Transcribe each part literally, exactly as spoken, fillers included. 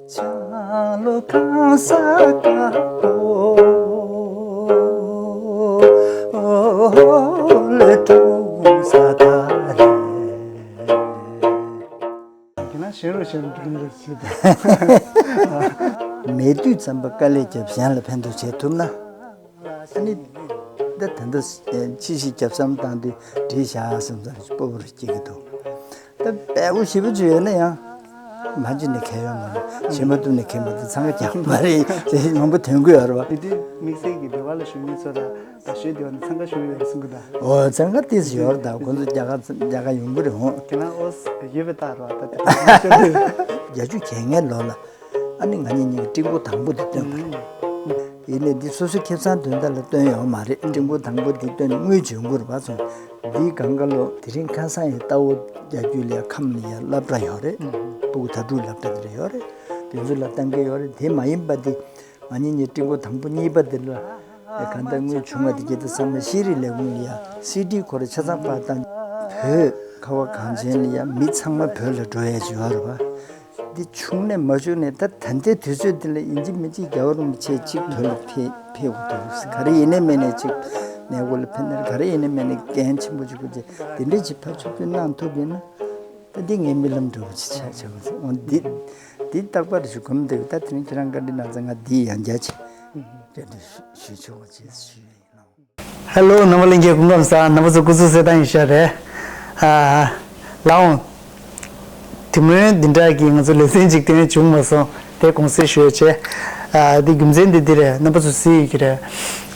ཆང་ལོ་གང་ས་ག་པོ་ལེ་ཀྲུང་ས་ད་ལེ། ཁྱེད་རང་གཞན་རུ་གཞན་རུ་འགྲོ་ཡི་རེད་ཟེར་ད། མེད་དུས་ཙམ་པ་དཀའ་ལས་རྒྱབ་གཞན་ལ་ཕན་ཐོགས་བྱེད་ཐུབ་ན། ཨ་ནི། ད་ད་ལྟ་ཕྱི་ཞིག་རྒྱབ་བསམ་བཏང་དུས་འགྲིག་བཞག་བསམ་ཙང་སྤོ་བོར་སྐྱེ་གི་འདུག་ད་དཔལ་པོ་ཞེ་པོ་ཅིག་ཡོད་ན་ཡང་། མ་ཅི་ནས་ཁེ་ཡོད་མ་རེད། བྱེད་མ་ཐུབ་ནས་ཁེ་མ་ཐུབ་འཚང་ཁ་རྒྱག་མ་རེད་ཟེར་མང་པོ་ཐོན་གི་ཡོད་རེད་བ། དེ་དུས་དམིགས་བསལ་གྱི་སྡེ་བ་ལ་བཞུགས་མཁན་ཚོ་ལ་ད་ཞོལ་སྡེ་བ་ནས་འཚང་ཁ་ཞུ་ཡོད་གསུང་གི་ད། ཨོ་འཚང་ཁ་ཏིས་ཡོད་རེད་ད་ཁོང་ཚོ་རྒྱ་གར་རྒྱ་གར་ཡོང་གི་རེད་འོང་། ཁྱེད་རང་ཨོ་ཡོད་པའི་རྟགས་རེད་བ་ད་དེ་ད་ཞོལ་སྡེ་བ། བརྒྱད་ཅུ་གྱ་ལྔའི་ལོ་ལ། ཨ་ནི་ང་གཉིས་གཉིས་ཀྱི་སྤྲིན་ཕུང་དང་པོ་དེ་བཏོན་པ་རེད། ཡིན་ནའི་འདི་སོ་སོའི་ཁེ་བཟང་དོན་དག་ལ་བཏོན་ཡོད་མ་རེད། སྤྲིན་ཕུང་དང་པོ་འདི་བཏོན་དངུལ་འབྱོར་དགོས་རེད་པ་སོང་། འདིའི་སྒང་ག་ལོ་དེ་རིང་ཁ་སང་ཡི་རྟ་བོ་རྒྱག་རྒྱུ་ལ་ཡ་ཁམས་ལ་ཡ་སློབ་གྲྭ་ཡོད་རེད། ཨུ་ཧུ། སྤུ་གུ་དྭ་ཕྲུག་སློབ་གྲྭ་དེ་འདྲ་ཡོད་རེད། དེ་ཚོ་ལ་བཏང་གི་ཡོད་རེད། དེ་མ་ཡིན་པ་དེ་ང་གཉིས་གཉིས་སྤྲིན་ཕུང་དང་པོ་གཉིས་པ་དེ་ལ་ཡ་གང་ལྟར་དངུལ་བྱུང་བ་དེ་གྱད་དུ་ཚང་མ་ཤེས་རིག་ལས་ཁུངས་ལ་ཡ་སི་ཌི་ཁོ་རེ་ཆ་ཚང་པར་བཏང་། བོད་ཁ་བ་གངས་ཅན་ལ་ཡ་མི་ཚང་མ་བོད་ལ་འགྲོ་ཡ་ཅིག་ཡོད་རེད་པ། འདི་བྱུང་ནས་མ་བྱུང་ནས་ད་ད་ལྟའི་དུས་ཚོད་འདི་ལ་ཡིན་གཅིག་མིན་གཅིག་རྒྱལ་བ་རིན་པོ་ཆེ་གཅིག་བོད་ལ་ཕེབས་ཕེབས་དགོས་འདུག་ག་རེ་ཡིན་ནའི་མིན་ནའི་གཅིག་གནས་སྐོར་ལ་ཕེབས་ན་ག་རེ་ཡིན་ནའི་མིན་ནའི་འགན་ཆེན་པོ་གཅིག་དགོས་ཅིག་དེ་འདྲས་ཅིག་ཕར་ཕྱོགས་བསྐྱོད་གནང་ཐུབ་ཡིན་ན་ད་འདི་ངའི་རྨི་ལམ་འདྲ་བོ་ཅིག་ཆགས་ཆགས་འོང་། འདི་འདི་རྟག་པར་ཞུ་གོམས་འདུག་ད་དེ་རིང་ཁྱེད་རང་བཀའ་འདྲི་གནང་ཙང་ང་འདི་ཡང་བསྐྱར་ཅིག་བཀའ་འདྲི་ཞུ་ཞུ་ཆོག་པ་བྱས་ཞུ་ཡིན། ཧེ་ལོ། རྣམ་པ་ལྷན་རྒྱས་སྐུ་ཁམས་བཟང་། རྣམ་པ་ཚོ་སྐུ་གཟུགས་གསལ་ཐང་ཡིན་ཤག་རེད། ཨ། ལགས་འོང་། དེ་སྔོན་འདི་འདྲ་གི་ང་ཚོ་ལེ་ཚན་གཅིག་དེ་བྱུང་མ་སོང་། དེ་དགོངས་སེལ་ཞུ་ཡ་བྱས། ཨ། དེ་རྒྱུ་མཚན་དེ་འདི་རེད། རྣམ་པ་ཚོ་གཟིགས་ཡོད་ཀྱི་རེད།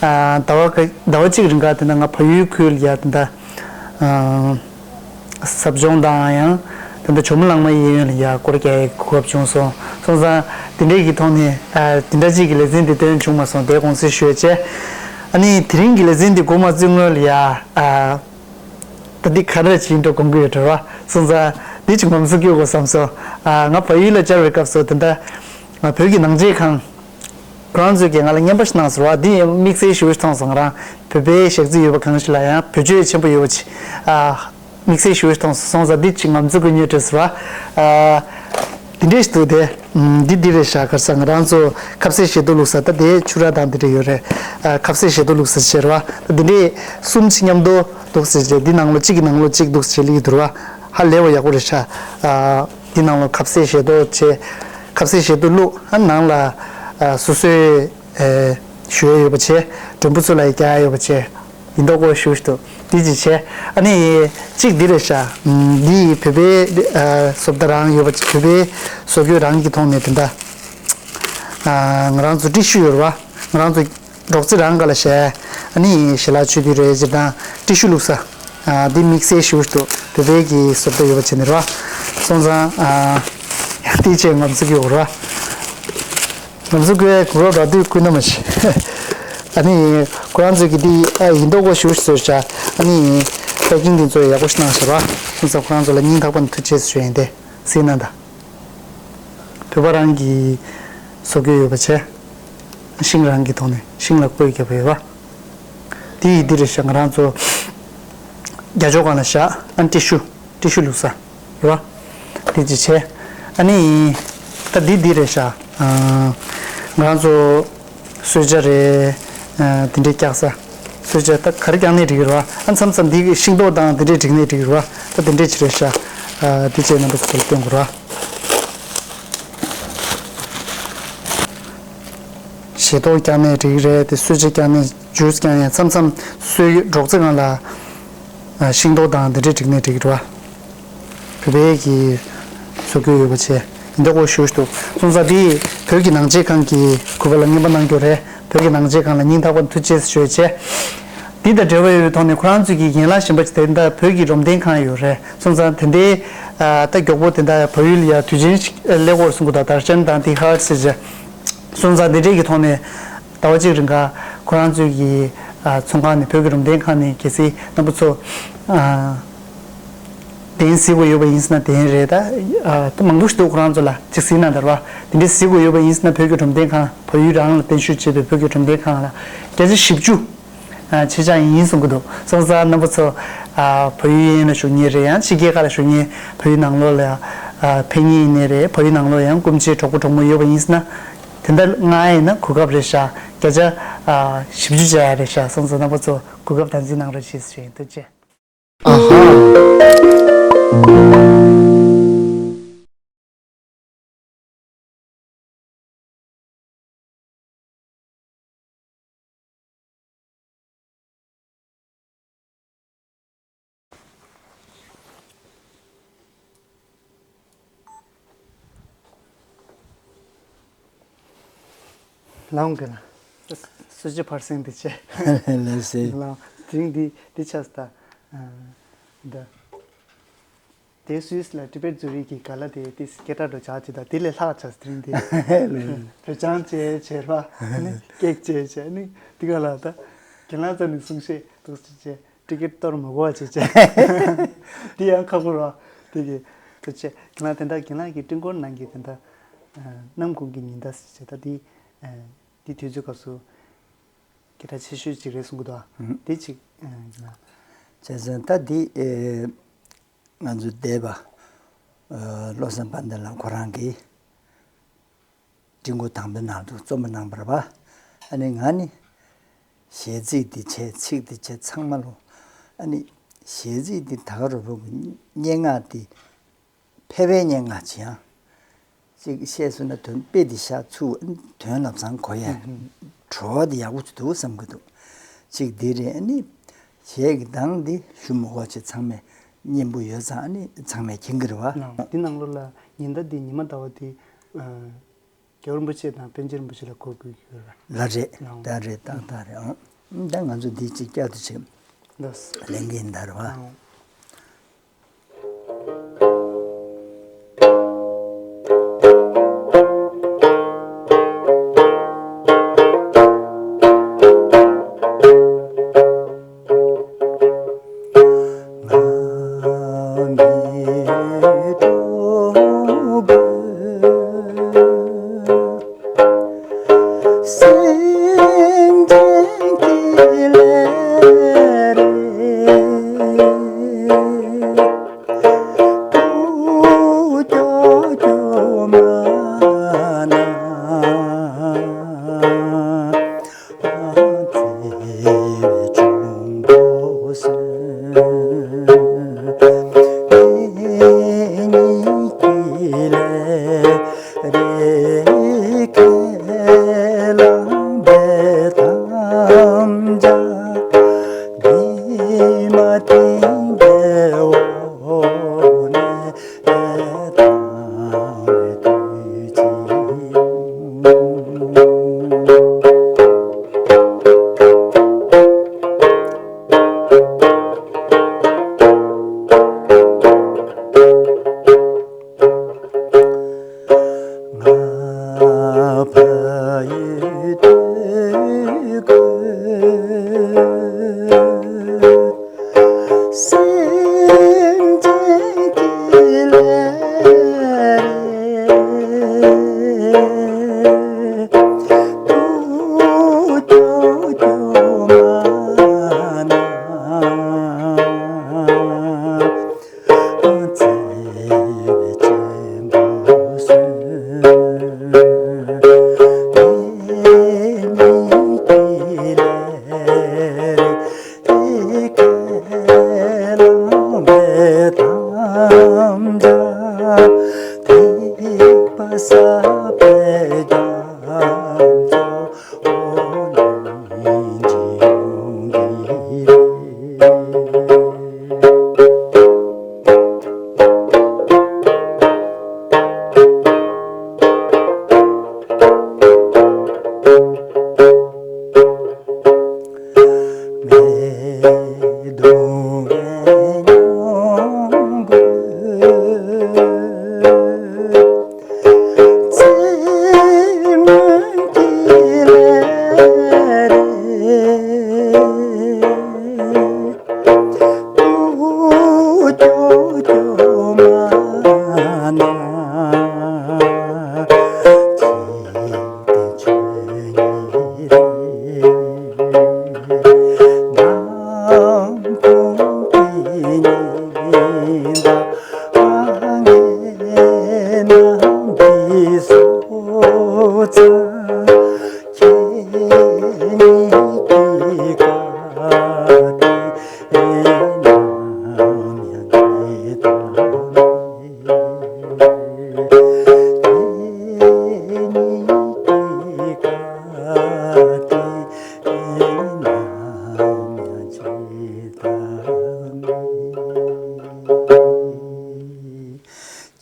ཨ། ཟླ་བ་ཀ་ཟླ་བ་གཅིག་རིང་ག་དེ་འདྲ་ང་བལ་ཡུལ་ཁུལ་ལ་ཡ་དེ་འདྲ། ཨ། ཟབ་སྦྱོང་དང་ཡང་དེ་འདྲ་ཇོ་མོ་གླང་མ་གཡས་གཡོན་ལ་ཡ་སྐོར་རྒྱག་ཡའི་གོ་སྐབས་བྱུང་སོང་། སོང་ཙང་དེ་འདྲའི་གི་ཐོག་ནས་ཨ། དེ་འདྲ་གཅིག་གི་ལེ་ཚན་དེ་དོན་བྱུང་མ་སོང་། དེ་དགོངས་སེལ་ཞུ་ཡ་བྱས། ཨ་ནི་དེ་རིང་གི་ལེ་ཚན་དེ་འགོ་མ་བཙུགས་སྔོན་ལ་ཡ། ཨ། ད་འདི་ག་འདྲ་ཅིག་ཡིན་འགྲོ་དགོངས་ཀྱི་ཡོད་རེད་བ། སོང་ཙང་འདི་ཅིག་ངོམ་སོ་སྐྱོ་དགོས་བསམ་སོང་། ཨ། ང་བལ་ཡུལ་ལ་བཅར་བའི་སྐབས་སུ་དེ་འདྲ་ང་བོད་ཀྱི་ནང་ཆས་ཁང་། ཁོ་རང་ཚོས་ཀྱིས་ང་ལ་རྔན་པ་ཞིག་གནང་ཟེར་བ། འདི་དམིགས་བསལ་ཞེ་པོ་ཞིག་མཐོང་སོང་། ང་རང་བོད་པའི་ཞག་རྩི་ཡོད་པ་གང་ཞིག་ལ་ཡང་བེད་སྤྱོད་ཆེན་པོ་ཡོད་པ་ཅིག་ཨ། དམིགས་བསལ་ཞེ་པོ་ཞིག་མཐོང་སོང་། སོང་ཙང་འདི་ཅིག་ངོམ་སོ་དགོས་ཉེ་དྲི་ཟེར་བ། ཨ། འདི་འདྲས་ཞིག་འདུག་དེ། འདི་འདི་རེད་ཤག་ག་རེ་ཟེར་ང་རང་ཚོ་ཁ་ཟས་བཞེས་ཐོ་བླུགས་ས། ད་དེ་ཆུ་ར་དང་འདི་འདྲས་ཡོད་རེད། ཨ། ཁ་ཟས་བཞེས་ཐོ་བླུགས་ས་ཟེར་བ། ད་འདི་འདྲས་གསུམ་ཅིག་མཉམ་དུ་འདུག་ཟེར་བྱས། འདི་ནང་ལོགས་གཅིག་གི་ནང་ལོགས་གཅིག་འདུག་ཟེར་བྱས་ལེགས་འདུག་ར། ཧ་ལས་པ་ཡག་པོ་རེད་ཤག་ཨ། འདི་ནང་ལོགས་ཁ་ཟས་བཞེས་ཐོ་བྱས། ཁ་ཟས་བཞེས་ཐོ་བླུགས། ཨ། ནང་ལ། ཨ། སོ་སོའི། ཨེ། ཞུ་ཡ་ཡོད་པ་བྱས། མགྲོན་པོ་ཚོ་ལ་རྒྱག་ཡ་ཡོད་པ་བྱས། ཡིན་མདོག་ཁ་པོ་ཞེ་པོ་ཞིག་འདུག་འདི་ཅིག་བྱས། ཨ་ནི་གཅིག་འདི་རེད་ཤག་འདི་བོད་པའི། ཨ། བཟོ་ལྟ་རང་ཡོད་པ་བྱས། བོད་པའི་བཟོ་བཀོད་རང་གི་ཐོག་ནས་དེ་འདྲ། ཨ། ང་རང་ཚོ་ཏི་ཤུ་ཡོད་རེད་བ། ང་རང་ཚོ་སྒྲོག་ཙེ་རང་ག་ལ་བཞག་ཨ་ནི་ཞལ་ལག་མཆོད་དུས་རེད། སྤྱིར་བཏང་ཏི་ཤུ་བླུགས་ས། ཨ། འདི་དམིགས་བསལ་ཞེ་པོ་ཞིག་འདུག་བོད་པའི་གི་བཟོ་ལྟ་ཡོད་པ་བྱས་ནས་རེད་བ། སོང་ཙང་། ཨ། འདི་བྱས་ངོམ་སོ་སྐྱོ་དགོས་རེད་བ། ང་ཚོ་ཀུའི་གུ་རོ་ར་དུས་ཀུན་ན་མ་ཤི། ཨ་ནི་ཁོ་རང་ཚོས་ཀྱི་འདི་ཨ་ཡིན་མདོག་ཁ་པོ་ཞེ་པོ་ཞིག་བཟོས་ཤག་ཨ་ནི་པེ་ཀིང་འདི་ཚོ་ཡག་པོ་ཞིག་གནང་ཤག་ར། ཁོང་ཚོ་ཁོ་རང་ཚོ་ལ་སྙིང་ཐག་པ་ནས་ཐུགས་རྗེ་ཆེ་ཞུ་ཡིན་ཏེ་གཟིགས་གནང་དང་། བོད་པ་རང་གི་བཟོ་བཀོད་ཡོད་པ་བྱས། ཤིང་རང་གི་ཐོག་ནས་ཤིང་ལ་བརྐོས་བརྒྱབ་པ་ཡོད་པ། དེ་ཡི་འདི་རེད་ཤག་ང་རང་ཚོ་རྒྱ་ཅོག་སྒང་ལ་བཞག་ཨ་ཏི་ཤུ། ཏི་ཤུ་བླུགས་ས་རེད་བ། དེ་ཅིག་བྱས། ཨ་ནི། ད་འདི་འདི་རེད་ཤག་ཨ། ང་རང་ཚོ་གསོལ་ཇ་རེད། ཨ། དེ་འདྲས་བཀྱག་ས། གསོལ་ཇ་ད་ག་རེ་བཀྱག་ནའི་འགྲིག་གི་རེད་བ། ཨ། མཚམས་མཚམས་འདི་ཤིང་ཏོག་དང་དེ་འདྲས་བསྒྲིགས་ནའི་འགྲིག་གི་རེད་བ། ད་དེ་འདྲས་ཅིག་རེད་ཤག་ཨ། དེ་བྱས་རྣམ་པ་ཚོ་ཚོར་སྟོན་དགོས་རེད་བ། བཞེས་ཐོ་བཀྱག་ནའི་འགྲིག་གི་རེད་དེ། གསོལ་ཇ་བཀྱག་ནའི། ཇུས་བཀྱག་ནའི། མཚམས་མཚམས་གསོལ་སྒྲོག་ཙེ་སྒང་ལ། ཨ། ཤིང་ཏོག་དང་དེ་འདྲས་བསྒྲིགས་ནའི་འགྲིག་གི་རེད་བ། བོད་པའི་གི་བཟོ་བཀོད་ཡོད་པ་བྱས། ཡིན་མདོག་ཁ་པོ་ཞེ་པོ་ཞིག་འདུག་སོང་ཙང་འདི་བོད་ཀྱི་ནང་ཆས་ཁང་གི་གུས་པ་ལ་རྔན་པ་གནང་རྒྱུ་རེད། བོད་ཀྱི་ནང་ཆས་ཁང་ལ་སྙིང་ཐག་པ་ནས་ཐུགས་རྗེ་ཆེ་ཞུ་ཡ་བྱས། འདི་དང་འབྲེལ་བ་ཡོད་པའི་ཐོག་ནས་ཁོ་རང་ཚོས་ཀྱི་ཡན་ལག་གཞན་པ་ཅིག་དེ་འདྲ་བོད་ཀྱི་རོམ་སྟོན་ཁང་ཡོད་རེད། སོང་ཙང་དེ་འདྲའི། ཨ། ད་མགྱོགས་པོ་དེ་འདྲ་བལ་ཡུལ་ལ་ཡ་དུས་ཆེན་ཞིག་སླེབས་ཀྱི་ཡོད་རེད་གསུང་གི་འདུག་དར་ཆེན་དང་དེ་ཧར་ཟེར་བྱས། སོང་ཙང་དེ་འདྲའི་གི་ཐོག་ནས་ཟླ་བ་གཅིག་རིང་ག་ཁོ་རང་ཚོའི་གི། ཨ། ཚོང་ཁང་ནས། བོད་ཀྱི་རོམ་སྟོན་ཁང་ནས་གལ་སྲིད་རྣམ་པ་ཚོ། ཨ། གདན་གཟིགས་དགོས་ཡོད་པ་ཡིན་ཟེར་ན་གདན་རེད་ད། ཨ། ད་མང་པོ་ཞིག་འདུག་ཁོ་རང་ཚོ་ལ་ཅིག་གཟིགས་གནང་དང་ར། དེ་འདྲའི་གཟིགས་དགོས་ཡོད་པ་ཡིན་ཟེར་ན་བོད་ཀྱི་རོམ་སྟོན་ཁང་། བལ་ཡུལ་རང་ལ་བརྟན་བཞུགས་བྱས་པའི་བོད་ཀྱི་རོམ་སྟོན་ཁང་ལ་བརྒྱ་ཆ་བཞི་བཅུ། ཨ། ཆེད་བཅར་ཡིན་གསུང་གི་འདུག་སོང་ཙང་རྣམ་པ་ཚོ། ཨ། བལ་ཡུལ་ཡན་ལ་བཞུགས་མཁན་རེད། ཡང་ཕྱི་རྒྱལ་ཁག་ལ་བཞུགས་མཁན། བལ་ཡུལ་ནང་ལོགས་ལ། ཨ། ཨ་ཕན་ཡིན་ནི་རེད། བོད་ཡིག་ནང་ལོགས་ཡང་སྐུ་མཆེད་གྲོགས་པོ་གྲོགས་མོ་ཡོད་པ་ཡིན་ཟེར་ན། དེ་འདྲ་མངགས་ཡིན་ན་གོ་སྐབས་རེད་ཤག་བརྒྱ་ཆ་ཨ་བཞི་བཅུ་བྱ་ཡ་རེད་ཤག་སོང་ཙང་རྣམ་པ་ཚོ་གོ་སྐབས་དམ་འཛིན་གནང་རོགས་གྱིས་ཞེས་ཐུགས་རྗེ་ཆེ། ཨ་ཧ། ལའོ་ག་ལ། སུ་ཅི་ཕར་སེང་དེ་ཆེ། ལགས་སེ། ལའོ། དེ་རིང་འདི་འདི་ཆགས་ད། ཨ་ད། དེ་སུད་སི་ལ་ཊི་བེཊ་ཛུ་རིག་གི་ག་ལ་དེ་དེ་སྐད་གྲགས་འགྲོ་ཆགས་ཅི་ད་དེ་ལས་ལྷག་ཆགས་དེ་རིང་འདི། བོད་ལྗང་བྱས་བྱས་ར། ནི་ཀེག་བྱས་བྱས་ནི་དེ་ག་ལ་ད། གྱེན་ལངས་ཙམ་ནས་གསུང་བཤད་འདུག་སེ་བྱས། ཊི་ཀེཊ་གཏོར་མ་དགོས་པ་བྱས་བྱས། དེ་ཡང་ཁག་པོ་རེད་བ། དེ་གི་དུ་བྱས་ཁྱེད་རང་དེ་འདྲ་གྱེན་ལངས་ཀྱི་ཀྲིན་ཀོན་ནང་གི་དེ་འདྲ་ནམ་གུང་གི་ཉི་ཟླ་ཟེར་བྱས་ད་དེ་དེ་དུས་ཚོད་སྐབས་སུ་སྐད་གྲགས་ཆེ་ཤོས་ཅིག་རེད་གསུང་གི་འདུག་ཨ། དེ་ཅིག་ཡིན་ན། བྱས་ཙང་ད་དེ་ང་ཚོ་འདས་པ་བློ་བཟང་དཔལ་ལྡན་ལགས་ཁོ་རང་གིས། ཀྲིན་ཀོན་དང་པོའི་ནང་དུ་རྩོམ་པ་གནང་བ་རེད་པ། ཨ་ནི་ང་ནི་གཞས་ཚིག་འདི་བྱས་ཚིག་འདི་བྱས་ཚང་མ་ལོ། ཨ་ནི་གཞས་ཚིག་འདི་ད་ག་རང་བོ་གི་སྙན་ངག་འདི་ཕལ་པའི་སྙན་ངག་ཅིག་ཡང་ཅིག་བཤད་སོང་ན་དོན་དཔེ་འདི་ཤ་ཚུགས་དོན་ལབ་ཙང་གོ་ཡ་བྲོ་བ་འདི་ཡག་པོ་ཅིག་འདུག་བསམ་གི་འདུག་ཅིག་འདི་རེད། ཨ་ནི་གཞས་ཀྱི་གདངས་འདི་ཞུ་མི་དགོས་ཅིག་ཚང་མས་སྙན་པོ་ཡོད་ཙང་ཨ་ནི་ཚང་མས་མཁྱེན་གི་རེད་བ། འདི་ནང་ལོགས་ལ་ཉི་ཟླ་འདི་ཉི་མ་ཟླ་བ་འདི། རྒྱལ་བ་རིན་པོ་ཆེ་དང་པཎ་ཆེན་རིན་པོ་ཆེ་ལ་གོ་དགོས་ཀྱི་ཡོད་རེད། ལ་རེད། ལའོ། ད་རེད་ཏག་ཏག་རེད་ཨང་། ད་ང་ཚོ་འདི་གཅིག་བསྐྱར་དུ་བྱེད། ལགས། ལེན་གྱིན་ད་རེད་བ། ལའོ།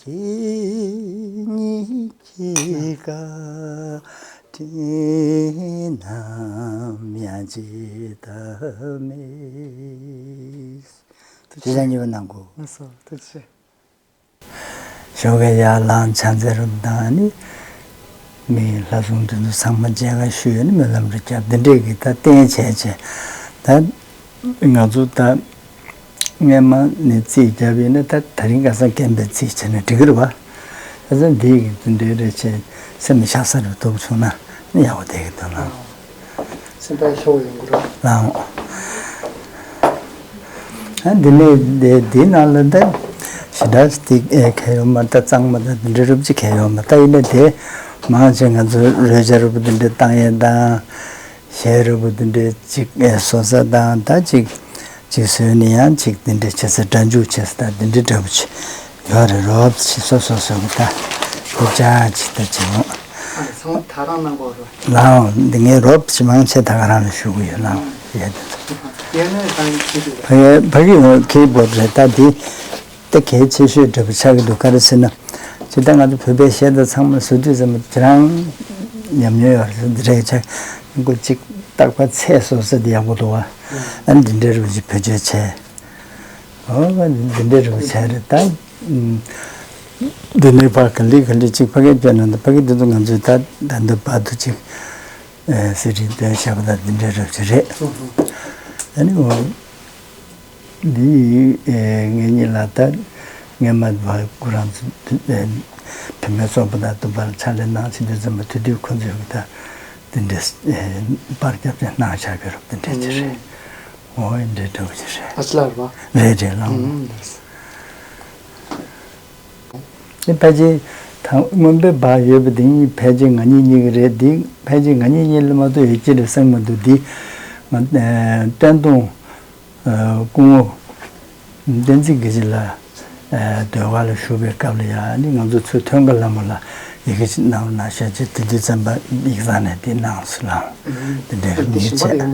ཁྱེད་གཉིས་ཀྱི་བཀའ་དྲིན་ནམ་ཡང་བརྗེད་ཐབས་མེད། ཅེས་བསྙེན་བཀུར་གནང་དགོས། ལགས་སོ། ཐུགས་རྗེ་ཆེ། ཞོགས་ཀས་ཡར་ལངས་ཕྱག་འཚལ་རུ་དང་ནི། མི་ལྷ་སྲུང་དེ་ཚོ་ཚང་མ་མཇལ་ཁ་ཞུས་ནས་སྨོན་ལམ་རེ་བརྒྱབ། འདི་འདྲས་ཀྱི་ད་རྟེན་བྱས་བྱས་ད། ང་ཚོ་ད་སྔས་མ་ནས་རྩིས་བརྒྱབ་ཡིན་ན་ད་དེ་རིང་ཁ་སང་རྒན་པའི་རྩིས་བྱས་ན་འགྲིག་གི་རེད་བ། ཁ་སང་འདི་གི་འདི་འདྲའི་རེ་བྱས་སེམས་ལ་ཤ་ཚ་རུ་ཐུག་བྱུང་ན་ཡག་པོ་བསྡད་ཀྱི་འདུག་ལགས། སེམས་པ་ལྷོད་ཡོང་གི་རེད། ལགས། ཨ་འདི་ནས་འདི་འདི་ནང་ལ་ད་ཞེ་དྲག་སྟེ་ཨེ་གལ་ཡོད་མ་རེད། ད་གཙང་མ་དང་འདི་འདྲའི་རུབ་ཅིག་གལ་ཡོད་མ་རེད། ད་ཡིན་ན་དེ་མང་ཆེ་ང་ཚོ་རོལ་ཆ་རུ་འདི་འདྲའི་བཏང་ཡས་དང་། གཞས་རུ་འདི་འདྲའི་ཅིག་ཨེ་བཟོ་ས་དང་ད་ཅིག་ཅིག་བཟོས་ནས་ཡང་ཅིག་འདི་འདྲའི་བྱེད་ས་སྒྲ་འཇུག་བྱེད་ས་དང་འདི་འདྲའི་འདྲ་པོ་ཅིག་ཡོད་རེད། རོབ་ཅིག་སོ་སོ་སོ་གི་ད་རུབ་ཅག་ཅིག་ད་བྱེད་འོང་། ཨ་ཚང་མ་ད་རང་གནང་དགོས་རེད། ལགས་འོང་། འདི་ངའི་རོབ་ཅིག་མང་ཆེ་ད་ག་རང་ལ་ཞུ་གི་ཡོད་ལགས་འོང་། ཡས་དེ་ཚོ། ཡས་ནས་ད་ཡིན་གྱི་རེད། ཕ་གི་ཕ་གི་འོང་ཁེ་བོར་རེད། ད་འདི་ད་གལ་ཆེ་ཤོས་འདྲ་པོ་ཆགས་ཀྱི་འདུག་ག་རེ་ཟེར་ན། ཇི་ལྟར་ང་ཚོ་བོད་པའི་གཞས་དང་ཚང་མ་བཟོ་དུས་ཙམ་པ་ཁྱེད་རང་ཉམས་མྱོང་ཡོད་རེད། འདི་རེད་ཆགས་ཀྱི་ཅིག་རྟག་པར་ཚད་བཟོ་ས་འདི་ཡག་པོ་འདུག་བ། ཨ་ནི་འདི་འདྲའི་རུ་ཅིག་བེད་སྤྱོད་བྱས། ཨོ་འདི་འདྲའི་རུ་བྱས་རེད་ད། འདི་ནས་ཕར་ག་ལེ་ག་ལེ་ཅིག་ཕ་གིར་བསྐྱོད་ན་འདི་ཕ་གི་འདི་ཚོ་ང་ཚོའི་ད་ད་འདི་བར་དུ་ཅིག་ཨེ་སི་ཌི་འདོན་བྱས་པ་དང་འདི་འདྲའི་རུ་ཅིག་རེད། ཨ་ནི་འོ། འདི་ཡིས་ཨེ་ངེད་གཉིས་ལ་ད་སྔས་མ་བ་ཁོ་རང་ཚོ་ཨེ་བུད་མེད་ཚོགས་པ་དང་དུ་བར་ཕྱག་ལས་གནང་བྱེད་དུས་ཙམ་པ་དུས་དུས་ཁོ་ཚོས་ད་འདི་འདྲའི་ཨེ་པར་རྒྱབ་ནས་གནང་བཞག་གི་རུ་འདི་འདྲའི་ཅིག་རེད། འོ་འདི་འདྲའི་འདྲ་བོ་ཅིག་རེད། ཨ་ཅི་ལགས་རེད་བ། རེད་རེད་ལགས། ཨུམ། འདི་ཕལ་ཆེར་ད་སྔོན་པའི་བར་ཡོད་པ་འདི་གཉིས་ཕལ་ཆེར་ང་གཉིས་གཉིས་ཀྱི་རེད། འདི་ཕལ་ཆེར་ང་གཉིས་གཉིས་ལ་མ་གཏོགས་ཡོད་ཀྱི་རེད་བསམ་གྱི་མི་འདུག་འདི་ང་ཨ་བསྟན་སྟོང་ཨ་སྐུ་ངོ་བསྟན་འཛིན་དགེ་བྱེད་ལགས་ཨ་ཟློས་གར་ལ་ཞུགས་པའི་སྐབས་ལ་ཡང་ནི་ང་ཚོ་ཚུར་ཐོན་ཁ་ལ་མོ་ལ་ཡི་གེ་ཅིག་གནང་རོགས་གནང་ཞེས་བྱས་དེ་དུས་ཙམ་པ་ཡིག་ཚང་ནས་དེ་གནང་སོང་ལགས། དེ་འདྲའི་འདི་ཞིམ་པ་ཡོད་མ་རེད།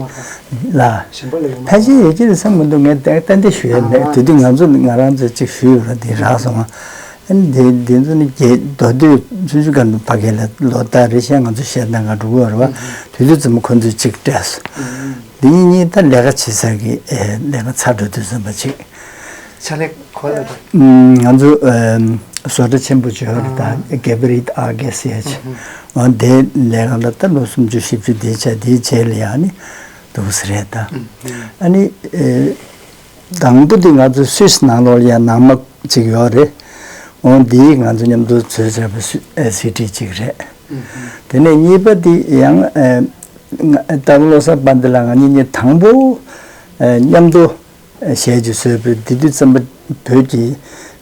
ལགས། ཞིམ་པ་ལ་ཡོད་མ་ཕལ་ཆེར་ཡོད་ཀྱི་རེད་བསམ་གྱི་འདུག་ངས་ཏན་ཏན་ཏན་ཞུ་ཡས་མེད། ཨ་དེ་དུས་ང་ཚོ་ང་རང་ཚོ་ཅིག་ཞུས་ཡོད་ར་དེ་རག་སོང་ང་། ཨ་ནི་དེ་དེ་ཚོ་ནི་རྒྱས་མདོ་སྟོད་ཆུ་ཆུ་སྒང་དུ་ཕ་གི་ལ་ལོ་ལྟར་རེ་བཞིན་ང་ཚོ་གཞས་གཏོང་ག་འགྲོ་གི་ཡོད་རེད་བ། དེ་དུས་ཙམ་པ་ཁོ་ཚོས་ཅིག་སྤྲད་སོང་། འདི་གཉིས་གཉིས་ད་ལས་ཀ་བྱེད་ས་གི་ཨེ་ལས་ཀ་ཚར་འགྲོ་དུས་ཙམ་པ་ཅིག་ཕྱག་ལས་ག་པར་ལས་པ། ང་ཚོ་ཨེམ་བཟོ་གྲྭ་ཆེན་པོ་ཅིག་ཡོད་རེད་ད། གེ་པི་རིད་ཨ་གེ་སི་ཨེཆ། འོ་དེ་ལས་ཀ་ལ་ད་ལོ་སུམ་ཅུ་བཞི་བཅུ་དེ་བྱས་དེའི་རྗེས་ལ་ཡང་ནི་འདུག་སེ་རེད་ད། ཨ་ནི་ཨེ་དང་པོ་དེ་ང་ཚོ་སུད་སི་ནང་ལོགས་ལ་ཡང་ནང་མ་ཅིག་ཡོད་རེད། འོ་འདིའི་ང་ཚོ་མཉམ་དུ་བཟོས་བྱས་པའི་སུད་ཨེ་སི་ཌི་ཅིག་རེད། དེ་ནས་གཉིས་པ་དེ་ཡང་ཨེ་ང་ད་བློ་བཟང་དཔལ་ལྡན་ལགས་ང་གཉིས་གཉིས་དང་པོ་ཨེ་མཉམ་དུ་གཞས་ཅིག་བཟོས་པའི་དེ་དུས་ཙམ་པ་བོད་ཀྱི་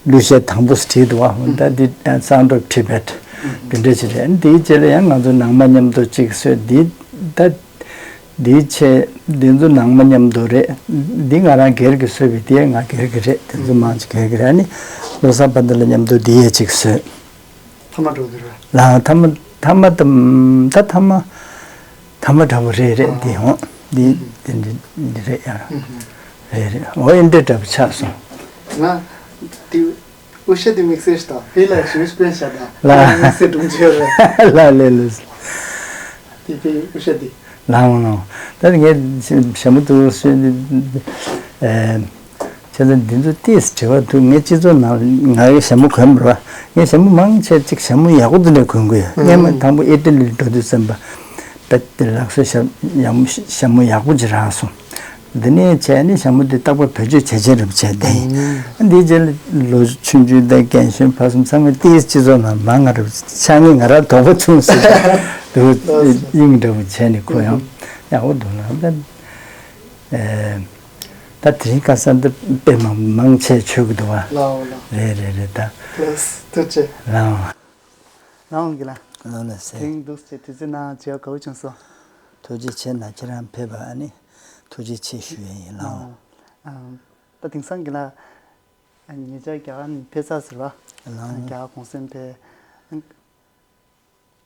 གླུ་གཞས་དང་པོ་བྲིས་འདུག་བ། ད་འདི་Sound of Tibet དེ་འདྲ་ཞིག་རེད། དེའི་རྗེས་ལ་ཡང་ང་ཚོ་ནང་མ་མཉམ་དུ་ཅིག་བཟོས། འདི་ད་འདིའི་ཆེད་འདི་ཚོ་ནང་མ་མཉམ་དུ་རེད། འདི་ང་རང་སྒེར་གྱི་བཟོས་པའི་དེ་ང་སྒེར་གྱི་རེད། དེ་ཚོ་མང་ཆེ་སྒེར་གྱི་རེད། ཨ་ནི་བློ་བཟང་དཔལ་ལྡན་ལ་མཉམ་དུ་འདི་ཡས་ཅིག་བཟོས། ཐ་མ་འགྲོ་འདི་རེད། ལའང་ཐ་མ་ཐ་མ་དམ་ད་ཐ་མ་ཐ་མ་འདྲ་པོ་རེད་རེད། འདི་ཧོ་འདི་འདི་འདི་འདི་རེད་ཡ། རེད་རེད། འོ་ཨེ་འདྲ་འདྲ་པོ་ཆགས་སོང་། ང་འདི་དབུ་ཞྭ་འདི་དམིགས་བསལ་ཞིག་དང་ཕི་ལ་ཞུ་སྤེན་ཞྭ་དང་ལ་དམིགས་བསལ་སྒྲུང་ཆེ་རེད། ལ་ལས་ལས། འདི་ཕི་དབུ་ཞྭ་འདི། ལའང་ལའང་ད་ངས་ཞྭ་མོ་དུ་སུས་འདི་ཨེ། བྱས་ཙང་འདི་ཚོ་ཏིས་དྲི་བ་འདུག་ངས་སྤྱི་ཚོགས་ནང་ང་གི་ཞྭ་མོ་གོན་པ་རེད་བ། ངས་ཞྭ་མོ་མང་ཆེ་ཅིག་ཞྭ་མོ་ཡག་པོ་འདི་འདྲ་གོན་གི་ཡོད། སྔས་མ་དང་པོ་ཨི་ཊ་ལི་འགྲོ་དུས་ཙམ་པ་པད་དེ་ལགས་སོ་ཞྭ་ཡག་མོ་ཞྭ་མོ་ཡག་པོ་ཅིག་རག་སོང་། འདི་ནས་བྱས་ནས་ཞྭ་མོ་འདི་རྟག་པར་བེད་སྤྱོད་བྱེད་བྱེད་རབས་བྱས་ཏེ། འདིའི་རྗེས་ལ་ལོ་ཆུང་ཆུང་དང་རྒན་གཞོན་བར་གསུམ་ཚང་མས་ཏིས་སྤྱི་ཚོགས་ནང་མང་ང་རབས་ཆ་ངེས་ང་རང་དོགས་པ་བྱུང་ཟེར་འདུག་དབྱིངས་འདྲ་བོ་བྱས་ནས་ཁོ་ཡང་ཡག་པོ་འདུག་ལ་ད། ཨེ། ད་དེ་རིང་ཁ་སང་འདི་དཔེ་མང་མང་ཆེ་ཆོད་ཀྱི་འདུག་བ། ལའོ་ལའོ། རེད་རེད་རེད་ད། ལགས་སོ་ཐུགས་རྗེ་ཆེ། ལའོ། ལའོ་གི་ལ། ལགས་ལགས་སེ། དེང་འདུག་སེ་དུས་ཚོད་གནང་བྱས་དགའ་བོ་བྱུང་སོང་། ཐུགས་རྗེ་ཆེ། ན་ཁྱེད་རང་ཕེབས་པ་ཨ་ནི་ཐུགས་རྗེ་ཆེ་ཞུ་ཡས་ཡིན་ལགས། ཨ་ཨ་ད་དེང་སང་གི་ལ་ཉེ་ཆར་རྒྱ་གར་ནས་ཕེབས་ཚར་ཟེར་བ། ལགས། རྒྱ་གར་གུང་སེང་ཕེབས།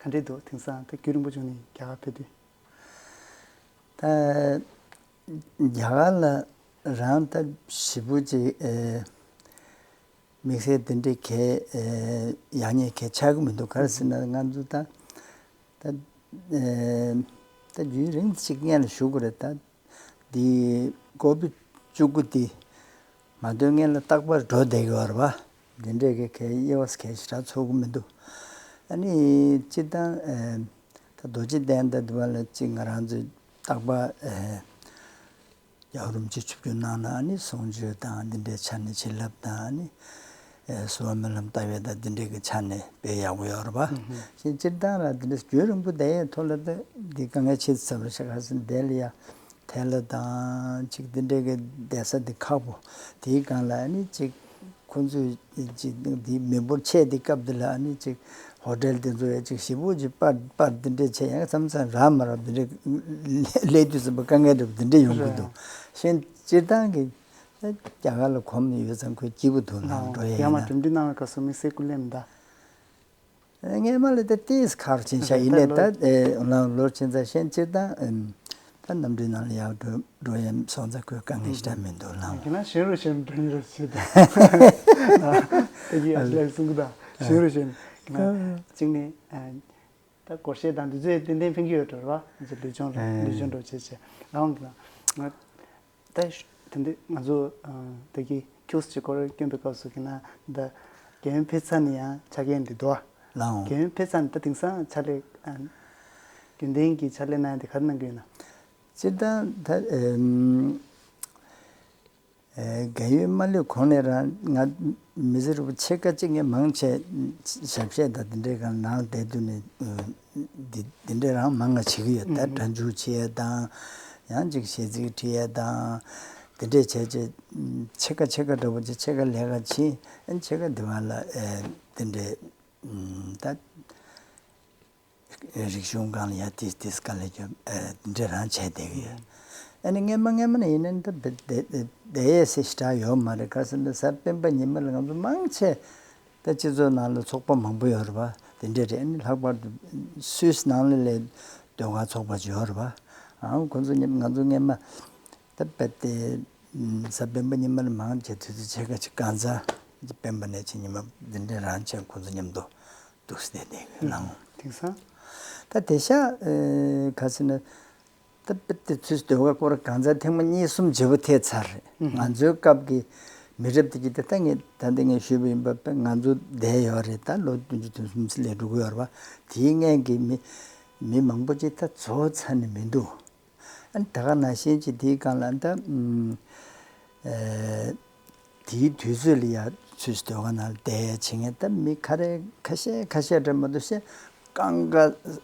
ག་འདྲས་འདུག་དེང་སང་ད་རྒྱུན་རིང་པོ་བྱུང་ནས་རྒྱ་གར་ཕེབས་དུས། ད་རྒྱ་གར་ལ་རང་ད་ཞེ་པོ་ཅིག་ཨེ་དམིགས་བསལ་དེ་འདྲའི་གལ་ཨེ་ཡག་ཉེས་གལ་ཆགས་ཀྱི་མི་འདུག་ག་རེ་ཟེར་ན་ང་ཚོ་ད་ད་ཨེ་ད་རྒྱུན་རིང་ཅིག་སྔོན་ལ་ཞུ་དགོས་རེད་ད། འདི་ཀོ་བིད་བཅུ་དགུ་འདི་མ་ཐོན་སྔོན་ལ་རྟག་པར་འགྲོ་བསྡད་ཀྱི་ཡོད་རེད་པ། འདི་འདྲས་ཀྱི་གལ་དབྱེ་བ་གལ་ཞེ་དྲག་ཚོར་གྱི་མི་འདུག་ཨ་ནི་སྤྱིར་བཏང་ཨེ་ད་རྡོ་རྗེ་གདན་དང་འདི་བ་ལ་ཅིག་ང་རང་ཚོས་རྟག་པར་ཨེ་རྒྱལ་བ་རིན་པོ་ཆེ་ཆིབས་བསྒྱུར་གནང་ན་ཨ་ནི་གསུང་ཆོས་དང་འདི་འདྲའི་ཆ་ནས་བྱིན་རླབས་དང་ཨ་ནི་ཨེ་གསོལ་བ་སྨོན་ལམ་བཏབ་ཡས་དང་འདི་འདྲས་ཀྱི་ཆ་ནས་དཔེ་ཡག་པོ་ཡོད་རེད་པ། གཞན་སྤྱིར་བཏང་ལ་འདི་འདྲ་རྒྱུན་རིང་པོ་བསྡད་ཡས་ཐོག་ལ་ད་འདི་དཀའ་ངལ་ཆེ་ཙམ་རེད་ཤག་ག་ཟེར་ན་དེ་ལ་ཡ། ཐལ་ལ་དང་ཅིག་འདི་འདྲའི་གི་བསྡད་ས་འདི་ཁག་པོ། དེའི་སྒང་ལ་ཨ་ནི་ཅིག་ཁོང་ཚོས་ཅིག་འདི་མི་འབོར་ཆེ་འདི་སྐབས་འདི་ལ་ཨ་ནི་ཅིག་ཧོ་ཊེལ་འདི་ཚོ་ཡ་ཅིག་ཞེ་པོ་ཅིག་པར་པར་འདི་འདྲས་བྱས་ཡང་མཚམས་མཚམས་རག་མ་རག་འདི་འདྲས་སླེབས་དུས་ཙམ་པ་དཀའ་ངལ་འདྲ་པོ་འདི་འདྲས་ཡོང་གི་འདུག་གཞན་སྤྱིར་བཏང་གི་རྒྱ་གར་ལ་གོམས་ནས་ཡོད་ཙང་ཁོས་སྐྱིད་པོ་འདུག་ལགས། འགྲོ་ཡ་ཡིན་ན། རྒྱ་མ་གྲུབ་འབྲས་གནང་བའི་སྐབས་སུ་དམིགས་བསལ་སྐུ་ལས་མི་འདའ། སྔས་མ་ལ་ད་ཏིས་ཁར་ཕྱིན་ཤག་ཡིན་ནའི་ད་ཨེ་ལོར་ཕྱིན་ཚ་ཤན་སྤྱིར་བཏང་ཨེམ་ད་གནམ་གྲུའི་ནང་ལ་ཡར་འགྲོ་འགྲོ་ཡ་སོང་ཚ་ཁོས་དཀའ་ངལ་ཞེ་དྲག་མི་འདུག་ལགས། ཁྱེད་རང་གཞན་རུ་གཞན་འགྲོ་ཡིན་རུ་བྱེད་ད་ཡིས་ཨ་ཅི་ལགས་གསུང་གི་ད་གཞན་རུ་གཞན་ཁྱེད་རང་གཅིག་ནས་ད་སྒོར་གཞས་དང་འདི་ཚོས་ཏན་ཏན་ཕན་གྱི་ཡོད་འགྲོ་ར་བ་ང་ཚོ་ལུས་སྦྱོང་ར་ལུས་སྦྱོང་འགྲོ་བྱེད་བྱེད་ལའང་གི་ལ་ང་། ད་ཤ་དེ་འདི་ང་ཚོ་ད་གི་ཁྱུགས་ཀྱི་སྐོར་སྐྱོན་པའི་སྐབས་སུ་གི་ན་ད་རྒྱ་ཡོན་ཕེབས་ཚར་ནས་ཡང་ཆ་རྐྱེན་འདི་འདུག་ཨ། ལའང་། རྒྱ་ཡོན་ཕེབས་ཚར་ནས་ད་དེང་སང་ཕྱག་ལས་རྒྱུན་ལྡན་གྱི་ཕྱག་ལས་གནང་ཡ་དེ་ག་རེ་གནང་གི་ཡོད་ན། སྤྱིར་བཏང་ད་ཨེམ་ཨེ་རྒྱ་ཡོན་མ་སླེབས་གོང་ནས་རང་ང་མི་ཚེ་རིང་པོ་ཕྱེད་ཀ་གཅིག་ངས་མང་ཆེ་ཞབས་གཞས་དང་དེ་འདྲའི་སྒང་ནང་བསྡད་དུས་ནས་འདི་འདི་འདྲའི་རང་མང་ང་བྱེད་ཀྱི་ཡོད་ད། སྒྲ་འཇུག་བྱེད་ཡ་དང་ཡང་ཅིག་གཞས་ཚིག་བྲིས་ཡ་དང་དེ་འདྲས་བྱས་བྱས་ཕྱེད་ཀ་ཕྱེད་ཀ་འདྲ་པོ་ཅིག་ཕྱེད་ཀ་ལས་ཀ་བྱེད་ཨ་ནི་ཕྱེད་ཀ་འདི་བ་ལ་ཨེ་དེ་འདྲས་ད། རིག་གཞུང་སྒང་ལ་ཡ་ཏིས་ཏིས་དཀའ་ལས་རྒྱབ་ཨེ་འདི་འདྲ་རང་བྱས་བསྡད་ཀྱི་ཡོད། ཨ་ནི་སྔས་མ་སྔས་མ་ནས་ཡིན་ན་ད་བསྡད་བསྡད་ཡས་སེ་ཞེ་དྲག་ཡོད་མ་རེད། ག་རེ་ཟེར་ན་གཟའ་སྤེན་པ་ཉི་མ་ལ་ང་ཚོ་མང་ཆེ་ད་སྤྱི་ཚོགས་ནང་ལ་ཚོགས་པ་མང་པོ་ཡོད་རེད་པ། དེ་འདྲ་རེད། ཨ་ནི་ལྷག་པར་དུ་སུད་སི་ནང་ལ་ལས་ཟློས་གར་ཚོགས་པ་ཅིག་ཡོད་རེད་པ། ཨང་ཁོ་ཚོ་མཉམ་ང་ཚོ་སྔས་མ་ད་བསྡད་དེ་གཟའ་སྤེན་པ་ཉི་མ་ལ་མང་ཆེ་དུས་ཚོད་ཕྱེད་ཀ་ཅིག་གང་ཟག་སྤེན་པ་ནས་ཕྱི་ཉི་མ་འདི་འདྲ་རང་ཆེ་ཁོ་ཚོ་མཉམ་དུ། འདུག་སེ་བསྡད་ཡོད་ལགས། དེང་སང་། ད་དེ་ཤ་ཨེ་ག་ཟེར་ན། ད་དཔེ་དེ་ཚོས་ཟློས་གར་སྐོར་གང་ཚ་ཐེངས་མ་གཉིས་གསུམ་བརྗེ་པོ་ཐེབས་ཚར་རེད། ང་ཚོའི་སྐབས་ཀྱི་མི་རབས་དེ་གྱིས་ད་ལྟ་ངས་ད་ལྟ་ངས་ཞུས་པ་ཡིན་པ་དཔེ་ང་ཚོ་བསྡད་ཡོད་རེད། ད་ལོ་བདུན་ཅུ་དོན་གསུམ་ཙམ་ལས་འགྲོ་གི་ཡོད་རེད་པ། དེའི་སྔོན་གྱི་མི་མི་མང་པོ་ཅིག་ད་རྫོགས་ཚར་ནས་མི་འདུག་ཨ་ནི་ད་ག་ནང་བཞིན་གྱི་དེའི་སྒང་ལ་ད་ཨ་དེའི་དུས་ཚོད་ལ་ཡ་ཚུལ་ཟློས་གར་ནང་ལ་བསྡད་ཡ་བྱེད་མཁན་ད་མི་ཁ་རེ་ཁ་ཤས་ཁ་ཤས་འདྲ་མ་གཏོགས་ཤེས་གང་ག་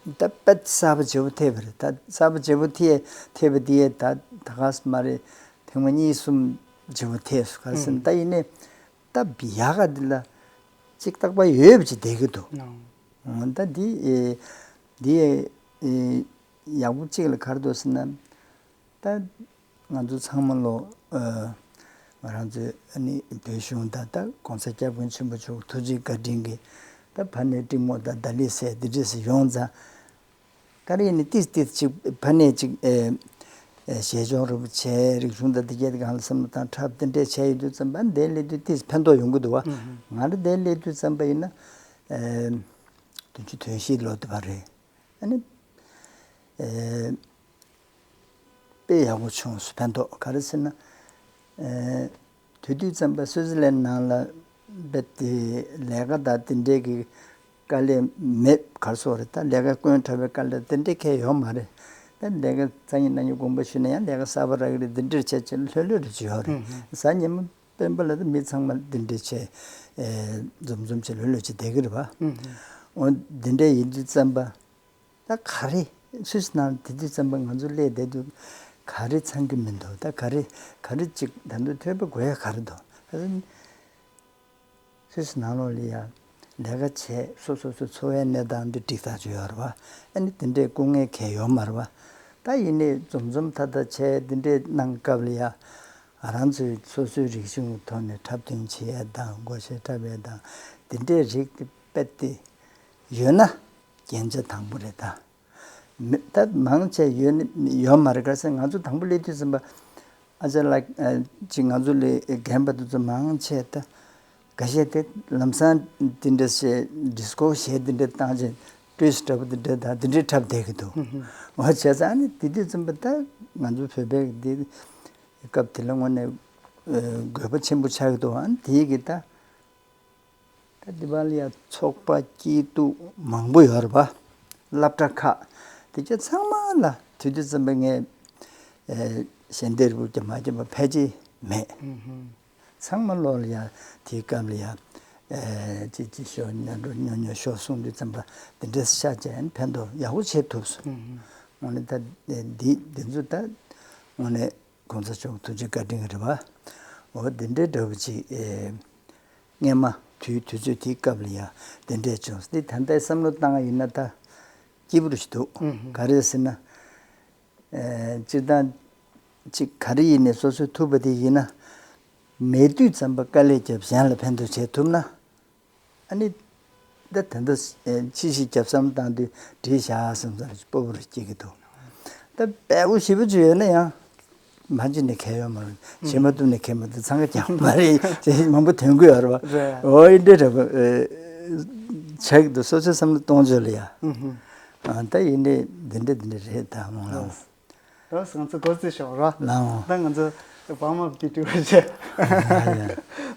ད་དཔེ་གསར་པ་བརྗེ་པོ་ཐེབས་པ་རེད། ད་གསར་པ་བརྗེ་པོ་ཐེ་ཐེབས་པ་དེ་ད་ད་ག་སེ་མ་རེད། ཐེངས་མ་གཉིས་གསུམ་བརྗེ་པོ་ཐེབས་སོང་། ག་རེ་ཟེར་ན་ད་ཡིན་ནའི་ད་ཡག་ག་འདི་ལ་ཅིག་རྟག་པར་ཡོད་པ་ཅིག་བསྡད་ཀྱི་འདུག་ད་འདི་ཨེ་འདི་ཨེ་ཡག་པོ་གཅིག་ལ་ག་རེ་འདུག་ཟེར་ན། ད་ང་ཚོ་ཚང་མ་ལོ་ཨ་ང་རང་ཚོའི་ཨ་ནི་བོད་གཞུང་དང་ད་༸གོང་ས་༸སྐྱབས་མགོན་ཆེན་པོ་མཆོག་ཐུགས་རྗེ་བཀའ་དྲིན་གྱིས་ད་ཕ་ནས་ཀྲིང་མོ་དང་ད་ལི་སེ་འདི་འདྲས་སེ་ཡོང་ཙང་། ག་རེ་ཡིན་ནི་ཏིས་ཏིས་ཅིག་ཕ་ནས་ཅིག་ཨེ་ཨེ་གཞས་སྦྱོང་རུ་བྱས་རིག་གཞུང་དང་འདི་སྐད་གང་ལ་བསམ་བློ་བཏང་འཁྲབ་འདི་འདྲས་བྱས་ཡོད་དུས་ཙམ་པ་འདས་ལས་དུས་ཏིས་ཕན་ཐོགས་ཡོང་གི་འདུག་བ། ང་རང་འདས་ལས་དུས་ཙམ་པ་ཡིན་ན་ཨེ་བདུན་ཅུ་དོན་བཞི་ལོ་དུ་བ་རེད། ཨ་ནི། ཨེ། དཔེ་ཡག་པོ་བྱུང་སོང་ཕན་ཐོགས་ག་རེ་ཟེར་ན། ཨེ། དེ་དུས་ཙམ་པ་སུའི་ཙི་ལན་ནང་ལ་རྦད་དེ་ལས་ཀ་དང་དེ་འདྲས་ཀྱི་དཀའ་ལས་མེད་ག་རེ་ཟེར་དགོས་རེད། ད་ལས་ཀ་དཀོན་དྲགས་པའི་དཀའ་ལས་དེ་འདྲས་གང་ཡང་ཡོད་མ་རེད། ད་ལས་ཀ་སང་ཉིན་གནངས་ཉིན་དགོངས་པ་ཞུས་ན་ཡང་ལས་ཀ་གསར་པ་རག་གི་རེད། འདི་འདྲས་བྱས་བྱས་ལྷོད་ལྷོད་རེ་བྱས་ཡོད་རེད། གཟའ་ཉི་མ་སྤེན་པ་ལ་ད་མི་ཚང་མ་འདི་འདྲས་བྱས་ཨེ་འཛོམས་འཛོམས་བྱས་ལྷོད་ལྷོད་བྱས་བསྡད་ཀྱི་རེད་པ། འོ་འདི་འདྲས་ཡིན་དུས་ཙམ་པ། ད་ག་རེ་སུད་སི་ནང་དེ་དུས་ཙམ་པ་ང་ཚོ་སླེབས་བསྡད་དུས་ག་རེ་ཚང་གི་མི་འདུག་ད་ག་རེ་ག་རེ་ཅིག་ད་དུང་ཐོས་པ་དགོས་ཡ་ག་རེ་འདུག་ད་སུད་སི་ནང་ལོགས་ལ་ཡ་ ལས་ཀ་བྱས་སོ་སོ་སོ་འཚོ་བའི་གནས་སྟངས་འདི་འགྲིག་ཐག་ཆོད་ཡོད་རེད་བ། ཨ་ནི་དེ་འདྲའི་སྐུ་ངལ་གང་ཡོད་མ་རེད་བ། ད་ཡིན་ནའི་འཛོམས་འཛོམས་ཐག་ཐག་བྱས་དེ་འདྲའི་གནང་སྐབས་ལ་ཡ། ང་རང་ཚོའི་སོ་སོའི་རིག་གཞུང་གི་ཐོག་ནས་འཁྲབ་སྟོན་བྱེད་ཡས་དང་སྒོར་གཞས་འཁྲབ་ཡས་དང་དེ་འདྲའི་རིགས་དེ་དཔེ་དེ་ཡོད་ན་རྒྱན་ཆ་དང་པོ་རེད་ད། མི་ད་མང་ཆེ་ཡོད་ནི་ཡོད་མ་རེད། ག་ཟེར་ང་ཚོ་དང་པོ་སླེབས་དུས་ཙམ་པ་ཨ་ཅག་ལགས་ཨ་ཅིག་ང་ཚོ་ལས་རྒན་པ་དེ་ཚོ་མང་ཆེ་ད་འགའ་ཤས་དེ་ལམ་སང་དེ་འདྲ་བྱས་ཌི་སི་ཀོ་གཞས་དེ་འདྲ་བཏང་བྱས་ཏོག་ཙམ་འདྲ་པོ་དེ་འདྲ་དང་དེ་འདྲའི་འཁྲབ་བསྡད་ཀྱི་འདུག་འོ་བྱས་ཙང་ཨ་ནི་དེ་དུས་ཙམ་པ་ད་ང་ཚོ་བོད་པའི་དེ་སྐབས་དེ་ལ་དངོས་གནས་དགོས་པ་ཆེན་པོ་ཆགས་ཀྱི་འདུག་ཨ་ནི་དེའི་གི་ད། ད་འདི་བ་ལ་ཡང་ཚོགས་པ་སྐྱིད་སྡུག་མང་པོ་ཡོད་རེད་པ། སློབ་གྲྭ་ཁག་དེ་ཚོ་ཚང་མ་ལ་དུས་དུས་ཙམ་པ་ངས་ཨེ་ཞལ་འདེབས་རེ་རྒྱབ་མ་བརྒྱབ་པ་ཕལ་ཆེར་མེད། ཚང་མ་བློ་ལ་ཡ་དེའི་སྐབས་ལ་ཡ་ཨེ་ཅིག་ཅིག་ཤོག་ཉོ་འགྲོ་ཉོ་ཉོ་ཤོག་གསུངས་དུས་ཙམ་པ་དེ་འདྲས་ཤ་བཅད་ཕན་ཐོགས་ཡག་པོ་བྱེད་ཐུབ་སོང་། དངོས་གནས་ད་འདི་འདི་ཚོ་ད་དངོས་གནས། གོང་ས་མཆོག་ཐུགས་རྗེ་བཀའ་དྲིན་རེད་པ། འོ་འདི་འདྲའི་འདྲ་པོ་ཅིག་ཨེ། སྔས་མ་དུས་དུས་ཚོད་དེའི་སྐབས་ལ་ཡང་འདི་འདྲས་བྱུང་། འདི་ད་ལྟའི་བསམ་བློ་བཏང་ཡིན་ན་ད་སྐྱིད་པོ་རུ་ཞིག་འདུག་ཨུ་ཧུ། ག་རེ་ཟེར་ན། ཨེ། སྤྱིར་བཏང་ཅིག་ག་རེ་ཡིན་ནའི་སོ་སོའི་ཐུབ་པ་དེ་ཡིན་ན། མེད་དུས་ཙམ་པ་དཀའ་ལས་བརྒྱབ་གཞན་ལ་ཕན་ཐོགས་བྱེད་ཐུབ་ན། ཨ་ནི། ད་ད་ལྟ་ཕྱི་ཞིག་རྒྱབ་བསམ་བཏང་དུས་འགྲིག་བཞག་བསམ་ས་སྤོ་བོར་སྐྱེ་གི་འདུག་ད་དཔེ་པོ་ཞེ་པོ་ཅིག་ཡོད་ན་ཡང་། མ་བྱིན་ནས་གལ་ཡོད་མ་རེད། བྱེད་མ་ཐུབ་ནས་གལ་མ་ཐུབ་ཚང་ཀ་ཀྱང་མ་རེད་ཅེས་མང་པོ་ཐོན་གི་ཡོད་རེད་བ། རེད། འོ་ཡིན་འདྲ་འདྲ་པོ་ཆགས་ཀྱི་འདུག་སོ་སོའི་བསམ་བློ་གཏོང་ཕྱོགས་ལ་ཡ། ཨ་ད་ཡིན་ནའི་འདི་འདྲ་འདི་འདྲ་རེད་ད་མང་ལ། ལགས་སོ། ང་ཚོ་གོ་ཚོད་ཤོག་ར། ལའོ། ད་ང་ཚོ་བག་མ་བགྱིས་དུས་བྱས།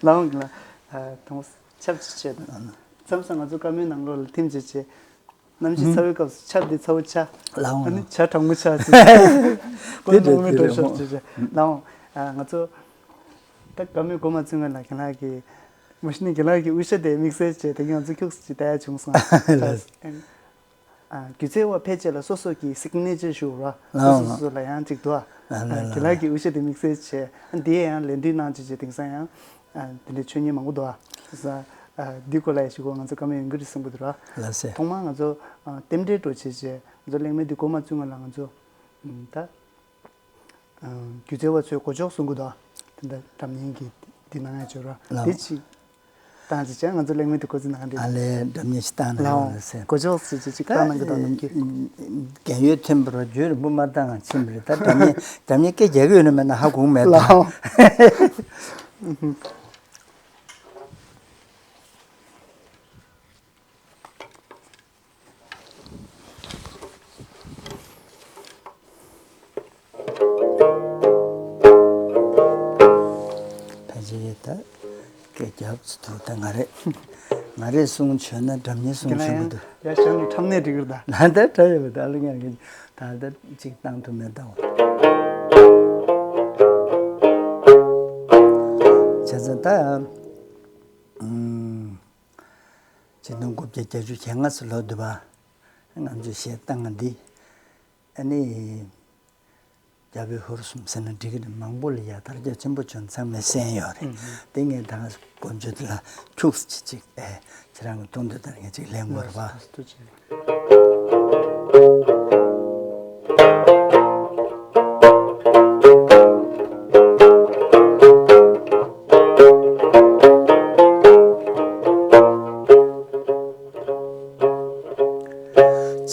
ལའོ་ལ། དང་པོ་ཆབ་ཅིག་བྱས་དང་། མཚམས་མཚམས་ང་ཚོ་བཀའ་མོལ་ནང་ལོགས་ལ་ཐིམ་བྱས་བྱས། གནམ་གཤིས་ཚ་བའི་སྐབས་སུ་ཆབ་འདི་ཚ་བོ་ཆ། ལའོ་ཨ་ནི་ལ། ཇ་གྲང་མོ་ཆ་ཟེར། ཀོ་དེ་མོག་མོ་འགྲོ་ཤོག་ཅེས་བྱས། ལའོ། ང་ཚོ་ད་བཀའ་མོལ་འགོ་མ་ཚུགས་སྔོན་ལ་རྒན་ལགས་ཀྱིས། མ་གཞི་ནས་རྒན་ལགས་ཀྱིས་དབུ་ཞྭ་དེ་དམིགས་བསལ་བྱས་དེ་ང་ཚོ་ཁྱུག་ཙམ་ཅིག་ལྟ་ཡ་བྱུང་སོང་། ལགས། སྒྱུ་རྩལ་བ་ཕལ་ཆེར་ལ་སོ་སོ་གི་སིག་ནེ་ཅར་ཞུ་བ། ལའོ། སོ་སོ་སོ་ལ་ཡང་ཅིག་འདུག་ཨ། ལ་ལ་ལ། དེ་ལ་གི་དབུ་ཞྭ་དེ་དམིགས་བསལ་བྱས། ཨ་འདི་ཡང་ལན་འདི་གནང་བྱས་བྱས་དེང་སང་ཡང་། ཨ་དེ་འདྲའི་ཆོས་ཉིད་མང་པོ་འདུག་ཨ། ས་ཨ་འདི་སྐོར་ལ་ཡང་ཞུ་དགོས་ང་ཚོ་བཀའ་མོལ་ཡོང་གི་རེད་གསུང་གི་འདུག་ར། ལགས་སེ། ཐོག་མར་ང་ཚོ་ཨ་རྟེན་འབྲེལ་འགྲོ་བྱས་བྱས་ང་ཚོ་གླེང་མོལ་འདི་འགོ་མ་བཙུགས་སྔོན་ལ་ང་ཚོ་ཨ་ད། སྒྱུ་རྩལ་བ་ཚོས་གོ་ལྕོག་བཟུང་གི་འདུག་དེ་འདྲ་སྒྲ་སྙན་གྱི་འདི་གནང་ཡ་བྱོས་ར། ལའོ། དེ་ཅི་བཏང་ཅི་བྱས་ང་ཚོ་གླེང་མོལ་དུ་གོ་ཚིག་གནང་འདི། ཨ་ལས་སྒྲ་སྙན་ཞིག་བཏང་ན་ཡོང་ལ་ཟེར། གོ་ལྕོག་ཅི་ཅི་ཅིག་བཏང་གནང་གི་འདུག་ནམ་གྱི། རྒན་ཡོལ་ཐོན་པ་ར་རྒྱུན་རིང་པོ་མ་བཏང་ང་ཕྱིན་པ་རེད། ད་སྒྲ་སྙན་སྒྲ་སྙན་སྐད་རྒྱག་གི་ཡོད་ན་མེད་ན་ཧ་གོ་མེད་ད། ལའོ། ཕལ་ཆེར་ད་སྐད་རྒྱབ་ཚུལ་དུ་ད་ང་རེད། ང་རེད་གསུང་བྱོས་ན་འགྲམ་ཉེ་གསུང་བྱོས་ཀྱི་འདུག་ཡ་ཞང་གི་ཁྲམ་ནས་འགྲིག་གི་རེད་ད། ན་ད་གྲ་ཡོད་པ་ད་ལ་ངར་གི་ད་ད་ཅིག་བཏང་ཐུབ་མེད་ད། བྱས་ཙང་ད་ཨུམ། ཆིག་སྟོང་དགུ་བརྒྱ་བརྒྱད་ཅུ་གྱ་ལྔ་ཙམ་ལོ་འདི་བ། ང་ཚོས་གཞས་བཏང་བ་འདི། ཨ་ནི། རྒྱ་བོད་ཧུར་གསུམ་ཟེར་ན་འགྲིག་གི་རེད། མང་པོ་ལ་ཡ་དར་ཁྱབ་ཆེན་པོ་བྱུང་ཚང་མས་གསན་ཡོད་རེད། ཨུ་ཧུ། དེ་ངས་ད་ག་གོ་འཇོ་དེ་ལ་ཁྱུག་ཙམ་ཅིག་ཅིག་ཨེ་ཁྱེད་རང་གི་མཐོང་འདོད་ལྟར་ངས་ཅིག་ལེན་དགོས་རེད་པ། ཐུགས་རྗེ་ཆེ།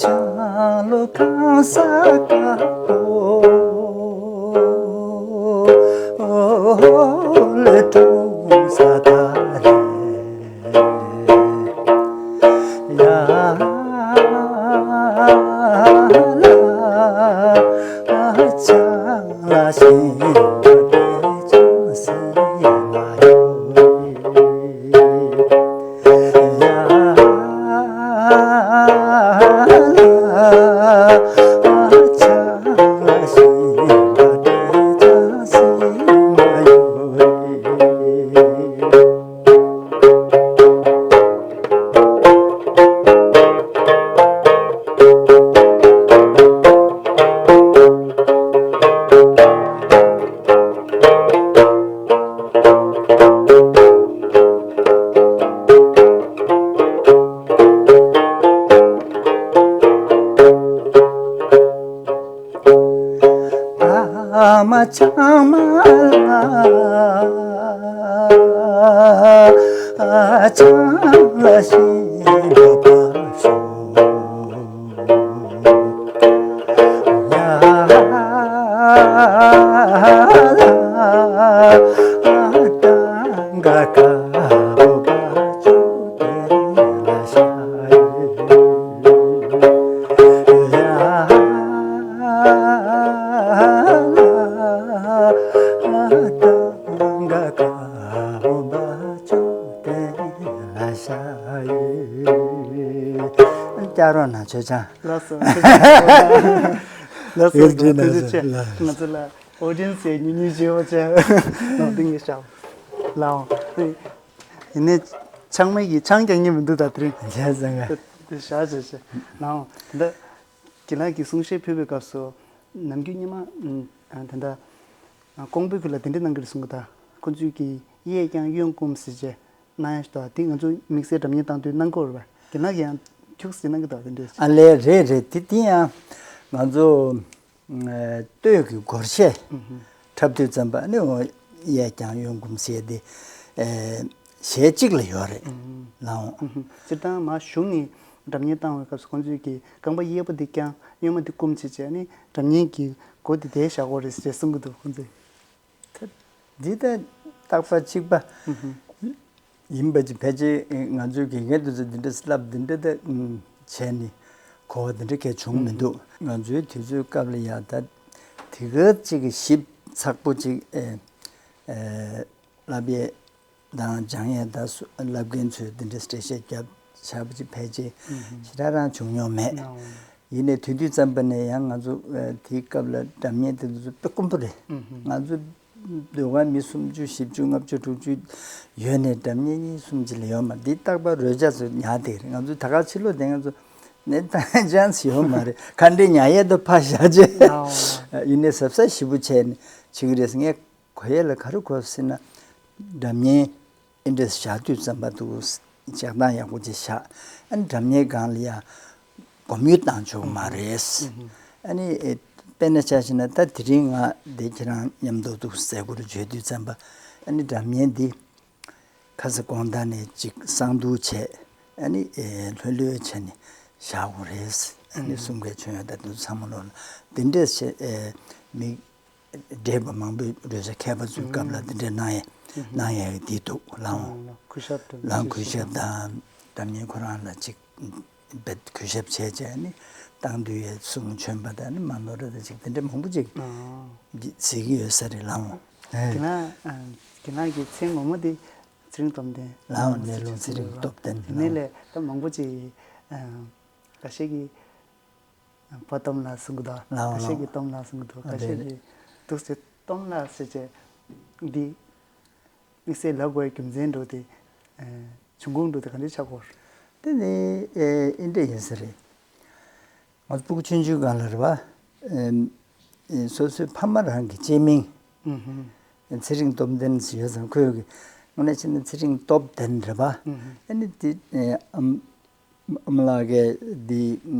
ཆང་ལོ་གང་ས་དཀར་པོ་ལ་ཀྲུང་ས་ད་ལེ། ཡ་ལ་ཆང་ལ་ཤིང་ལ་དེ་ཅང་སྲིད་མ་ཡོང་། མ་ཚང་མ་ལ་ཚང་ལ་ཤེས་པར་ཤོག། ཡ་ལ་ཏང་ག་ཁ་བོ་པ་ཅོ་ཏེ་ལ་ཤ་ཡི། ཡ་ལ་ཏང་ག་ཁ་བོ་པ་ཅོ་ཏེ་ལ་ཤ་ཡི། སྐྱབས་རོགས་གནང་ཆོས་ཆང་། ལགས་སོ། ལགས་སོ། ཡོད་དྲིས་ཐུགས་རྗེ་ཆེ། ལགས། ང་ཚོ་ལ་ཨོ་ཌི་ཡེན་སི་ཡི་ཉུ་ཉུ་བྱེད་པ་བྱས་ནང་དེ་ངས་བཞག་ལའོ། ཡིན་ནའི་ཆང་མེད་ཀྱི་ཆང་རྐྱང་ཉན་མི་འདུག་ད་དེ་རིང་། བྱས་ཙང་ག་དེ་བཞག་བྱས་བྱས་ལའོ། ད་དགེ་ལགས་ཀྱིས་གསུང་བཤད་ཕུལ་བའི་སྐབས་སུ་ནམ་རྒྱུན་སྔོན་མ་ད་ལྟ་ཀོང་པོའི་ཁུལ་ལ་དེ་འདྲ་གནང་གི་རེད་གསུང་གི། ད་ཁོ་ཚོས་ཀྱིས་གཡས་བརྐྱང་གཡོན་བསྐུམ་ཟེར་བྱས་གནང་ཡ་ཞིག་འདུག་དེ་ང་ཚོ་དམིགས་བསལ་སྒྲ་སྙན་བཏང་དུས་གནང་གི་ཡོད་རེད་པ། དེ་ནང་གི་ཡང་ཁྱུག་ཙམ་གནང་གི་འདུག་དེ་འདྲ་ཞིག་ཨ་ལས་རེད་རེད། དེ་དེ་ཡང་ང་ཚོ་ཨ་སྟོད་ཀྱི་སྒོར་གཞས་འཁྲབ་དུས་ཙམ་པ་ནི་འོ་གཡས་བརྐྱང་གཡོན་བསྐུམ་ཟེར་དེ་ཨ་གཞས་གཅིག་ལ་ཡོད་རེད་ལའོ། སྤྱིར་བཏང་མ་གཞུང་ནས་སྒྲ་སྙན་བཏང་བའི་སྐབས་སུ་ཁོང་ཚོས་ཀྱིས་རྐང་པ་གཡས་པ་འདི་བརྐྱང་གཡོན་མ་འདི་བསྐུམ་བྱས་བྱས་ནས་སྒྲ་སྙན་གྱི་སྒོ་འདི་དེ་བཞག་དགོས་རེད་ཟེར་གསུང་གི་འདུག་ཁོང་ཚོས། འདི་ད་རྟག་པ་གཅིག་པ་ཡིན་པ་ཅིག་ཕལ་ཆེར་ང་ཚོའི་དགེ་རྒན་དེ་ཚོ་འདི་འདྲ་བསླབ་འདི་འདྲ་ད་བྱས་ནས་གོ་བ་འདི་འདྲ་གས་བྱུང་མི་འདུག་ང་ཚོའི་དུས་ཚོད་སྐབས་ལ་ཡ་ད་དེ་ག་ཅིག་གི་ཞིབ་ཚགས་པོ་ཅིག་ཨེ་ཨེ་བསླབ་ཡས་དང་སྦྱང་ཡས་དང་སུ་བསླབ་མཁན་ཚོས་འདི་འདྲ་འགྲེལ་བཤད་རྒྱབ་བྱ་བ་ཅིག་ཕལ་ཆེར་ཞེ་དྲག་རང་བྱུང་མྱོང་མེད། ཡིན་ནའི་དེ་དུས་ཙམ་པ་ནས་ཡང་ང་ཚོ་ཨ་དེའི་སྐབས་ལ་སྒྲ་སྙན་དེ་ཚོ་དཔེ་དཀོན་པོ་རེད། ང་ཚོ་ཟློས་གར་མི་སུམ་ཅུ་བཞི་བཅུ་ལྔ་བཅུ་དྲུག་ཅུ་ཡོད་ནའི་སྒྲ་སྙན་གཉིས་གསུམ་ཅིག་ལས་ཡོད་མ་རེད། དེ་རྟག་པར་རོལ་ཆ་ཚོ་ཉར་བསྡད་རེད། ང་ཚོ་ད་ག་ཕྱི་ལོགས་དེ་ང་ཚོ་ནས་བཏང་ཡ་ཅན་ཞིག་ཡོད་མ་རེད། ཁ་འདྲེ་ཉར་ཡས་དང་ཕར་བཞག་རྗེས་ཡིན་ནའི་གཟབ་གཟབ་ཞེ་པོ་བྱས་ནས་བྱེད་ཀྱི་རེད། ངས་གོ་ཡས་ལ་ག་རེ་གོ་ཟེར་ན་སྒྲ་སྙན་ཨེ་འདྲས་བཞག་དུས་ཙམ་པ་འདུག་བཞག་སྟངས་ཡག་པོ་ཅིག་བཞག་ཨ་ནི་སྒྲ་སྙན་སྒང་ལ་ཡ་སྒོམ་ཡུལ་བཏང་ཆོག་གི་མ་རེད། ཨ་ནི་ཨེ་དཔེར་ན་ཆ་བཞག་ན་ད་དེ་རིང་ང་འདི་ཁྱེད་རང་མཉམ་དུ་འདུག་ཟས་གུ་རུ་བརྗོད་དུས་ཙམ་པ་ཨ་ནི་སྒྲ་སྙན་འདི་ཁ་ས་དགོང་དག་ནས་ཅིག་གསང་འདུག་བྱས་ཨ་ནི་ཨེ་ལྷོད་ལྷོད་བྱས་ནས་བཞག་དགོས་རེད། ཨ་ནི་གསུང་མཁན་བྱོན་ཡོད་ད་དུང་ཚང་མ་ལོ་ལ་འདི་འདྲས་བྱས་ཨེ་མི། འདྲེས་པ་མང་པོས་རོལ་ཆ་མཁས་པ་ཚོའི་སྐབས་ལ་འདི་འདྲའི་གནང་ཡ་གནང་ཡ་གི་འདི་འདུག་ལའོ། ལའོ་གུས་ཞབས་དང་ལའོ་གུས་ཞབས་དང་སྒྲ་སྙན་ཁོ་རང་ལ་ཅིག་བེད་གུས་ཞབས་བྱས་བྱས་ནི་བཏང་དུས་ཡ་གསུང་བྱོན་པ་དང་ནི་མ་ནོར་ར་དང་ཅིག་འདི་འདྲ་མང་པོ་ཅིག་གཟིགས་ཀྱི་ཡོད་ས་རེད་ལའོ། དེ་ན་དེ་ན་གི་མཚན་ངོ་མ་དེ་ཚེ་རིང་སྟོབས་ལྡན། ལའོ་གནས་ལུགས་ཚེ་རིང་སྟོབས་ལྡན་དེ་ནས་ལས་ད་མང་པོ་ཅིག་འགའ་ཤས་ཀྱིས། བ་སྟོབས་ལགས་གསུང་གི་འདུག་ལའོ་ཁ་ཤས་ལའོ། ཀྱིས་སྟོབས་ལགས་གསུང་གི་འདུག་ཁ་ཤས་ཀྱིས་འདུག་ཟེར་སྟོབས་ལགས་ཟེར་བྱས་འདི་དམིགས་བསལ་ལབ་དགོས་རྒྱུ་མཚན་འགྲོ་དེ་བྱུང་ཁུངས་འགྲོ་དེ་ག་འདྲ་ཆགས་ཀྱི་ཡོད་རེད། དེ་ནི་ཨེ་འདྲ་ཡིན་ས་རེད། ང་ཚོ་སྤུ་གུ་ཆུང་ཆུང་སྒང་ལ་རེད་བ། ཨེ་སོ་སོའི་ཕ་མ་རང་གི་གཅེས་མིང་། ཚེ་རིང་སྟོབས་ལྡན་ཟེར་ཡོད་ཙང་ཁོས་དངོས་གནས་བྱས་ན་ཚེ་རིང་སྟོབས་ལྡན་རེད་བ། ཨེ་ནི་དེ་ཨེ་ཨམ། ཨ་མ་ལགས་ཀྱིས་འདི་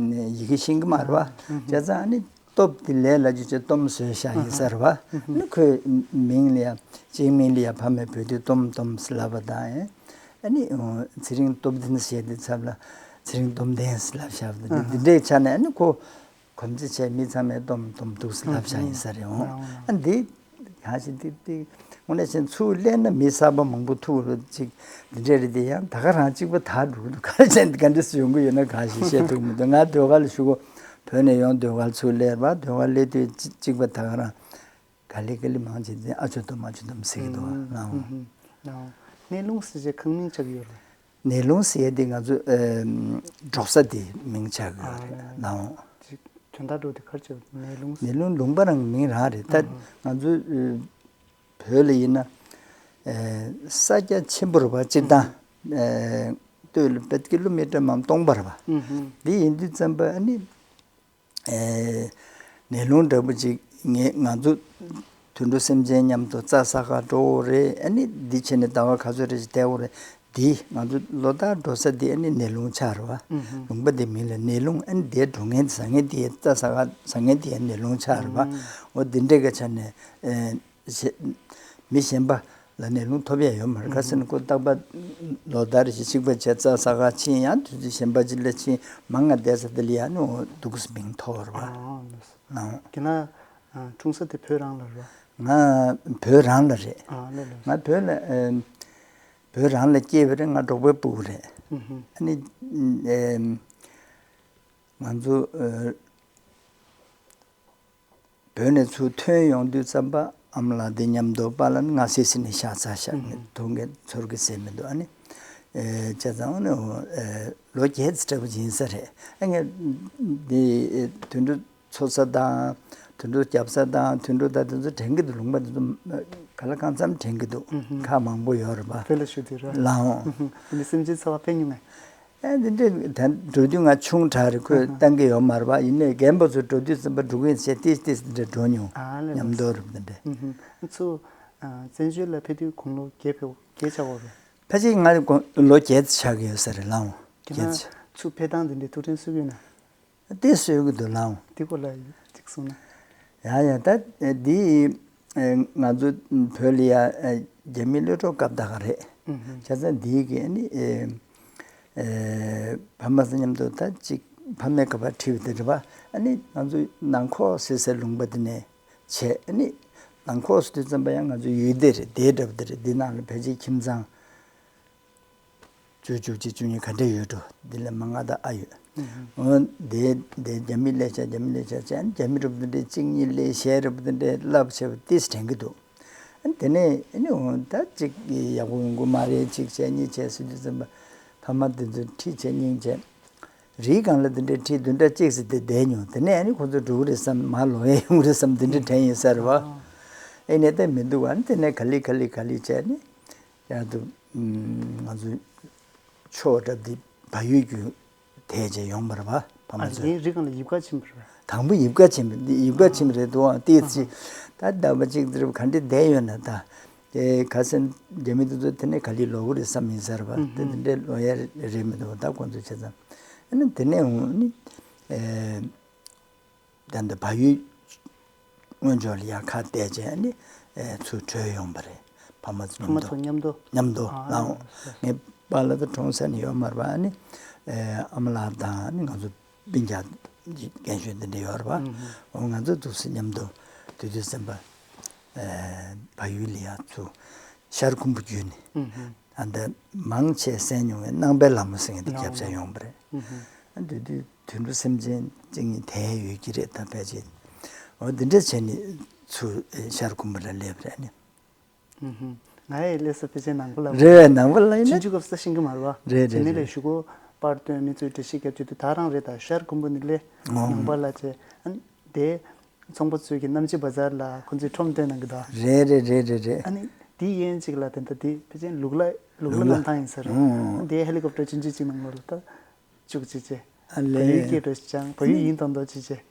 ཡི་གེ་ཤེས་ཀྱི་མ་རེད་བ། བྱས་ཙང་ཨ་ནི་སྟོབས་འདི་ལས་སླ་རྒྱུ་བྱས་སྟོམ་བཟོས་བཞག་ཡིན་ས་རེད་བ། ཨ་ནི་ཁོའི་མིང་ལ་ཡང་གཅེས་མིང་ལ་ཡང་ཕ་མས་བོས་དུས་སྟོམ་སྟོམ་ཟེར་ལབ་པ་དང་ཨེ་ཨ་ནི་ཚེ་རིང་སྟོབས་ལྡན་ཟེར་དེ་ཚབ་ལ་ཚེ་རིང་སྟོབས་ལྡན་ཟེར་ལབ་བཞག་པ་དང་འདི་འདྲའི་ཆ་ནས་ཨ་ནི་ཁོ་གོམས་འདྲིས་བྱས་མི་ཚང་མས་སྟོམ་སྟོམ་འདུག་ཟེར་ལབ་བཞག་ཡིན་ས་རེད་འོང་ཨ་འདི། ཡང་ཞིག་ཏིག་ཏིག་དངོས་གནས་བྱས་ན་ཚུར་སླེབས་ན་མི་གསར་པ་མང་པོ་ཐུག་རུ་ཅིག་འདི་འདྲ་རེད་དེ་ཡང་ད་ག་རང་གཅིག་པ་དག་འགྲོ་གི་འདུག་ག་རེ་བྱས་ན་ག་འདྲ་སེ་ཡོང་གི་ཡོད་ན་གང་ཞིག་བཤད་ཐུབ་མི་འདུག་ང་ཟློས་གར་ལ་ཞུ་གོ་བོད་ནས་ཡོང་ཟློས་གར་ཚུར་སླེབས་པ་ཟློས་གར་སླེབས་དུས་གཅིག་པ་ད་ག་རང་ག་ལེ་ག་ལེ་མང་ཆེ་འཛིན་ཨ་ཆོ་སྟོམ་ཨ་ཆོ་སྟོམ་ཟེར་གི་འདུག་ཨ་ལའོ། གནས་ལུང་ཟེར་བྱས་ཁང་མིང་ཆགས་ཡོད་རེད། ནས་ལུང་ཟེར་ཡས་དེ་ང་ཚོ་ཨེམ་འབྲོག་ས་དེ་མིང་ཆགས་ཡོད་རེད་ལའོ། ཅིག་དོན་དག་འགྲོ་དེ་གར་ཆགས་ནས་ལུང་ཟེར། ནས་ལུང་ལུང་པ་རང་མིང་རང་རེད་ད། ང་ཚོ་ཨེ་བོད་ལ་ཡིན་ན་ཨེ་ས་རྒྱ་ཆེན་པོ་རེད་བ་སྤྱིར་བཏང་ཨེ་སྟོད་ལ་བེད་ཀི་ལོ་མི་ཊར་མམ་སྟོང་པ་རེད་བ། འདི་ཡིན་དུས་ཙམ་པ་ཨ་ནི། ཨེ་ནས་ལུང་འདྲ་པོ་ཅིག་ངས་ང་ཚོ་དུད་འགྲོ་སེམས་ཅན་མཉམ་དུ་རྩྭ་ཟ་གར་འགྲོ་འོ་རེད། ཨ་ནི་འདི་བྱས་ནས་ཟླ་བ་ག་ཚོད་རེ་ཞིག་བསྡད་འོ་རེད། འདི་ང་ཚོ་ལོ་ལྟར་འགྲོ་ས་འདི་ཨ་ནི་ནེ་ལུང་ཆགས་རེད་བ། ལུང་པ་འདི་མིང་ལ་ནེ་ལུང་། ཨ་ནི་འདིར་འགྲོ་མཁན་ཟ་མཁན་དེ་རྩྭ་ཟ་ག་ཟ་མཁན་དེ་ནེ་ལུང་ཆགས་རེད་བ། འོ་འདི་འདྲས་ཀྱི་ཆ་ནས་ཨེ་གཞན་མི་གཞན་པ་ལ་ནེ་ལུང་ཐོབ་ཡ་ཡོད་མ་རེད། ཁ་སང་ཁོ་རྟག་པར་ལོ་ལྟར་ཞིག་གཅིག་པ་བྱས་རྩྭ་ཟ་ག་ཕྱིན། ཡང་དུས་ཚོད་གཞན་པ་ཅིག་ལ་ཕྱིན། མང་ང་བསྡད་ས་དེ་ལ་ཡ་ནི་འོ་འདུག་སེ་མིང་ཐོགས་རེད་བ། ཨ་ལགས། ཁྱེད་རང་འཁྲུངས་ས་དེ་བོད་རང་ལ་རེད་བ། ང་བོད་རང་ལ་རེད། ཨ་ལགས་ལགས། ང་བོད་ལ་ཨེ་བོད་རང་ལ་སྐྱེས་པ་རེད། ང་འབྲོག་པའི་སྤུ་གུ་རེད། ཨ་ནི་ཨེ་ང་ཚོ་ཨེ་བོད་ནས་ཚུར་ཐོན་ཡོང་དུས་ཙམ་པ་ཨ་མ་ལགས་དེ་མཉམ་དུ་པཱ་ལགས་ནི་ང་སི་སི་ནས་ཤ་ཚ་ཤ་ཐུག་མཁན་ཚོར་གི་ཟེར་མི་འདུག་ཨ་ནི་ཨེ་བྱས་ཙང་ཨ་ནི་ཨེ་ལོ་བརྒྱད་ཙམ་འདྲ་པོ་ཡིན་ས་རེད། ཨ་ངས་འདི་དུད་འགྲོ་འཚོ་ས་དང་དུད་འགྲོ་རྒྱབ་ས་དང་དུད་འགྲོ་དང་དེ་ཚོ་དྲན་གྱི་འདུག་ལུང་པ་དེ་ཚོ་ག་ལ་གང་འཚམ་དྲན་གྱི་འདུག་ཁག་མང་པོ་ཡོད་རེད་པ། བོད་ལ་བཞུགས་དུས་རེད། ལགས་འོང་། ཨ་ནི་སེམས་ཅན་འཚོ་བ་ཕན་མྱོང་ངས། ཨེ་འདི་འདྲས་ད་འགྲོ་དུས་ང་ཆུང་དྲགས་རེད། ཁོས་བཏང་གི་ཡོད་མ་རེད་པ། ཡིན་ནའི་རྒན་པ་ཚོ་འགྲོ་དུས་ཙམ་པ་འགྲོ་གི་ཡིན་ཟེར་ཏིས་ཏིས་འདྲ་འགྲོ་མྱོང་། ཨ་ལས་མཉམ་དུ་རེད་པ་འདི་འདྲས། ཚུར་བཙན་བྱོལ་ལ་ཕེབས་དུས་དགུང་ལོ་བརྒྱད་ཕེབས་བརྒྱད་ཆགས་པ་རེད། ཕལ་ཆེར་ང་ལོ་བརྒྱད་ཆགས་ཀྱི་ཡོད་ས་རེད། ལགས་འོང་། ཁྱེད་རང་ཚུར་ཕེབས་སྟངས་འདི་འདྲའི་ཐུགས་ཕྲན་གསོས་ཀྱི་ཡོད་ན། དེ་གསོས་ཀྱི་འདུག་ལགས་འོང་། དེ་སྐོར་ལ་ཅིག་གསུངས་ན། ཡ་ཡ་ད་འདི་ང་ཚོ་བོད་ལ་ཡ་རྒྱ་མི་གློད་གྲོགས་སྐབས་དག་རེད། བྱས་ཙང་འདི་གི་ཨ་ནི་ཕ་མ་ཚོ་མཉམ་དུ་ད་ཅིག་ཕ་མའི་ཁ་པར་ཁྲིད་པ་དེ་རེད་པ། ཨ་ནི་ང་ཚོ་ནང་ཁོག་ཟེར་སའི་ལུང་པ་དེ་ནས་བྱས། ཨ་ནི་ནང་ཁོག་ཟེར་དུས་ཙམ་པ་ཡང་ང་ཚོ་ཡུལ་སྡེ་རེད། སྡེ་འདྲ་པོ་དེ་རེད། འདི་ནང་ལ་ཕལ་ཆེར་ཁྱིམ་ཚང་བཅུ་བཅུ་གཅིག་བཅུ་གཉིས་ག་འདྲ་ཡོད་འགྲོ། འདི་ལས་མང་ང་ད་ཨ་ཡོད། འོ་འདི་འདི་རྒྱ་མི་ལས་བྱ་རྒྱ་མི་ལས་བྱ་བྱས། རྒྱ་མི་རབ་འདི་འདྲའི་གཅིག་གཉིས་ལས་གཞས་རབ་འདི་འདྲའི་རླབས་ཆེ་བ་ཏིས་དྲན་གི་འདུག་དེ་ནས་ཨ་ནི་འོ་ད་གཅིག་ཡག་པོ་ཡོང་གི་མ་རེད། གཅིག་བྱས་གཉིས་བྱས་ཟེར་དུས་ཙམ་པ་ཕ་མ་འདི་ཚོ་ཁྲིད་བྱས་སྙིང་རྗེ། རིའི་སྒང་ལ་འདི་འདྲའི་ཁྲིད་བདུན་ཕྲག་གཅིག་ཙམ་དེ་བསྡད་མྱོང་། དེ་ནས་ཨ་ནི་ཁོ་ཚོ་འགྲོ་གི་རེད་བསམ། མར་ལོག་ཡས་ཡོང་གི་རེད་བསམ། འདི་འདྲའི་དྲན་ཡོད་ས་རེད་པ། ཨེ་ནས་ད་མི་འདུག་ཨ་ནི་དེ་ནས་ག་ལེ་ག་ལེ་ག་ལེ་བྱས་ནས་ཡར་དུ་ང་ཚོ་ཕྱོགས་འདྲ་འདི་བལ་ཡུལ་བརྒྱུད་དེད་བྱས་ཡོང་བ་རེད་པ། ཕ་མ་ཨ་ཚོ་དེ་རིའི་སྒང་ལ་ཡིབ་ཀ་ཕྱིན་པ་རེད་པ། དང་པོ་ཡིབ་ཀ་ཕྱིན་པ་འདི་ཡིབ་ཀ་ཕྱིན་པ་རེད་འདུག་ཨང་། ཏིས་ཅི་ད་ཟླ་བ་གཅིག་དེར་ག་འདྲ་བསྡད་ཡོད་ན། ད་དེ་ཁ་སང་རྒྱ་མི་དེ་ཚོ་དེ་ནས་ག་ལེ་ལོག་གི་རེད་བསམ་ཡིན་ས་རེད་པ། དེ་དེ་འདྲའི་ལོག་ཡས་རེད་མི་འདུག་ད་ཁོང་ཚོ་བྱས་ཙང་ཨ་ནི་དེ་ནས་འོང་ནི་ཨེ། ད་ལྟ་བལ་ཡུལ་སྔོན་ཕྱོགས་ལ་ཡར་ཁ་གཏད་བྱས་ནས་ཨེ་ཚུར་བྲོས་ཡོང་བ་རེད། ཕ་མ་ཚོ་ཕ་མ་མཉམ་དུ། ཚོ་མཉམ་དུ། མཉམ་དུ་ཨ་ལགས་འོང་། ངའི་པཱ་ལགས་ད་གྲོངས་ས་ནས་ཡོད་མ་རེད་པ། ཨ་ནི་ཨེ་ཨ་མ་ལགས་དང་ཨ་ནི་ང་ཚོ་སྤུན་ཀྱག་རྒན་གཞོན་འདི་འདྲ་ཡོད་རེད་པ། འོ་ང་ཚོ་འདུག་སེ་མཉམ་དུ་དུས་དུས་ཙམ་པ་ཨེ་བལ་ཡུལ་ལ་ཡར་ཚུར་ཤར་ཁུམ་བུ་བརྒྱུད་ནས། ཨ་འདི་མང་ཆེ་གསན་མྱོང་བའི་ནང་པའི་ལྷ་མོ་ཟེར་མཁན་དེ་རྒྱབ་ས་ཡོང་བ་རེད། ཨ་འདི་དུས་དུད་འགྲོ་སེམས་ཅན་གཅིག་གཉིས་དེ་ཡོད་ཀྱི་རེད། ད་ཕལ་ཆེར་འོ་འདི་འདྲ་བྱས་ནས་ཚུར་ཨེ་ཤར་ཁུམ་བུ་ལ་སླེབས་རེད། ཨ་ནི་ང་ཡི་སླེབས་ས་ཕལ་ཆེར་ནང་པ་ལ་རེད། ནང་པ་ལ་ཡིན་ན་ཆུང་ཆུང་སྐབས་སུ་ཤེས་ཀྱི་མ་རེད་པ། རེད་རེད། དེ་ནས་ལས་གཞུག་གུ་པར་སྟོན་མི་ཚོས་འགྲེལ་བཤད་རྒྱབ་བྱེད་དུས་ད་རང་རེད། ད་ཤར་ཁུམ་བུ་ནས་སླེབས། ནང་པ་ལ་བྱས། ཨ་ནི་དེ་ཚོང་པ་ཚོས་ཀྱི་གནམ་རྗེ་བ་ཛར་ལ་ཁོ་ཚོས་ཁྲོམ་སྟོན་གནང་གི་འདུག་རེད་རེད་རེད་རེད་རེད། ཨ་ནི་དེའི་དབྱེན་གཅིག་ལ་དེ་འདྲ་དེ་ཕལ་ཆེར་ལུག་ལ་ལུག་ལ་ལུག་ལ་གནམ་ཐང་ཡིན་ས་རེད། ཨ་ནི་དེའི་ཧེ་ལི་ཀོབ་ཊར་ཆུང་ཆུང་གཅིག་ནང་ལོགས་ལ་ད་བཅུག་བྱས་བྱས། ཨ་ལས། བལ་ཡུལ་སྐད་འདྲ་ཅང་བལ་ཡུལ་ཡིན་མདོག་མདོག་བྱས་བྱས།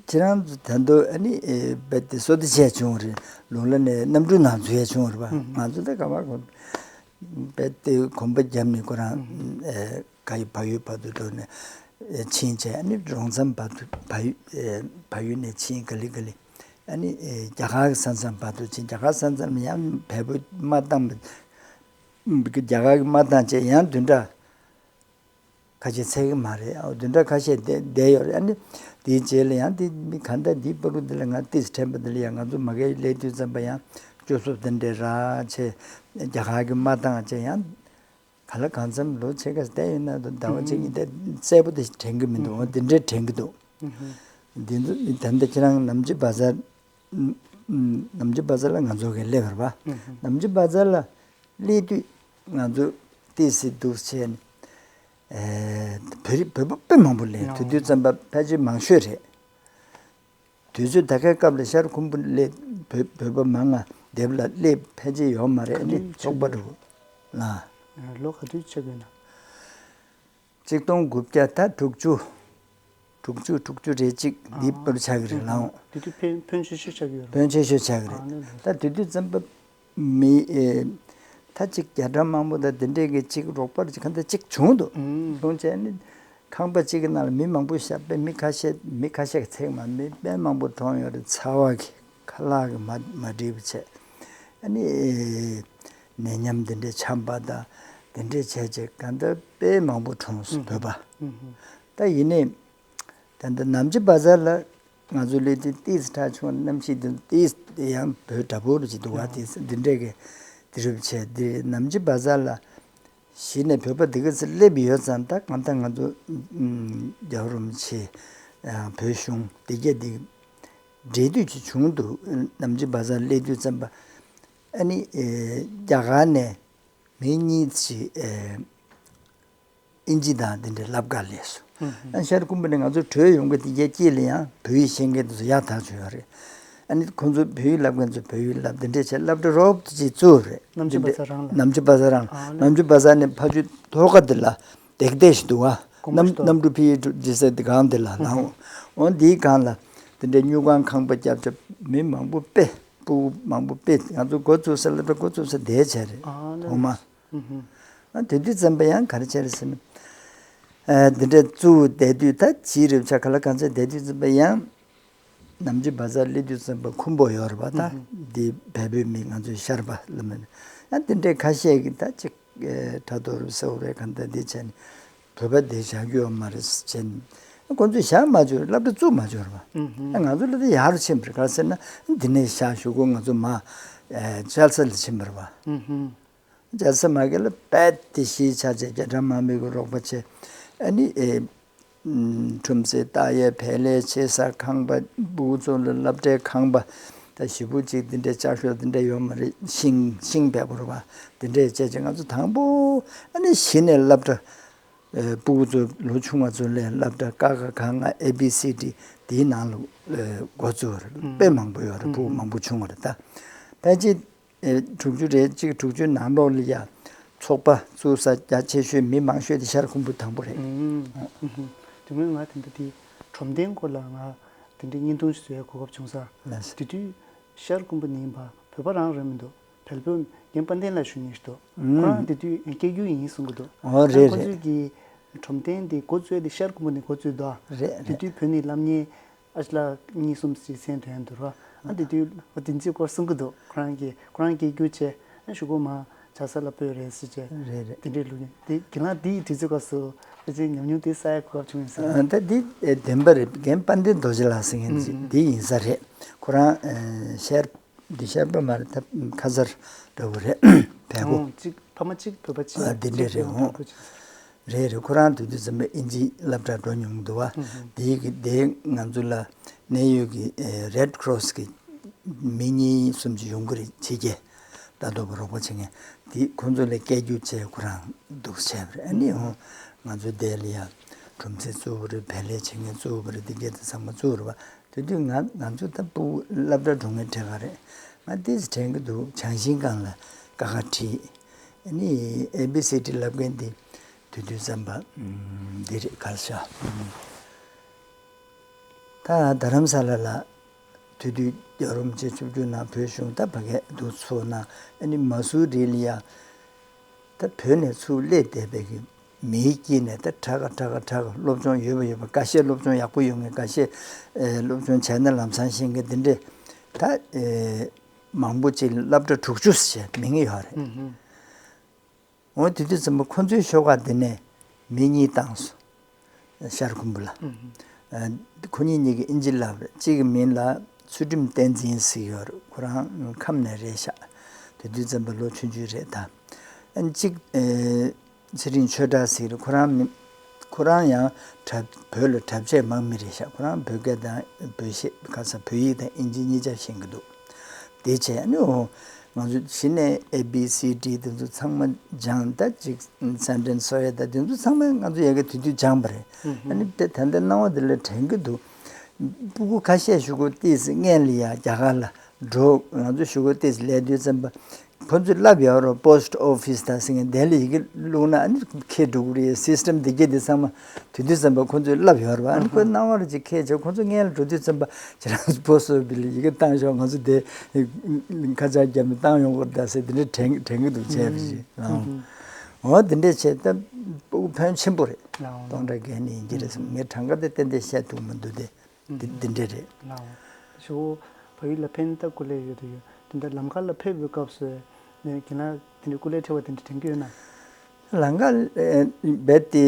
ཁྱེད་རང་ཚོ་ད་དུང་ཨ་ནི་ཨེ་རྦད་དེ་བསོད་བདེ་བྱས་བྱུང་རེད། ལུག་ལ་ནས་གནམ་གྲུ་ནང་འཛུལ་ཡས་བྱུང་རེད་པ། ང་ཚོ་ད་ག་བ་གོ་རྦད་དེ་གོམ་པ་བརྒྱབ་ནས་ཁོ་རང་ཨེ་ག་ཡི་བལ་ཡུལ་བར་དུ་འགྲོ་ནས་ཨེ་ཕྱིན་བྱས། ཨ་ནི་རོང་ཟམ་བར་དུ་བལ་ཡུལ་ཨེ་བལ་ཡུལ་ནས་ཕྱིན། ག་ལེ་ག་ལེ། ཨ་ནི་ཨེ་རྒྱ་གར་གྱི་ས་མཚམས་བར་དུ་ཕྱིན། རྒྱ་གར་ས་མཚམས་ཡང་བལ་པོ་མ་བཏང་། རྒྱ་གར་གྱིས་མ་བཏང་བྱས་ཡང་བདུན་ཕྲག་ཁ་ཤས་ཚད་ཀྱི་མ་རེད། ཨ་བདུན་ཕྲག་ཁ་ཤས་བསྡད་བསྡད་ཡོད་རེད། ཨ་ནི་དེའི་རྗེས་ལ་ཡང་དེ་མི་གང་ལྟར་འདིའི་བར་དུ་འདི་ལ་ང་ཏིས་དྲན་པ་འདི་ལ་ཡང་ང་ཚོ་མ་གིར་སླེབས་དུས་ཙམ་པ་ཡང་སྐྱོབ་གསོ་དེ་འདྲ་རག་བྱས། རྒྱ་གར་གྱིས་མ་བཏང་བྱས་ཡང་ག་ལ་གང་འཚམ་ལོ་ཕྱེད་ཀ་བསྡད་ཡོད་ན་འདུག་ཟླ་བ་གཅིག་གཉིས་བསྡད། གསལ་པོ་དེ་དྲན་གྱི་མི་འདུག་འོ་དེ་འདྲས་དྲན་གྱི་འདུག་འདི་ཚོ་ད་ལྟ་ཁྱེད་རང་ནམ་ཅི་བ་ཛར། ནམ་ཅི་བ་ཛར་ལ་ང་ཚོ་གིས་སླེབས་པ་རེད་པ། ནམ་ཅི་བ་ཛར་ལ་སླེབས་དུས་ང་ཚོ་ཏོག་ཙམ་འདུག་བྱས་ནས་ཨེ་བོད་རིགས་བོད་པ་དཔེ་མང་པོ་སླེབས། དེ་དུས་ཙམ་པ་ཕལ་ཆེར་མང་ཤོས་རེད། དུས་ཚོད་ད་གའི་སྐབས་ལ་ཤར་ཁུམ་བུ་སླེབས་བོད་བོད་པ་མང་ང་སྡེབ་ལ་སླེབས་ཕལ་ཆེར་ཡོད་མ་རེད། ཨ་ནི་ཚོགས་པ་འགྲོ་ལ། ལོ་ག་དུས་ཆགས་ཡོད་ན། གཅིག་སྟོང་དགུ་བརྒྱ་ད་དྲུག་ཅུ། དྲུག་ཅུ་དྲུག་ཅུ་རེ་གཅིག་འདི་བར་ཆགས་ཀྱི་རེད། ལགས་འོང་། དེ་དུས་ཕོན་ཕོན་ཆེ་ཤོས་ཆགས་ཀྱི་ཡོད་རེད། ཕོན་ཆེ་ཤོས་ཆགས་ཀྱི་རེད། ད་དེ་དུས་ཙམ་པ་མི་ཨེ་ ད་ཅིག་རྒྱ་གྲམ་མང་པོ་དང་དེ་འདྲས་ཀྱི་ཅིག་རོགས་པ་ཅིག་གང་ལྟར་ཅིག་བྱུང་འདུག་ཨུམ། བྱུང་བྱས་ནི་ཁང་པ་གཅིག་གི་ནང་ལ་མི་མང་པོ་བཞག་པས། མི་ཁ་ཤས་མི་ཁ་ཤས་ཀྱི་ཚེག་མ་མི་དཔོན་མང་པོ་གྲོངས་ཡོད་རེད། ཚ་བ་གི་ཁ་ལག་གི་མ་མ་འགྲིག་པ་བྱས། ཨ་ནི་ནད་ཉམས་དེ་འདྲས་ཆམ་པ་དང་དེ་འདྲས་བྱས་བྱས་གང་ལྟར་དཔེ་མང་པོ་གྲོངས་སོང་བོད་པ། ཨུམ། ད་ཡིན་ནའི། ད་ལྟ་ནམ་ཅི་བ་ཛར་ལ་ང་ཚོ་སླེབས་དུས་ཏིས་ཁྲ་ཆུང་གནམ་གཤིས་འདི་ཏིས་དེ་ཡང་བོད་འདྲ་པོ་རུ་ཅིག་འདུག་བ། ཨ། ཏིས་འདི་འདྲས་ཀྱི་དུས་རབས་བྱས་འདི་ནམ་ཅི་བ་ཛར་ལ་གཞི་ནས་བོད་པ་འདི་ག་ཚོད་སླེབས་ཡོད་ཙང་། ད་གང་ལྟར་ང་ཚོ་ཨུམ་རྒྱལ་བ་རིན་པོ་ཆེ་ཡང་བོད་གཞུང་འདི་གས་འདི་འབྲེལ་མཐུད་ཅིག་བྱུང་འདུག་ནམ་ཅི་བ་ཛར་སླེབས་དུས་ཙམ་པ་ཨ་ནི་ཨེ་རྒྱ་གར་ནས་མི་གཉིས་ཅིག་ཨེ། ཨིན་ཇི་དང་དེ་འདྲའི་སློབ་གྲྭར་སླེབས་སོང་། ཨ་ནི་ཤར་ཁུམ་བུ་ནས་ང་ཚོ་བྲོས་ཡོང་གི་དེ་གའི་དཀྱིལ་ལ་ཡང་བོད་ཡིག་ཤེས་མཁན་དེ་ཚོ་ཡག་ཐག་ཆོད་ཡོད་རེད། ཨ་ནི་ཁོང་ཚོ་བོད་ཡིག་བསླབ་མཁན་ཚོ་བོད་ཡིག་བསླབ། དེ་འདྲས་བྱས་སློབ་གྲྭ་རོབ་ཏུ་ཅིག་བཙུགས་རེད། ནམ་ཅི་བ་ཛར་རང་ལ། ནམ་ཅི་བ་ཛར་རང་། ཨ་ནི་ནམ་ཅི་བ་ཛར་ནས་ཕ་ཆུ་ཐོག་ཁ་དེ་ལ་དེག་དེ་ཞིག་འདུག་བ། དགོན་པ་གནམ་ཞིག་འདུག་གནམ་གྲུ་ཕི་ཡི་གྲུ་འདི་ཟེར་དེ་སྒང་དེ་ལ་ལངས། འོ་འདིའི་སྒང་ལ་དེ་འདྲའི་སྨྱུག་ཁང་ཁང་པ་རྒྱབ་བྱས་མི་མང་པོ་དཔེ་སྤུ་གུ་མང་པོ་དཔེ་ང་ཚོ་འགོ་བཙུགས་ས་སློབ་གྲྭ་འགོ་བཙུགས་ས་དེ་བྱས་རེད། ཨ་ནི་ཐོག་མ། ཨ་དེ་དུས་ཙམ་པ་ཡང་ག་རེ་བྱས་རེད་ཟེར་ན། ཨ་འདི་འདྲ་བཙུགས་བསྡད་དུས་ད་ཇི་རེབ་ཆ་ག་ལ་གང་ཚེ་བསྡད་དུས་ཙམ་པ་ཡང་། ནམ་ཅི་བ་ཛར་སླེབས་དུས་ཙམ་པ་ཁུམ་པོ་ཡོད་རེད་པ། ད་འདི་བལ་པོའི་མི་ང་ཚོའི་ཤར་པ་ལ་མིན། ཡང་དེ་འདྲའི་ཁ་ཤས་ཀྱིས་ད་ཅིག་ཕྲག་དོག་རེད་ཟེར་བ་རེད། གང་ལྟར་འདི་བྱས་ནས་བོད་པ་འདི་བཞག་རྒྱུ་ཡོད་མ་རེད་ཟེར་བྱས་ནས་ཁོང་ཚོས་བཞག་མ་བཅུག་སློབ་གྲྭ་བཙུགས་མ་བཅུག་རེད་པ། ཨ་ང་ཚོ་སློབ་གྲྭ་ཡག་རུ་ཕྱིན་པ་རེད། ག་རེ་ཟེར་ན་འདི་ནས་བཞག་གཞུག་གུ་ང་ཚོ་མ་ཨེ་ཅལ་སེ་ལ་ཕྱིན་པ་རེད་པ། ཅལ་སེ་མ་གི་ལ་རྦད་དེ་གཞིས་ཆགས་བྱས་རྒྱ་གྲམ་མང་པོའི་གི་རོགས་པ་བྱས། ཨ་ནི་ཨེ་ཁྲོམ་སའི་ཏཱ་ཡའི་བལ་ལས་ཆེ་ས་ཁང་པ་སྤུ་གུ་ཚོ་ལ་སློབ་གྲྭའི་ཁང་པ་ད་ཞེ་པོ་ཅིག་འདི་འདྲའི་ལྕགས་ཤོག་འདི་འདྲ་ཡོད་མ་རེད། ཤིང་ཤིང་བལ་པོ་རེད་པ། འདི་འདྲའི་བྱས་བྱས་ང་ཚོ་དང་པོ་ཨ་ནི་གཞི་ནས་སློབ་གྲྭ། ཨེ་སྤུ་གུ་ཚོ་ལོ་ཆུང་བ་ཚོ་ལ་སློབ་གྲྭ་ཀ་ཁ་ག་ང་ཨེ་བི་སི་ཌི་དེའི་ནང་ལ་ཨེ་འགོ་བཙུགས་རེད། དཔེ་མང་པོ་ཡོད་རེད། སྤུ་གུ་མང་པོ་བྱུང་བ་རེད། ད་ཕལ་ཆེར་ཨེ་དྲུག་ཅུ་རེད། གཅིག་དྲུག་ཅུ་ནང་ལོགས་ལ་ཡ་ཚོགས་པ་བཙུགས་ས་རྒྱ་ཆེ་ཤོས་མི་མང་ཤོས་དེ་ཤར་ཁུམ་བུ་དང་པོ་རེད། དེ་སྔོན་ང་དེ་འདྲ་དེ་ཁྲོམ་སྡེའི་སྐོར་ལ་ང་དེ་འདྲའི་བརྙན་ཐུང་ཞིག་བཟོ་ཡའི་གོ་སྐབས་བྱུང་ས། དེ་དུས་ཤར་ཁུམ་བུ་ནས་ཡིན་པ་བོད་པ་རང་རེད་མི་འདུག་བལ་པོ་རྒན་དཔལ་ལྡན་ལགས་ཞུ་མཁན་ཞིག་འདུག་ཁོ་རང་དེ་དུས་སྐད་སྒྱུར་ཡིན་གསུང་གི་འདུག་ཨོ་རེད་རེད། ཁོ་ཚོས་ཀྱི་ཁྲོམ་སྡེ་འདི་འགོ་བཙུགས་དེ་ཤར་ཁུམ་བུ་ནས་འགོ་བཙུགས་འདུག་རེད་རེད། དེ་དུས་བོད་ནས་སློབ་གཉེར་ཨ་ཅག་ལགས་གཉིས་གསུམ་ཞིག་གསན་ཐོན་འདུག་ར། ཨ་དེ་དུས་ཨ་དེ་ཚོའི་སྐོར་གསུང་གི་འདུག་ཁོ་རང་གིས་ཁོ་རང་སྐད་སྒྱུར་བྱས་ཨ་གཞུག་གུ་མ་ཇ་ས་ལ་སྤོས་རེད་ཟེར་བྱས། རེད་རེད། དེ་འདྲའི་ལུགས་ཡིན་དེ་གྱི་ལ་དེའི་དུས་ཚོད་སྐབས་སུ་ཨ་ཅེ་ཉམས་མྱོང་དེ་ས་ཡ་གོ་སྐབས་བྱུང་ཡིན་ས། ཨ་ད་འདི་བདེན་པ་རེད། རྒན་དཔལ་ལྡན་རྡོ་རྗེ་ལགས་ཟེར་མཁན་ཅིག་འདི་ཡིན་ས་རེད། ཁོ་རང་ཨ་ཤར། འདི་ཤར་པ་མ་རེད། ད་ཁ་ཚར་འདྲ་བོ་རེད། བལ་པོ། ཨོ་གཅིག་ཕ་མ་གཅིག་བོད་པ་གཅིག་ཨ་འདི་འདྲ་རེད། ཨོ་རེད་རེད། ཁོ་རང་དུས་དུས་ཙམ་པ་ཨིན་ཇི་སློབ་གྲྭར་འགྲོ་མྱོང་འདུག་བ། དེའི་གི་དེ་ང་ཚོ་ལ་གནད་ཡོད་ཀྱི་རེད་ཀོ་རོ་སི་གི་མི་གཉིས་གསུམ་ཅིག་ཡོང་གི་རེད། ཕྱི་རྒྱལ་ལྟ་རྟོག་པ་རོགས་པ་བྱེད་མཁན་དེ་ཁོ་ཚོ་ལ་སྐད་སྒྱུར་བྱས་ཁོ་རང་འདུག་བྱས་པ་རེད། ཨ་ནི་ཨོ་ང་ཚོ་དེ་ལ་ཡ་ཁྲོམ་ཚེ་གཙོ་བོ་རེད། བལ་ལས་བྱེད་མཁན་གཙོ་བོ་རེད། དེ་སྐད་དེ་ཚང་མ་གཙོ་བོ་རེད་བ། དེ་དུས་ང་ང་ཚོ་ད་སྤུ་གུ་སློབ་གྲྭ་འགྲོ་མཁན་གྲས་ཀ་རེད། ང་ཏིས་དྲན་གི་འདུག་བྱང་ཤིང་སྒང་ལ་ཀ་ཁ་བྲིས། ཨ་ནི་ཨེ་བི་སི་ཌི་བསླབ་མཁན་དེ་དུས་དུས་ཙམ་པ་འདི་རེད། ག་ལ་ཤ་ད་རྡ་རམ་ས་ལ་ལ་དུས་དུས་རྒྱལ་བ་རིན་པོ་ཆེ་ཆིབས་བསྒྱུར་གནང་། བོད་གཞུང་ད་ཕ་གི་འདུག་ཚུགས་གནང་། ཨ་ནི་མ་སུ་རི་ལ་ཡ་ད་བོད་ནས་ཚུར་སླེབས་བསྡད་པའི་གི་མིའི་དཀྱིལ་ནས་ད་ཁྲ་ཁ་ཁྲ་ཁ་ཁྲ་ཁ་སློབ་སྦྱོང་ཡོད་པ་ཡོད་པ། འགའ་ཤས་སློབ་སྦྱོང་ཡག་པོ་ཡོད་མཁན། འགའ་ཤས་ཨེ་སློབ་སྦྱོང་བྱས་ན་ལམ་སང་ཤེས་མཁན་དེ་འདྲས་ད་ཨེ་མང་པོ་ཅིག་སློབ་གྲྭ་དྲུག་ཅུ་ཟེར་མིང་ཡོད་རེད། འོ་དེ་དུས་ཙམ་པ་ཁོ་ཚོའི་ཤོག་ཁག་དེ་ནས་མི་གཉིས་བཏང་སོང་། ཤར་ཁུམ་བུ་ལ། ཨ་ཁོ་གཉིས་གཉིས་ཀྱི་ཨིན་ཇི་བསླབ་རེད། གཅིག་གི་མིང་ལ་ཚུལ་ཁྲིམས་བསྟན་འཛིན་ཟེར་ཡོད་རེད། ཁོ་རང་ཁམས་ནས་རེད་ཤག་དེ་དུས་ཙམ་པ་ལོ་ཆུང་ཆུང་རེད་ད། ཨ་གཅིག་ཨེ་ཚེ་རིང་ཆོས་གྲགས་ཟེར་རེད། ཁོ་རང་མི་ཁོ་རང་ཡང་གྲྭ་བོད་ལ་གྲྭ་ཆས་མང་མི་རེད་ཤག་ཁོ་རང་བོད་སྐད་དང་བོད་གཞས་ག་ས་བོད་ཡིག་དང་ཨིན་ཇི་གཉིས་ཆ་ཤེས་ཀྱི་འདུག་དེ་བྱས་ཨ་ནི་འོ་ང་ཚོ་གཞི་ནས་ཨེ་བི་སི་ཌི་དེ་ཚོ་ཚང་མ་སྦྱངས། ད་ཅིག་སན་ཏྲན་སོ་ཡ་ད་དེ་ཚོ་ཚང་མ་ང་ཚོ་ཡ་གི་དུས་དུས་སྦྱངས་པ་རེད། ཨ་ནི་དེ་ད་ལྟ་སྣང་བ་དེ་ལ་དྲན་གྱི་འདུག་སྤུ་གུ་ཁ་ཤས་ཤུ་གུ་ཏིས་སྔན་ལ་ཡ་རྒྱ་གར་ལ་འགྲོ། ང་ཚོ་ཤུ་གུ་ཏིས་སླེབས་དུས་ཙམ་པ་ ཁོ་ཚོས་བསླབས་ཡོད་རེད། པོ་སི་ཊི་ཨོ་ཕི་སི་དང་ཟེར་མཁན་དེ་ལ་ཡི་གེ་བླུགས་ན་ཨ་ནི་འཁྱེར་འགྲོ་གི་རེད། སི་སི་ཊམ་དེ་གྱད་དེ་ཚང་མ་དེ་དུས་ཙམ་པ་ཁོ་ཚོས་བསླབས་ཡོད་རེད་པ། ཨ་ནི་ཁོས་སྣང་བ་རེ་ཅིག་འཁྱེར་བྱས་ཁོ་ཚོ་སྔོན་ལ་འགྲོ་དུས་ཙམ་པ་ཁྱེད་རང་ཚོ་པོ་སི་ཊི་ཨོ་ཕི་སི་ལ་ཡི་གེ་བཏང་ཤོག་ང་ཚོ་དེ་ཁ་བྱང་བརྒྱབ་ནས་བཏང་ཡོང་གི་རེད་ཟེར་དེ་འདྲ་དྲན་དྲན་གྱི་འདུག་བྱས་པ་རེད། ཨོ་དེ་འདྲས་བྱས་ད་ཕོན་ཆེན་པོ་རེད། ལའོ། སྟོང་ཕྲག་བརྒལ་ནས་ཡིན་གྱི་རེད་བསམ། ངས་གྲངས་ཀ་དེ་ཏན་ཏན་བཤད་ཐུབ་མི་འདུག་སྟེ། འདི་འདི་འདྲ་རེད། ལའོ། ཞོ་བོད་ཡིག་ལ་ཕན་ཐོགས་ཀུ་ལེ་ཡོད་དུ་ཡོད། དེ་འདྲ་ལམ་ཁ་ལ་ཕེབས་པའི་སྐབས་སུ་ནས་ཁྱེད་རང་དེ་འདྲ་ཀུ་ལེ་ཕྲེང་བ་དེ་འདྲ་དྲན་གྱི་ཡོད་ན། ལམ་ཁ་རྦད་དེ་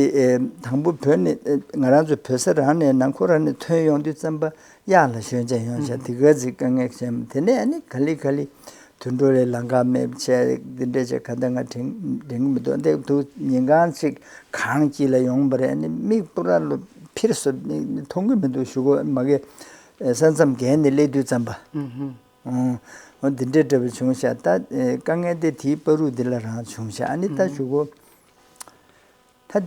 དང་པོ་བོད་ནས་ང་རང་ཚོ་བོད་ས་རང་ནས་ནང་ཁོ་རང་ནས་ཐོན་ཡོང་དུས་ཙམ་པ་གཡག་ལ་ཞོན་བྱས་ཡོང་བྱས་དེ་ག་ཚིག་དཀའ་ངལ་བྱས་མ་དེ་ནས་ཨ་ནི་ག་ལེ་ག་ལེ། དུད་འགྲོ་ལས་ལམ་ཁ་མེད་བྱས་འདི་འདྲས་བྱས་ག་འདྲ་ང་དྲན་དྲན་གི་མི་འདུག་འདི་འདུག་ཉིན་གང་ཅིག་གངས་དཀྱིལ་ལ་ཡོང་བ་རེད། ཨ་ནི་མིག་སྤུ་ར་ལོ་འཕིར་སོ་མཐོང་གི་མི་འདུག་ཞུ་གོ་མ་གི་ས་མཚམས་བརྒལ་ནས་སླེབས་དུས་ཙམ་པ། ཨོ་འདི་འདྲས་འདྲ་བོ་བྱུང་ཤག་ད་དཀའ་ངལ་དེ་དེའི་བར་དུ་འདི་ལ་རང་བྱུང་ཤག་ཨ་ནི་ད་ཞུ་གོ་ད་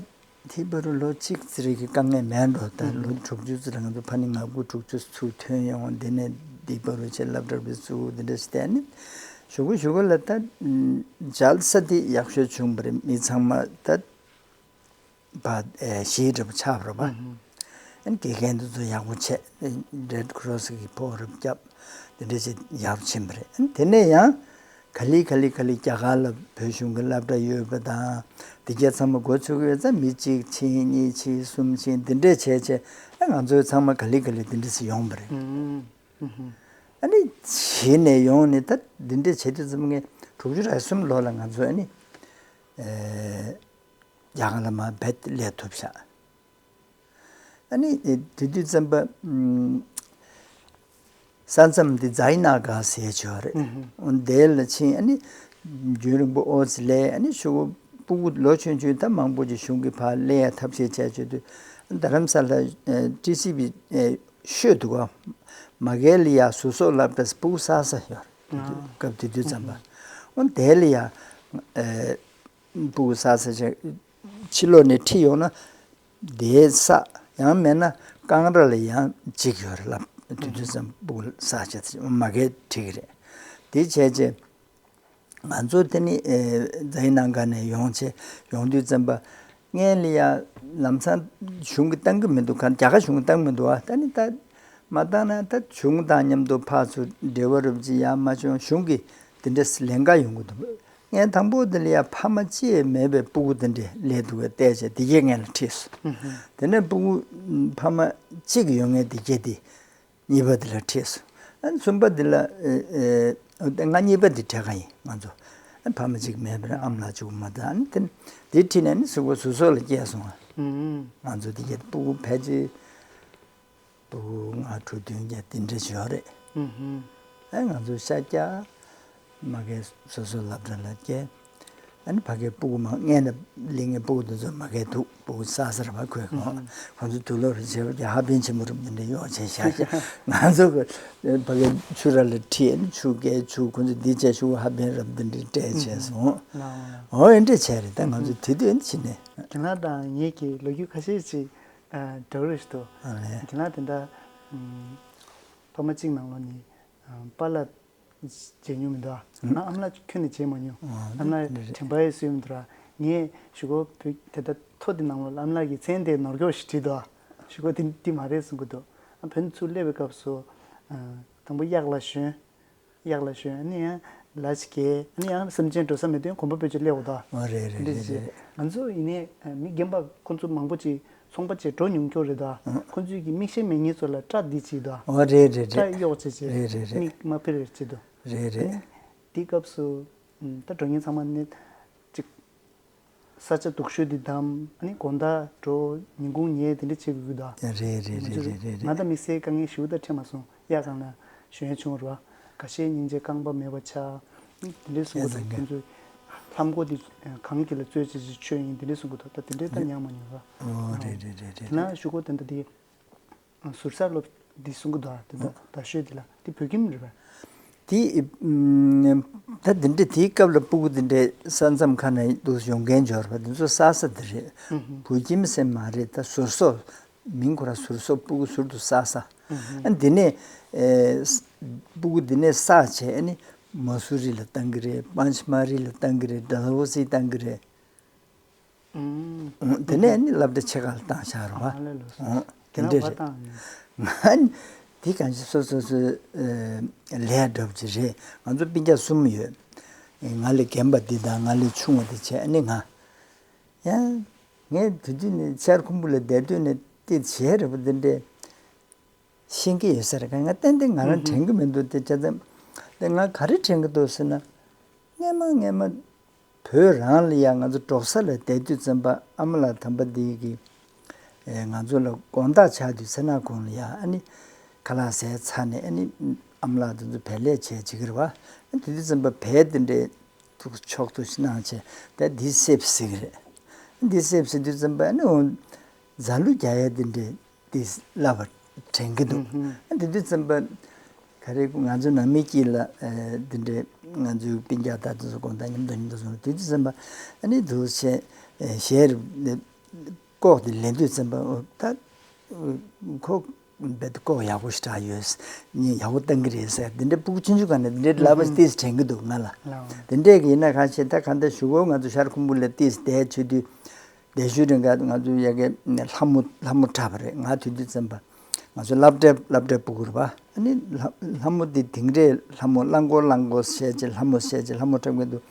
དེའི་བར་དུ་ལོ་གཅིག་ཙམ་རིང་གི་དཀའ་ངལ་མེད་འགྲོ། ད་ལོ་དྲུག་ཅུ་ཙམ་ལ་ང་ཚོ་ཕ་ནི་ང་དགུ་དྲུག་ཅུ་ཚུར་ཐོན་ཡོང་། འདི་ནས་འདི་བར་དུ་ཆེད་སློབ་གྲྭ་བི་ཚུགས་འདི་འདྲ་ཞིག་བལྟས་ནི་ཞུ་གུ་ཞུ་གུ་ལ་ད་མཇལ་ས་དེ་ཡག་ཤོས་བྱུང་བ་རེད། མི་ཚང་མ་ད་བ་ཞེས་འདྲ་པོ་ཆགས་པ་རེད་པ། ཨན་དགེ་རྒན་དེ་ཚོ་ཡག་པོ་བྱས། རེད་ཀོ་རོ་སི་གི་ཕོགས་རབ་བརྒྱབ། དེ་འདྲ་བྱས་ཡག་པོ་ཕྱིན་པ་རེད། ཨན་དེ་ནས་ཡང་ག་ལེ་ག་ལེ་ག་ལེ་རྒྱ་གར་ལ་བོད་གཞུང་གི་སློབ་གྲྭ་ཡོད་པ་དང་དེ་གྱད་ཚང་མ་འགོ་ཚུགས་ཡོད་ཙང་མི་གཅིག་ཕྱིན་གཉིས་ཕྱིན་གསུམ་ཕྱིན་དེ་འདྲས་བྱས་བྱས་ཨ་ང་ཚོའི་ཚང་མ་ག་ལེ་ག་ལེ་དེ་འདྲས་སུ་ཡོང་བ་རེད། ཨ་ནི་གཞི་ནས་ཡོང་ནས་ད་འདི་འདྲས་བྱེད་དུས་ཙམ་ངས་དྲུག་ཅུ་རེ་གསུམ་ལོ་ལ་ང་ཚོ་ཨ་ནི་རྒྱ་གར་ལ་མར་རྦད་དེ་སླེབས་ཐུབ་ཤག་ཨ་ནི་དེ་དུས་ཙམ་པ་ས་མཚམས་འདི་ཛའི་ན་ག་ཟེར་ཆོག་རེད། འོན་དེ་ལ་ཕྱིན་ཨ་ནི་རྒྱུན་རིང་པོ་ཨོ་ཙི་ལས་ཨ་ནི་ཤོག་བུ་ཕྲུ་གུ་ལོ་ཆུང་ཆུང་ད་མང་པོ་ཅིག་གཞུང་གི་ཕར་སླེབས་ཡ་ཐབས་ཤེས་བྱས་བྱས་དུས་རྡ་རམ་ས་ལ་ཊི་སི་བི་ཤོད་འདུག་ག་མ་གལ་ལ་ཡ་ཟུར་སོག་སློབ་གྲྭ་ཕྲུ་གུ་གསར་ས་ཡོད་རེད། སྐབས་དེ་དུས་ཙམ་པ་འོན་དེ་ལ་ཡ། ཕྲུ་གུ་གསར་ས་ཅིག་ཕྱི་ལོགས་ནས་ཁྲིད་ཡོང་ན་དེའི་ས་ཡང་མེད་ན་ཀང་ར་ལ་ཡང་གཅིག་ཡོད་རེད་ལབ། དུས་དུས་ཙམ་ཕྲུ་གུ་གསར་ཆ་དེ་མ་གས་ཁྲིད་ཀྱི་རེད། དེ་བྱས་རྗེས་ང་ཚོ་དེ་ནི་ཛའི་ན་ག་ནས་ཡོང་བྱས་ཡོང་དུས་ཙམ་པ་སྔོན་ལ་ཡ་ལམ་སང་གཞུང་གིས་བཏང་གི་མི་འདུག་ག་རྒྱ་གར་གཞུང་གིས་བཏང་གི་མི་འདུག་ཨ་ད་ནི་ད། མ་བཏང་ན་ད་གཞུང་དང་མཉམ་དུ་ཕར་ཚུར་འབྲེལ་བ་རུབ་ཅིག་ཡང་མ་བྱུང་། གཞུང་གིས་དེ་འདྲས་ལན་འགའ་ཡོང་གི་འདུག་ངས་དང་པོ་དེ་ལ་ཡ་ཕ་མ་གཅིག་མེད་པའི་ཕྲུ་གུ་དེ་འདྲས་སླེབས་འདུག་གས་བལྟས་བྱས་དེ་གས་ངས་ལ་ཁྲིད་སོང་། དེ་ནས་ཕྲུ་གུ་ཕ་མ་གཅིག་ཡོད་མཁན་དེ་གས་དེ་གཉིས་པ་དེ་ལ་ཁྲིད་སོང་། ཨ་ནི་གསུམ་པ་དེ་ལ་ཨེ་ཨེ་ང་གཉིས་པ་དེ་འཕྲད་ག་ཡིན་ང་ཚོ། ཨ་ནི་ཕ་མ་གཅིག་མེད་པར་ཨ་མ་ལགས་གཅིག་པུ་མ་གཏོགས། ཨ་ནི་དེ་དེ་ཁྲིད་ནས་ནི་གཟུགས་པོ་ཟུར་སོག་ལ་སྐྱེལ་སོང་ང་། ང་ཚོ་དེ་གས་ཕྲུ་གུ་ཕལ་ཆེར། ཕྲུ་གུ་ལྔ་དྲུག་བདུན་བརྒྱད་དེ་འདྲ་ཞིག་ཡོད་རེད། ཨ་ང་ཚོ་ཤར་རྒྱག་མ་གི་སོ་སོའི་སློབ་གྲྭ་ལ་སྐྱེལ། ཨ་ནི་ཕ་གིའི་ཕྲུ་གུ་མང་སྔན་ལ་སླེབས་མཁན་ཕྲུ་གུ་དེ་ཚོ་མ་གི་འདུག་ཕྲུ་གུ་གསར་གསར་བ་ཁོས་གོ་ཁོ་ཚོ་དུག་ལོག་རེ་བྱས་པ་ཀྱང་ཧ་པན་ཆེན་པོ་རབ་འདི་འདྲ་གཡོག་བྱས་བཞག་ཀྱང་ང་ཚོ་གི་ཕ་གིའི་ཆུ་ར་ལ་ཁྲིད། ཨ་ནི་ཆུ་བརྒལ་ཆུ་ཁོ་ཚོ་འདི་བྱས་ཆུ་ཧ་པན་རབ་འདི་འདྲ་སྤྲད་བྱས་སོང་། ཨོ་ཨེ་འདྲ་བྱས་རེད། ད་ང་ཚོ་དེ་དུས་ཨ་ནི་ཕྱིན་ནས། ཁྱེད་རང་དང་ངེད་ཀྱི་ལོ་རྒྱུས་ཁ་ཤས་ཅིག་འདྲ་བོ་རེད་ཤག་འདུག་ཨ་ལས། ཁྱེད་རང་དེ་འདྲ་ཕ་མ་གཅིག་ནང་ལོགས་ནས་པཱ་ལགས་མཇལ་མྱོང་མི་འདུག་ཨ་ཨ་མ་ལགས་ཁྱོན་ནས་མཇལ་མ་མྱོང་། ཨ་མ་ལགས་དྲན་པ་ཡོད་སྲོལ་མི་འདུག་ར། ངས་གཞུག་གུ་བོད་དེ་ལྟར་ཐོ་དེ་ནང་ལོགས་ལ་ཨ་མ་ལགས་ཀྱི་མཚན་དེ་ནོར་འཁྱོག་ཞིག་བྲིས་འདུག་ཨ། གཞུག་གུ་དེ་དེ་མ་རེད་གསུང་གི་འདུག་ཨ་བོད་ནས་ཚུར་སླེབས་པའི་སྐབས་སུ་དང་པོ་གཡག་ལ་ཞོན། གཡག་ལ་ཞོན། ཨ་ནི་ཡང་ལ་ཅིག་གས། ཨ་ནི་ཡང་སེམས་ཅན་འགྲོ་ས་མེད་དུས་གོམ་པ་སྤོས་ཅིག་སླེབས་འོ་ད། ཨོ་རེད་རེད་འདི་རེད་ཅིག་རེད། ང་ཚོ་ཡིན་ནའི་མི་རྒན་པ་ཁོང་ཚོ་མང་པོ་ཅིག་ཚོང་པ་ཅིག་འགྲོ་མྱོང་ཁྱོ་རེད་ད། ཁོང་ཚོས་ཀྱི་མིག་ཤེལ་མེད་མཁན་ཚོ་ལ་སྐྲ་འདི་ཅིག་ད། ཨོ་རེད་རེད་རེད། སྐྲ་གཡོག་ཅིག་ཅིག་རེད་རེད་རེད། མིག་མ་ཕེར་རེད་ཅིག་ད། རེད་རེད། ཨ་ནི་དེའི་སྐབས་སུ་ད་འགྲོ་མཁན་ཚང་མ་ནི་ཅིག་ས་ཆ་སྡུག་ཤོས་འདི་བདམས། ཨ་ནི་དགོང་དག་འགྲོ། ཉིན་གུང་ཉལ་དེ་འདྲ་བྱེད་དགོས་ཀྱི་འདུག་རེད་རེད་རེད་རེད་རེད། ང་ད་དམིགས་བསལ་དཀའ་ངལ་ཞེ་པོ་ད་འཕྲད་མ་སོང་། གཡག་སྒང་ལ་ཞོན་ཡ་བྱུང་བ་རེད་བ། ཁ་ཤས་སྙིང་རྗེ་རྐང་པ་མེད་པ་ཆགས། ཨ་ནི་དེ་འདྲས་གསུང་གི་འདུག་ཁོང་ཚོས་ལྷམ་གོག་འདི་གངས་དཀྱིལ་ལ་བཙོས་བྱས་བྱས་མཆོད་ཡིན་དེ་འདྲས་གསུང་གི་འདུག་ད་དེ་འདྲས་ད་མྱངས་མ་མྱོང་ར། ཨོ་རེད་རེད་རེད་རེད། དེ་ན་གཞུག་གུ་ད་ལྟ་དེ་ཟུར་ས་སློབ་འདི་གསུང་གི་འདུག་ཨ། དེ་ད་ད་ཤོད་འདི་ལ་འདི་བོད་ཁྱིམ་རེད་པས། དེ་ད་འདི་འདྲ་དེའི་སྐབས་ལ་ཕྲུ་གུ་འདི་འདྲའི་ས་མཚམས་ཁ་ནས་འདུག་ཡོང་མཁན་འབྱོར་བ་འདི་ཚོ་ས་ས་འདི་རེད། བོད་ཁྱིམ་ཟེར་མ་རེད། ད་ཟུར་སོག་མིང་ཁོ་རང་ཟུར་སོག་ཕྲུ་གུ་ཟུར་དུ་ས་ས། ཨ་འདི་ནས་ཨེ་ཕྲུ་གུ་འདི་ནས་ས་བྱས་ཨ་ནི། མ་སུ་རི་ལ་བཏང་གི་རེད། པན་ཆ་མ་རི་ལ་བཏང་གི་རེད། ཌལ་ཧོ་སི་བཏང་གི་རེད། ཨུམ། དེ་ནས་ནི་སློབ་གྲྭ་ཆེ་ཁག་ལ་བཏང་བཞག་རེད་བ། ཨ་ལས་ལོ། དེ་འདྲས་རེད། ང་ནི་དེ་གང་ཞིག་སོ་སོ་སོའི་ལས་སྒྲུབ་ཀྱི་རེད། ང་ཚོ་སྤུན་ཀྱག་གསུམ་ཡོད། ང་ལས་རྒན་པ་འདི་དང་ང་ལས་ཆུང་བ་འདི་བྱས། ཨ་ནི་ང་ཡང་ངས་དེ་དུས་ནས་ཤར་ཁུམ་བུ་ལ་བསྡད་དུས་ནས་དེ་བྱས་རེད་པ། འདི་འདྲས་ཤེས་ཀྱི་ཡོད་ས་རེད། ང་ཏན་ཏན་ང་རང་དྲན་གྱི་མི་འདུག་དེ་བྱས་ཙང་། དེ་ང་ག་རེ་དྲན་གྱི་འདུག་ཟེར་ན། སྔན་མ་སྔན་མ་བོད་རང་ལ་ཡང་ང་ཚོ་འབྲོག་ས་ལ་བསྡད་དུས་ཙམ་པ། ཨ་མ་ལགས་དམ་པ་འདི་གིས་ང་ཚོ་ལ་དགོང་དག་ཆགས་དུས་ཚེ་ན་གུང་ལ་ཡང་ཨ་ནི་ཁ་ལག་ཟས་ཚར་ནས། ཨ་ནི་ཨ་མ་ལགས་དེ་ཚོ་བལ་ལས་བྱས་བྱེད་ཀྱི་རེད་བ། དེ་དུས་ཙམ་པ་བལ་དེ་འདྲའི་ཐུག་ཆོག་ཐུག་ཞིག་གནང་བྱས། ད་འདི་སེབ་ཟེར་གྱི་རེད། འདི་སེབ་ཟེར་དུས་ཙམ་པ་ཨ་ནི་འོ་རྫ་གླུ་རྒྱག་ཡས་དེ་འདྲའི་དེ་བསླབ་པ་དྲན་གྱི་འདུག་ཨ་དེ་དུས་ཙམ་པ་ག་རེ། ང་ཚོ་ནང་མི་དཀྱིལ་ལ་དེ་འདྲའི་ང་ཚོའི་སྤུན་ཀྱག་དག་དེ་ཚོ་དགོང་དག་མཉམ་དུ་མཉམ་དུ་སོང་། དེ་དུས་ཙམ་པ་ཨ་ནི་འདུག་སེ་ཞལ་ལྐོག་དེ་ལེན་དུས་ཙམ་པ། ད་ཁོ་རྦད་དེ་ལྐོག་ཡག་པོ་ཞེ་དྲག་ཡོད། ངས་ཡག་པོ་བཏང་གི་རེད་ཟེར། དེ་འདྲའི་སྤུ་གུ་ཆུང་ཆུང་སྒང་ནས་དེ་འདྲའི་ལབ་པ་ཏིས་དྲན་གྱི་འདུག་ང་ལ། དེ་འདྲས་ཀྱི་ཡིན་ན་གང་ཤེས། ད་གང་ལྟར་གཞུག་གུ་ང་ཚོ་ཤར་ཁུམ་བུ་ལ་ཏིས་བསྡད་བྱེད་དུས། བསྡད་ཤུལ་རིང་ག་ང་ཚོ་ཡ་གི་ལྷ་མོ་ལྷ་མོ་འཁྲབ་པ་རེད། ང་དེ་དུས་ཙམ་པ་ང་ཚོ་སློབ་གྲྭའི་སློབ་གྲྭའི་སྤུ་གུ་རེད་བ། ཨ་ནི་ལྷ་ལྷ་མོ་དེ་དིང་རེ་ལྷ་མོ་གླང་གོར་གླང་གོར་བྱས་བྱས། ལྷ་མོ་བྱས་བྱས། ལྷ་མོ་འཁྲབ་གི་འདུག་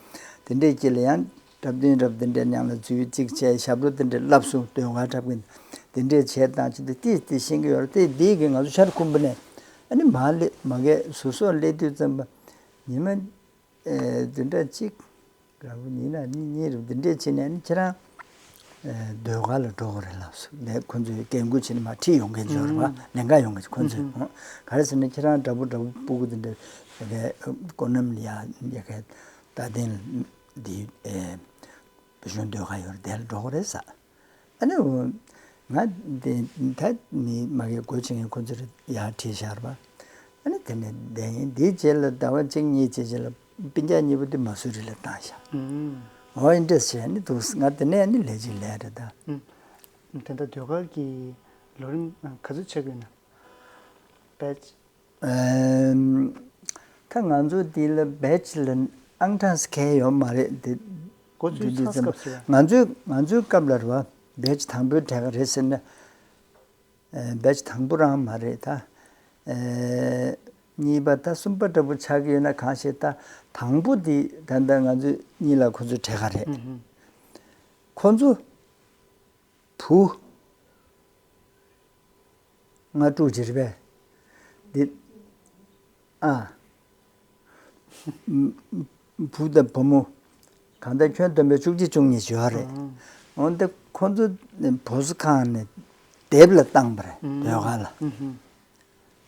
དེ་འདྲས་ཀྱི་ལ་ཡང་འཁྲབ་སྟོན་རབ་དེ་འདྲས་ཉང་ལ་འཛུལ་གཅིག་བྱས། ཞབས་བྲོ་དེ་འདྲས་བསླབ་སོང་། ཟློས་གར་འཁྲབ་གི་འདུག་དེ་འདྲས་བྱས་བཏང་བྱས་ཏེ་ཏིས་ཏིས་ཤེས་ཀྱི་ཡོད་རེད། དེ་དེ་གི་ང་ཚོ་ཤར་ཁུམ་བུ་ནས་ཨ་ནི་མར་སླེབས། མ་གི་ཟུར་སོགས་སླེབས་དུས་ཙམ་པ་ཉི་མ་ཨེ་བདུན་ཕྲག་གཅིག་ར་བོ་ཉིན་ལ་གཉིས་གཉིས་རེ་འདི་འདྲས་བྱས་ནས། ཨ་ནི་ཁྱེད་རང་ཨེ་ཟློས་གར་ལ་འགྲོ་དགོས་རེད་ལབ་སོང་། ལས་ཁོ་ཚོས་འགན་ཁུར་བྱས་ནས་མར་ཁྲིད་ཡོང་མཁན་ཚོ་རེད་བ། ལེན་ག་ཡོང་མཁན་ཚོ་ཁོ་ཚོས། ཨོ། ག་རེ་ཟེར་ན་ཁྱེད་རང་འདྲ་པོ་འདྲ་པོ་སྤུ་གུ་འདི་འདྲ་གའི་སྐོར་རྣམས་ལ་ཡ་ཡ་གའི་རྟ་སྟེང་འདི་ཨེ་བོད་གཞུང་ཟློས་གར་ཡོད་རེད། དེ་ལ་འགྲོ་དགོས་རེད་ཟེར། ཨ་ནི་འོ་ང་དེ་ད་མི་མ་གི་སྒོ་ཕྱེ་མཁན་ཁོ་ཚོར་ཡར་ཁྲིད་བཞག་པ། ཨ་ནི་དེ་ནས་བསྡད་ཡིན། དེའི་རྗེས་ལ་ཟླ་བ་གཅིག་གཉིས་ཀྱི་རྗེས་ལ་སྤུན་ཀྱག་གཉིས་པོ་དེ་མ་སུ་རི་ལ་བཏང་བཞག་ཨུམ། འོ་ཨིན་འདྲས་བྱས་ནི་འདུག་ང་དེ་ནས་ནི་ལས་ཅིག་ལས་རེད་ད། ཨུམ། དེ་འདྲ་ཟློས་གར་གྱི་ལོ་རིམ་ག་ཚོད་ཆགས་ཀྱི་ཡོད་ན། བེ་ཅི། ཨེམ། ད་ང་ཚོ་འདི་ལ་བེ་ཅི་ལ་ཨང་གྲངས་སུ་གང་ཡོད་མ་རེད་དེ། འགོ་ཚུགས་དུས་ཚང་ཙམ་སྐབས་སུ། ང་ཚོའི་ང་ཚོའི་སྐབས་ལ་རེད་བ། བེ་ཅི་དང་པོའི་གྲས་ཀ་རེད་ཟེར་ན། ཨེ་བེ་ཅི་དང་པོ་རང་མ་རེད་ད། ཨེ་གཉིས་པ་ད་གསུམ་པ་འདྲ་པོ་ཆགས་ཀྱི་ཡོད་ན། གང་ཤེས། ད་དང་པོ་འདི་ད་ལྟ་ང་ཚོའི་གཉིས་ལ་ཁོ་ཚོའི་གྲས་ཀ་རེད། ཨུ་ཧུ། ཁོ་ཚོ་བུ་ང་དྲུག་ཅིག་རེད་པས། འདི་ཨ། བུ་དང་བུ་མོ་གང་ལྟར་ཁྱོན་བསྡོམས་པས་བཅུ་གཅིག་བཅུ་གཉིས་ཡོད་རེད། ཨང་། འོན་ཏེ་ཁོ་ཚོ་བུ་གསོ་ཁང་ནས་དེབ་ལ་བཏང་པ་རེད། ཨང་། ཟློས་གར་ལ། ཨང་།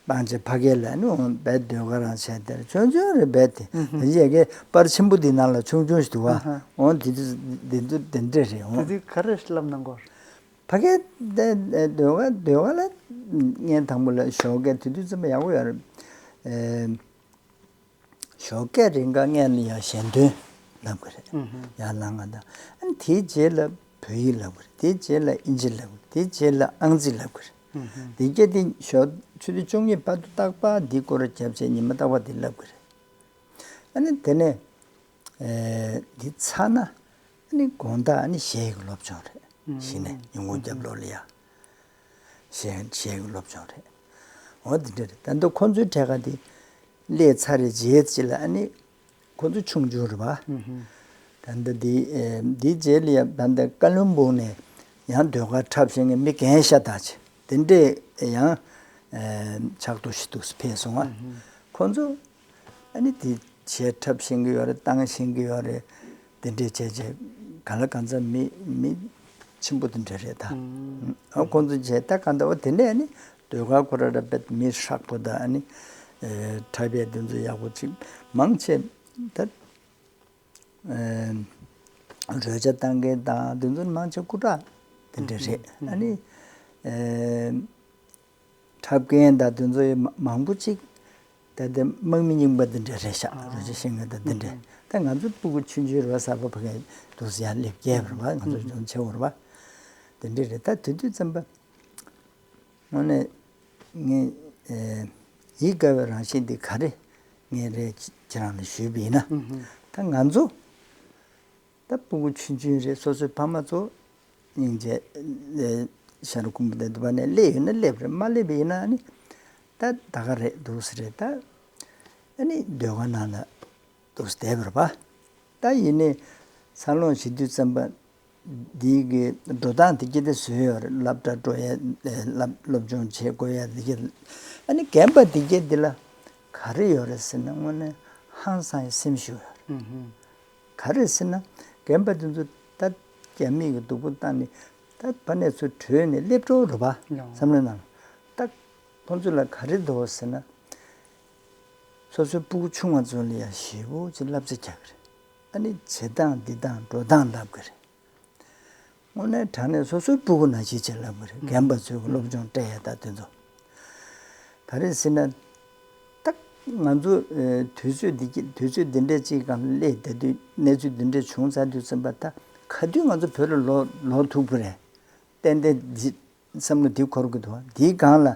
སྤང་བྱེད་ཕ་གི་ལ་ནི་འོང་བས་ཟློས་གར་རང་བྱས་དེར་ཆུང་ཆུང་རེད་པས་དེ། ཨང་། དེ་ཡས་ཀྱི་པར་ཆེན་པོ་འདི་ནང་ལ་ཆུང་ཆུང་ཞིག་འདུག་བ། ཨང་། འོང་དེ་དུས་དེ་དུས་དེ་འདྲས་རེད། འོང་། དེ་དུས་ག་རེ་བསླབ་གནང་གོ། ཕ་གིར་བསྡད་ཟློས་གར་ཟློས་གར་ལ་སྔོན་དང་པོ་ལ་ཞོགས་ཀས་དེ་དུས་ཙམ་པ་ཡག་པོ་ཡོད་རེད། ཨེ་ཞོགས་ཀས་རིང་ག་སྔོན་ལ་ཡང་ཞལ་འདོན་ལབ་ཀྱི་རེད། ཨུ་ཧུ། ཡང་ལངས་ང་དང་། ཨ་ནི་དེའི་རྗེས་ལ་བོད་ཡིག་ལབ་ཀྱི་རེད། དེའི་རྗེས་ལ་ཨིན་ཇི་ལབ་ཀྱི་རེད། དེའི་རྗེས་ལ་ཨང་རྩིས་ལབ་ཀྱི་རེད། ཨུ་ཧུ། དེ་གྱད་དེ་ཞོགས་ཆུ་ཚོད་བཅུ་གཉིས་བར་དུ་རྟག་པར་འདི་སྐོར་རྒྱབ་བྱས་ཉི་མ་རྟག་པར་འདི་ལབ་ཀྱི་རེད། ཨ་ནི་དེ་ནས་ཨེ་འདི་ཚར་ན། ཨ་ནི་དགོང་དག་ཨ་ནི་གཞས་ཀྱི་སློབ་སྦྱོང་རེད། ཨུམ། གཞི་ནས་ཉིན་གུང་རྒྱབ་ལོགས་ལ་ཡ་གཞས་གཞས་ཀྱི་སློབ་སྦྱོང་རེད། འོ་དེ་འདྲ་རེད། ད་ལྟ་ཁོང་ཚོའི་གྲས་ཀ་དེ་སླེབས་ཚར་རེད། རྗེས་ཅིག་ལ་ཨ་ནི་ཁོང་ཚོ་ཆུང་ཆུང་རེད་བ། ཨུམ། ད་ལྟ་དེ་ཨེ་དེའི་རྗེས་ལ་ཡ་ད་ལྟ་ཀ་ལོན་སྦུག་ནས་ཡང་ཟློས་གར་འཁྲབ་ཤེས་མཁན་མི་རྒན་ཤ་སྟག་ཅིག་དེ་འདྲས་ཡང་ཨེ་ཕྱག་ཏུ་ཞིག་ཏུ་ཕེབས་སོང་བ། ཨུམ། ཁོང་ཚོ། ཨ་ནི་དེ་གཞས་འཁྲབ་ཤེས་ཀྱི་ཡོད་རེད། བཏང་ཤེས་ཀྱི་ཡོད་རེད། དེ་འདྲས་བྱས་བྱས་གང་ལ་གང་འཚམ་མི་མི་ཆེན་པོ་དེ་འདྲས་རེད་ད། ཨང་། ཨ་ཁོང་ཚོ་བྱས་ད་གང་ལྟར་འོ་དེ་ནས་ཨ་ནི་ཟློས་གར་ཁོ་ར་ར་བེད་མི་ཧྲག་པོ་དང་། ཨ་ནི་ཨེ་འཁྲབ་ཡས་དེ་ཚོ་ཡག་པོ་ཅིག་མང་ཆེ་ད་ཨེ་རོལ་ཆ་བཏང་མཁན་དང་དེ་ཚོ་མང་ཆེ་སྐུ་དྲག་དེ་འདྲས་རེད། ཨང་། ཨ་ནི་ཨེ། འཁྲབ་མཁན་དང་དེ་ཚོ་ཡི་མ་མང་པོ་ཅིག་ད་ལྟ་དམག་མི་རྙིང་པ་འདི་འདྲ་རེད་ཤག་ཨ། རོལ་ཆ་ཤེས་མཁན་དང་འདི་འདྲ། ཨུ་ཧུ། ད་ང་ཚོ་སྤུ་གུ་ཆུང་ཆུང་རེད་བ། གསར་པ་ཕ་གིར་འདུག་སེ་ཡར་སླེབས་མཁན་རེད་བ། ང་ཚོ་ཨུ་ཧུ། ཅུང་ཆེ་བོ་རེད་བ། དེ་འདྲ་རེད། ད་དེ་དུས་ཙམ་པ་དངོས་གནས་ངས་ཨེ་ཡིད་དགའ་བའི་རང་བཞིན་འདི་ག་རེ་ ངས་རེད་ཁྱེད་རང་ལ་ཞུས་པ་ཡིན་ན། ད་ང་ཚོ་ད་སྤུ་གུ་ཆུང་ཆུང་རེད། སོ་སོའི་ཕ་མ་ཚོ་སྙིང་རྗེ། ཤ་རུ་ཀུན་པོ་དེ་འདི་བ་ནས་སླེབས་ཡོད་ན་སླེབས་རེད། མ་སླེབས་པ་ཡིན་ན་ནི་ད་ད་ག་རེད་འདུག་ཟེར་རེད། ད་ཨ་ནི་ཟློས་གར་ནང་ལ་འདུག་བསྡད་པ་རེད་པ། ད་ཡིན་ནའི་འཚར་ལོངས་བྱེད་དུས་ཙམ་པ་འདི་གི་འགྲོ་སྟངས་དེ་སྐྱིད་དེ་བཟོས་ཡོད་རེད། སློབ་གྲྭ་འགྲོ་ཡ་སློབ་སློབ་སྦྱོང་བྱེད་དགོས་ཡ་དེ་གི། ཨ་ནི་རྒན་པ་དེ་གི་འདི་ལ་ག་རེ་ཡོད་རེད་ཟེར་ན་དངོས་གནས་ཧང་སང་ཡ་སེམས་ཤུགས་ཡོད་རེད། ག་རེ་ཟེར་ན་རྒན་པ་དེ་ཚོ་ད་རྒྱ་མི་གི་སྡུག་པོ་བཏང་ནས་ད་ཕ་ནས་ཚུར་བྲོས་ནས་སླེབས་འགྲོ་རེད་པ། བསམ་བློའི་ནང་ད་ཁོང་ཚོ་ལ་ག་རེ་འདུག་ཟེར་ན། སོ་སོའི་སྤུ་གུ་ཆུང་བ་ཚོ་ལ་ཡང་ཞེ་པོ་ཅིག་བསླབ་བྱ་རྒྱག་གི་རེད། ཨ་ནི་བྱེད་སྟངས་འདི་དང་འགྲོ་སྟངས་བསླབ་གི་རེད། དངོས་གནས་དྲང་གནས་སོ་སོའི་སྤུ་གུ་ནང་བཞིན་བྱས་བསླབ་གི་རེད། རྒན་པ་ཚོས་སློབ་སྦྱོང་སྤྲད་ཡ་ད་དེ་ཚོ། ག་རེ་ཟེར་ན། ད་ང་ཚོ་ཨེ་དུས་ཚོད་འདི་དུས་ཚོད་འདི་འདྲའི་ཅིག་སྒང་སླེབས་བསྡད་དུས་གནས་ཚུལ་འདི་འདྲའི་བྱུང་ཚར་དུས་ཙམ་པ་ད་ག་དུས་ང་ཚོ་བོད་ལ་ལོག་ལོག་ཐུབ་ཀྱི་རེད། ཏན་ཏན་འདི་བསམ་བློ་འདི་འཁོར་གྱི་འདུག་བ། འདིའི་སྒང་ལ་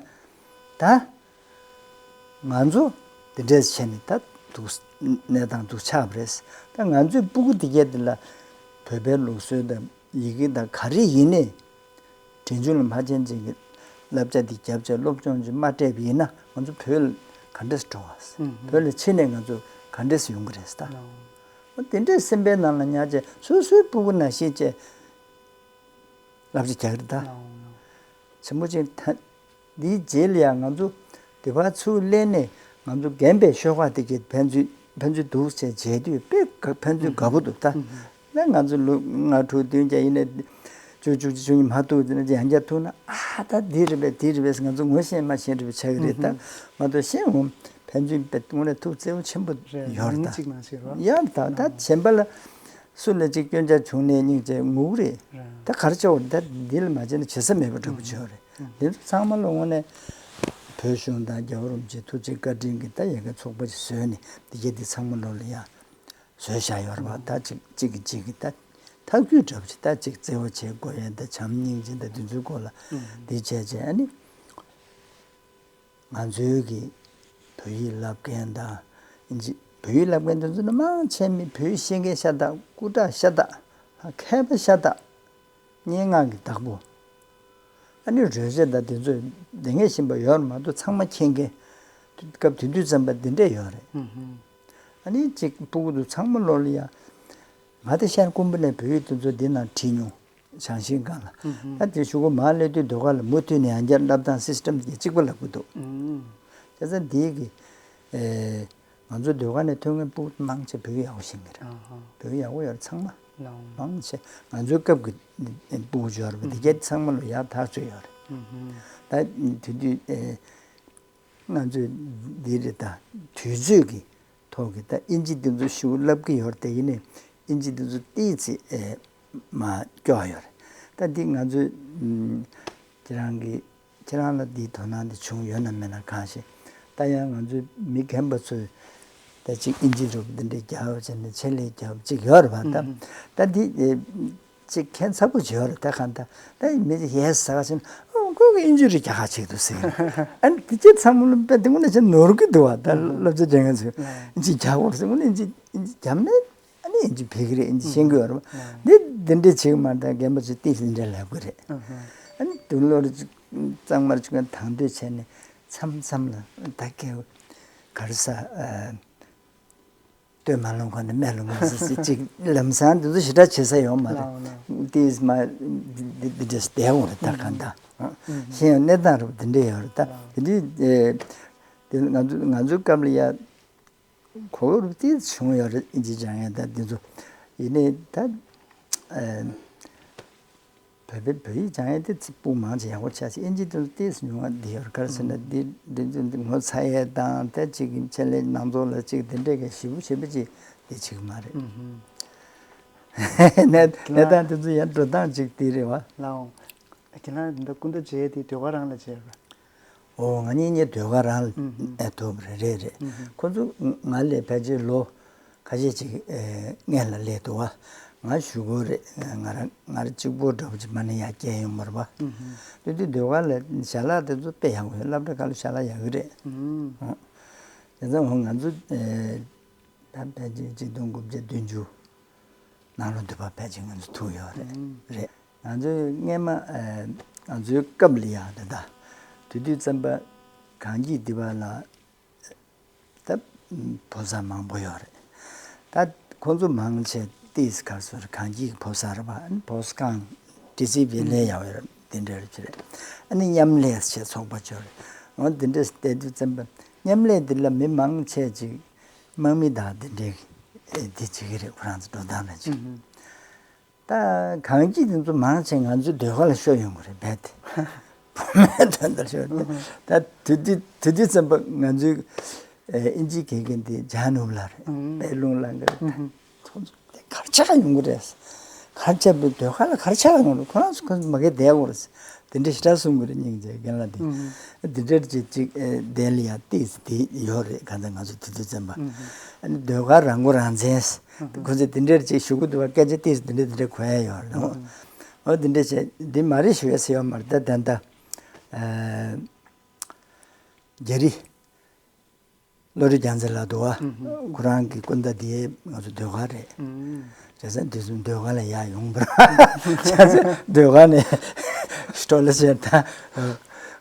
ད་ང་ཚོ་འདི་འདྲས་བྱས་ནས་ད་འདུག་གནས་སྟངས་འདུག་ཆགས་པ་རེད། ད་ང་ཚོའི་སྤུ་གུ་འདི་གས་འདི་ལ་བོད་པའི་ལུགས་སྲོལ་དང་ཡི་གེ་དང་ག་རེ་ཡིན་ནའི་འབྲིང་ཆུང་ལ་མ་ཕྱིན་ཅིག་གི་བསླབ་བྱ་འདི་བརྒྱབ་བྱས་སློབ་སྦྱོང་ཅིག་མ་སྤྲད་པ་ཡིན་ན་ང་ཚོ་བོད་ལ་ག་འདྲས་འགྲོ་བ། བོད་ལ་ཕྱིན་ནས་ང་ཚོ་ག་འདྲས་ཡོང་གི་རེད་ད། འོ་དེ་འདྲས་སེམས་པའི་ནང་ལ་ཉར་བྱས་སོ་སོའི་སྤུ་གུ་ནང་བཞིན་བྱས། བསླབ་བྱ་རྒྱག་གི་རེད་ད། ཆེན་པོ་ཅིག་ད། འདིའི་རྗེས་ལ་ཡང་ང་ཚོ་འདི་བར་ཚུར་སླེབས་ནས་ང་ཚོ་རྒན་པའི་ཤོག་ཁག་དེ་གས་ཕན་ཚུན་ཕན་ཚུན་འདུག་བྱས་བྱས་དུས་དཔེ་དགའ་ཕན་ཚུན་དགའ་པོ་འདུག་ད། ཨ་ང་ཚོ་ལོ་ལྔ་དྲུག་བདུན་བརྒྱད་ཡིན་ནའི་བཅུ་བཅུ་བཅུ་གཉིས་མ་ཐུག་ཡང་བརྒྱ་ཐུག་ན་ཨ་ད་འདི་རེད་པས་འདི་རེད་པས་ང་ཚོ་ངོ་ཤེས་མ་ཤེས་རེད་པས་ཆགས་ཀྱི་རེད་ད། ང་ཚོ་ཤེས་འོང་ཕན་ཚུན་དཔེ་དངོས་གནས་ཐུགས་བརྩེ་བ་ཆེན་པོ་ཡོད་རེད་ད། ཡོད་ད་ད་གཞན་པ་ལ། སུ་ལ་ཅིག་སྐྱོན་ཆ་བྱུང་ནས་སྙིང་རྗེ་ངུ་གི་རེད། ད་ག་རེ་བྱ་བ་རེད། ད་འདི་ལ་མ་བྱས་ན་བྱེད་ས་མེད་པ་འདྲ་པོ་བྱས་པ་རེད། འདི་ཚོ་ཚང་མ་ལ་དངོས་གནས་བོད་གཞུང་དང་རྒྱལ་བ་རིན་པོ་ཆེའི་ཐུགས་རྗེ་བཀའ་དྲིན་གྱིས་ད་ཡ་གི་ཚོགས་པ་ཅིག་བཟོས་ནས་འདི་གས་འདི་ཚང་མ་ལོ་ལ་ཡ་བཟོས་བཞག་ཡོད་རེད་པ། ད་ཅིག་གཅིག་གིས་གཅིག་གིས་ད་ཐག་གཅོད་འདྲ་པོ་ཅིག་ད་ཅིག་བརྩེ་བ་བྱེད་དགོས་ཡ་ད་བྱམས་སྙིང་རྗེ་ད་འདི་ཚོའི་སྐོར་ལ་འདི་བྱས་བྱས་ཨ་ནི། ང་ཚོའི་གི་བོད་ཡིག་བསླབ་མཁན་དང་ཨིན་ཇི་བོད་ཡིག་བསླབ་མཁན་དེ་ཚོ་ནི་མང་ཆེ་མི་བོད་ཡིག་ཤེས་མཁན་ཤ་སྟག་སྐུ་དྲག་ཤ་སྟག་མཁས་པ་ཤ་སྟག་སྙན་ངག་གི་བདག་པོ། ཨ་ནི་རོལ་ཆས་དང་དེ་ཚོ་དེ་ངས་ཤེས་པ་ཡོད་མ་གཏོགས་ཚང་མ་མཁྱེན་མཁན་སྐབས་དེ་དུས་ཙམ་པ་འདི་འདྲས་ཡོད་རེད། ཨ་ནི་གཅིག་སྤུ་གུ་ཚོ་ཚང་མ་ལོ་ལ་ཡ། ང་དེ་ཤར་ཀུན་པོ་ནས་བོད་ཡིག་དེ་ཚོ་འདི་ནང་བྲིས་མྱོང་། བྱང་ཤིང་སྒང་ལ། ད་དེ་གཞུག་གུ་མར་སླེབས་དུས་ཟློས་གར་ལ་མུ་མཐུད་ནས་ཡང་བསྐྱར་བསླབ་སྟངས་སིས་ཊམ་དེ་གཅིག་པ་ལབ་ཀྱི་འདུག་བྱས་ཙང་འདི་གི་ཨེ་ང་ཚོ་ཟློས་གར་ནས་ཐོན་མཁན་སྤུ་གུ་མང་ཆེ་བོད་ཡིག་ཡག་པོ་ཤེས་ཀྱི་རེད། བོད་ཡིག་ཡག་པོ་ཡོད་རེད་ཚང་མ། མང་ཆེ་ང་ཚོའི་སྐབས་ཀྱི་སྤུ་གུ་ཡོད་རེད་པ་དེ་གས་ཚང་མ་ལོ་ཡག་ཐག་ཆོད་ཡོད་རེད། ད་དེ་དུས་ཨེ། ང་ཚོས་འདི་རེད་ད། དུས་ཚོད་ཀྱི་ཐོག་གི་ད་ཨིན་ཇི་འདི་ཚོ་ཞུ་བསླབ་ཀྱི་ཡོད་རེད་དེ་ཡིན་ནའི་ཨིན་ཇི་འདི་ཚོ་ཏོག་ཙམ་ཨེ་མར་སྐྱོ་བ་ཡོད་རེད། ད་འདི་ང་ཚོས་ཨམ་ཁྱེད་རང་གི་ཁྱེད་རང་ལ་འདིའི་དོ་སྣང་འདི་བྱུང་ཡོད་ན་མེད་ན་གང་ཤེས། ད་ཡང་ང་ཚོའི་མི་རྒན་པ་ཚོས་ད་ཅིག་ཨིན་ཇི་རུ་འདི་འདྲའི་རྒྱག་བྱས་ནས་ཆེད་ལས་རྒྱག་ཅིག་ཡོད་རེད་པ། ད་ད་འདི་ཨེ། ཅིག་ཁྱད་མཚར་པོ་བྱེད་ཡོད་རེད་ད་གང་ལྟར། ད་མི་ཡས་ཟ་ག་ཕྱིན་ཨོ་ཁོས་ཀྱི་ཨིན་ཇི་རེ་རྒྱག་ག་ཆེད་དུ་ཟེར་གི་རེད། ཨ་ནི་དེ་ཅི་ཚང་མ་ལ་དཔེ་དེ་ངོ་ན་ཅི་ནོར་གི་འདུག་བ། ད་སློབ་གྲྭ་སྦྱང་མཁན་ཚོས་ཨིན་ཇི་རྒྱག་དགོས་ཟེར་ངོ་ན་ཨིན་ཇི་ཨིན་ཇི་རྒྱབ་ནས་ཨ་ནི་ཨིན་ཇི་ཕེབས་གི་རེད། ཨིན་ཇི་ཤེས་གི་ཡོད་རེད་བ། འདི་འདི་འདྲས་བྱེད་གི་མ་རེད། ད་རྒན་པ་ཚོས་ཏིས་འདི་འདྲས་ལབ་གི་རེད། ཨ་ནི་དུ་ལོར་གཙང་མར་ཅིག་དང་དོད་བྱས་ནས་མཚམས་མཚམས་ལ་ད་སྐད་ག་རེ་ཟ། སྟོད་མ་ལོང་གོང་ནས་སྨད་ལ་ངོས་ཟིན་ཟེར་ཅིག་ལམ་སང་འདི་ཚོ་ཞེ་དྲག་བྱེད་ས་ཡོད་མ་རེད། ལའོ་ལའོ། ཏིས་མ་འདི་འདི་འདྲས་བསྡད་འོང་རེད་ད་གང་ལྟར། གཞན་ཡང་གནས་སྟངས་རུ་འདི་འདྲས་ཡོད་རེད་ད། དེ་འདྲའི་ཨེ་དེ་ང་ཚོ་ང་ཚོའི་སྐབས་ལ་ཡ་གོ་སྐབས་རུ་ཏིས་བྱུང་ཡོད་རེད། ཨིན་ཇི་སྦྱང་ཡ་ད་འདི་ཚོ་ཡིན་ནའི་ད་ཨེ། བོད་པའི་བོད་ཡིག་སྦྱང་ཡས་དེ་ཚིག་སྤུ་མང་ཆེ་ཡག་པོ་ཆགས་ཤིང་ཨིན་ཇི་དེ་ཚོ་ཏོག་ཙམ་ཉུང་བ་འདི་ཡོད་རེད། ག་རེ་ཟེར་ན་འདི་འདི་ཚོ་འདི་ངོ་ཚ་ཡས་དང་དེ་གཅིག་གི་ཆེད་ལས་ནང་ཚོགས་ལ་གཅིག་དེ་འདྲས་ཀྱི་ཞེ་པོ་ཞེ་པོ་ཅིག་འདི་བྱེད་ཀྱི་མ་རེད། གནས་གནས་སྟངས་དེ་ཚོ་ཡང་འགྲོ་སྟངས་གཅིག་དེ་རེད་བ། ལའོ། ཁྱེད་རང་འདི་སྐུ་མདའ་མཇལ་དེ་ཟློས་གར་རང་ལ་མཇལ་བ། ཨོ་ང་གཉིས་གཉིས་ཟློས་གར་རང་ལ་ཨེ་ཐུག་པ་རེད། རེད་རེད། ཁོ་ཚོ་ང་ལས་ཕལ་ཆེར་ལོ། ཁ་ཤས་ཅིག་ཨེ་སྔོན་ལ་སླེབས་འདུག་བ། ང་གཞུག་གུ་རེད། ང་རང་ང་རང་གཅིག་པོ་འདྲ་པོ་ཅིག་མ་ནས་ཡར་བསྐྱལ་ཡོང་བ་རེད་པ། དེ་དུས་ཟློས་གར་ལ་ཞལ་ལག་དེ་ཚོ་དཔེ་ཡག་པོ་ཡོད། སློབ་གྲྭ་ཁག་ལ་ཞལ་ལག་ཡག་གི་རེད། ཨོ། དེ་ཙང་འོ་ང་ཚོ་ཨེ་ད་ཕལ་ཆེར་གཅིག་སྟོང་དགུ་བརྒྱ་བདུན་ཅུ་ནང་ལོ་འདི་བར་ཕལ་ཆེར་ང་ཚོ་ཐུག་ཡོད་རེད། ཨང་། རེད། ང་ཚོའི་སྔས་མ་ཨེ་ང་ཚོའི་སྐབས་ལ་ཡང་དེ་ད་དེ་དུས་ཙམ་པ་གངས་སྐྱིད་འདི་བ་ལ་ད་ཕོ་གསར་མང་པོ་ཡོད་རེད། ད་ཁོང་ཚོ་མང་ཆེ་ཏིས་གར་སོར་གངས་སྐྱིད་ཕོ་གསར་བ་ཕོ་སྐང་ཏི་སི་བི་ལས་ཡག་ཡོད་རེད། དེ་འདྲ་རེད་ཅེས་རེད། ཨ་ནི་མཉམ་ལས་བྱེད་ཚོགས་པ་ཅོ་རེད། འོ་དེ་འདྲ་བལྟས་དུས་ཙམ་པ་མཉམ་ལས་འདི་ལ་མི་མང་ཆེ་ཅིག་དམག་མི་དང་དེ་འདྲའི་ཨེ་དེ་བྱེད་ཀྱི་རེད། ཁོ་རང་ཚོ་འགྲོ་སྟངས་ལ་ཅིག་ད་གངས་སྐྱིད་དེ་ཚོ་མང་ཆེ་ང་ཚོའི་ཟློས་གར་ལ་ཤོར་ཡོང་གི་རེད་རྦད་དེ། བུ་མོའི་དོན་དུ་ཤོར་ཏེ། ད་དེ་དུས་དེ་དུས་ཙམ་པ་ང་ཚོའི་ཨེ་ཨིན་ཇིའི་དགེ་རྒན་དེ་ཇཱན་ནུབ་ལགས་རེད། པད་ལུང་ལགས་རེད། ད་ཁོང་ཚོ་དེ་གར་ཆགས་ཡོང་གི་རེད། གར་ཆགས་པའི་ཟློས་གར་ལ་གར་ཆགས་ཡོང་རེད། ཁོ་རང་ཚོ་ཁོ་ཚོ་མ་གི་བསྡད་ཡོང་རེད། དེ་འདྲ་ཞེ་དྲག་གསུང་གི་རེད། སྙིང་རྗེ་རྒན་ལགས་དེ། དེ་འདྲར་ཅིག་ཅིག་ཨེ་དེ་ལ་ཡ་ཏིས་དེ་ཡོད་རེད། གང་ལྟར་ང་ཚོ་དེ་དུས་ཙམ་པ་ཨ་ནི་ཟློས་གར་རང་མགོ་རང་འཛིན། ཁོ་ཚོས་དེ་འདྲར་ཅིག་ཞུ་གི་འདུག་བ། སྐད་ཆ་ཏིས་དེ་འདྲ་དེ་འདྲ་གོ་ཡ་ཡོད་རེད། འོ་འདི་འདྲ་བྱས་འདི་མ་རེད་ཞུ་ཡ་ཟེར་ཡོད་མ་རེད། ད་ད་ལྟ་ཨ་རྒྱ་རི་བློ་གྲོས་རྒྱལ་མཚན་ལགས་འདུག་བ། ཁོ་རང་གི་སྐུ་ཟླ་འདི་ང་ཚོ་ཟློས་གར་རེད། བྱས་ཙང་དུས་གསུམ་ཟློས་གར་ལ་ཡར་ཡོང་བར་བྱས་ཙང་ཟློས་གར་ནས་སྤྲོ་ལེ་ཟེར་ད་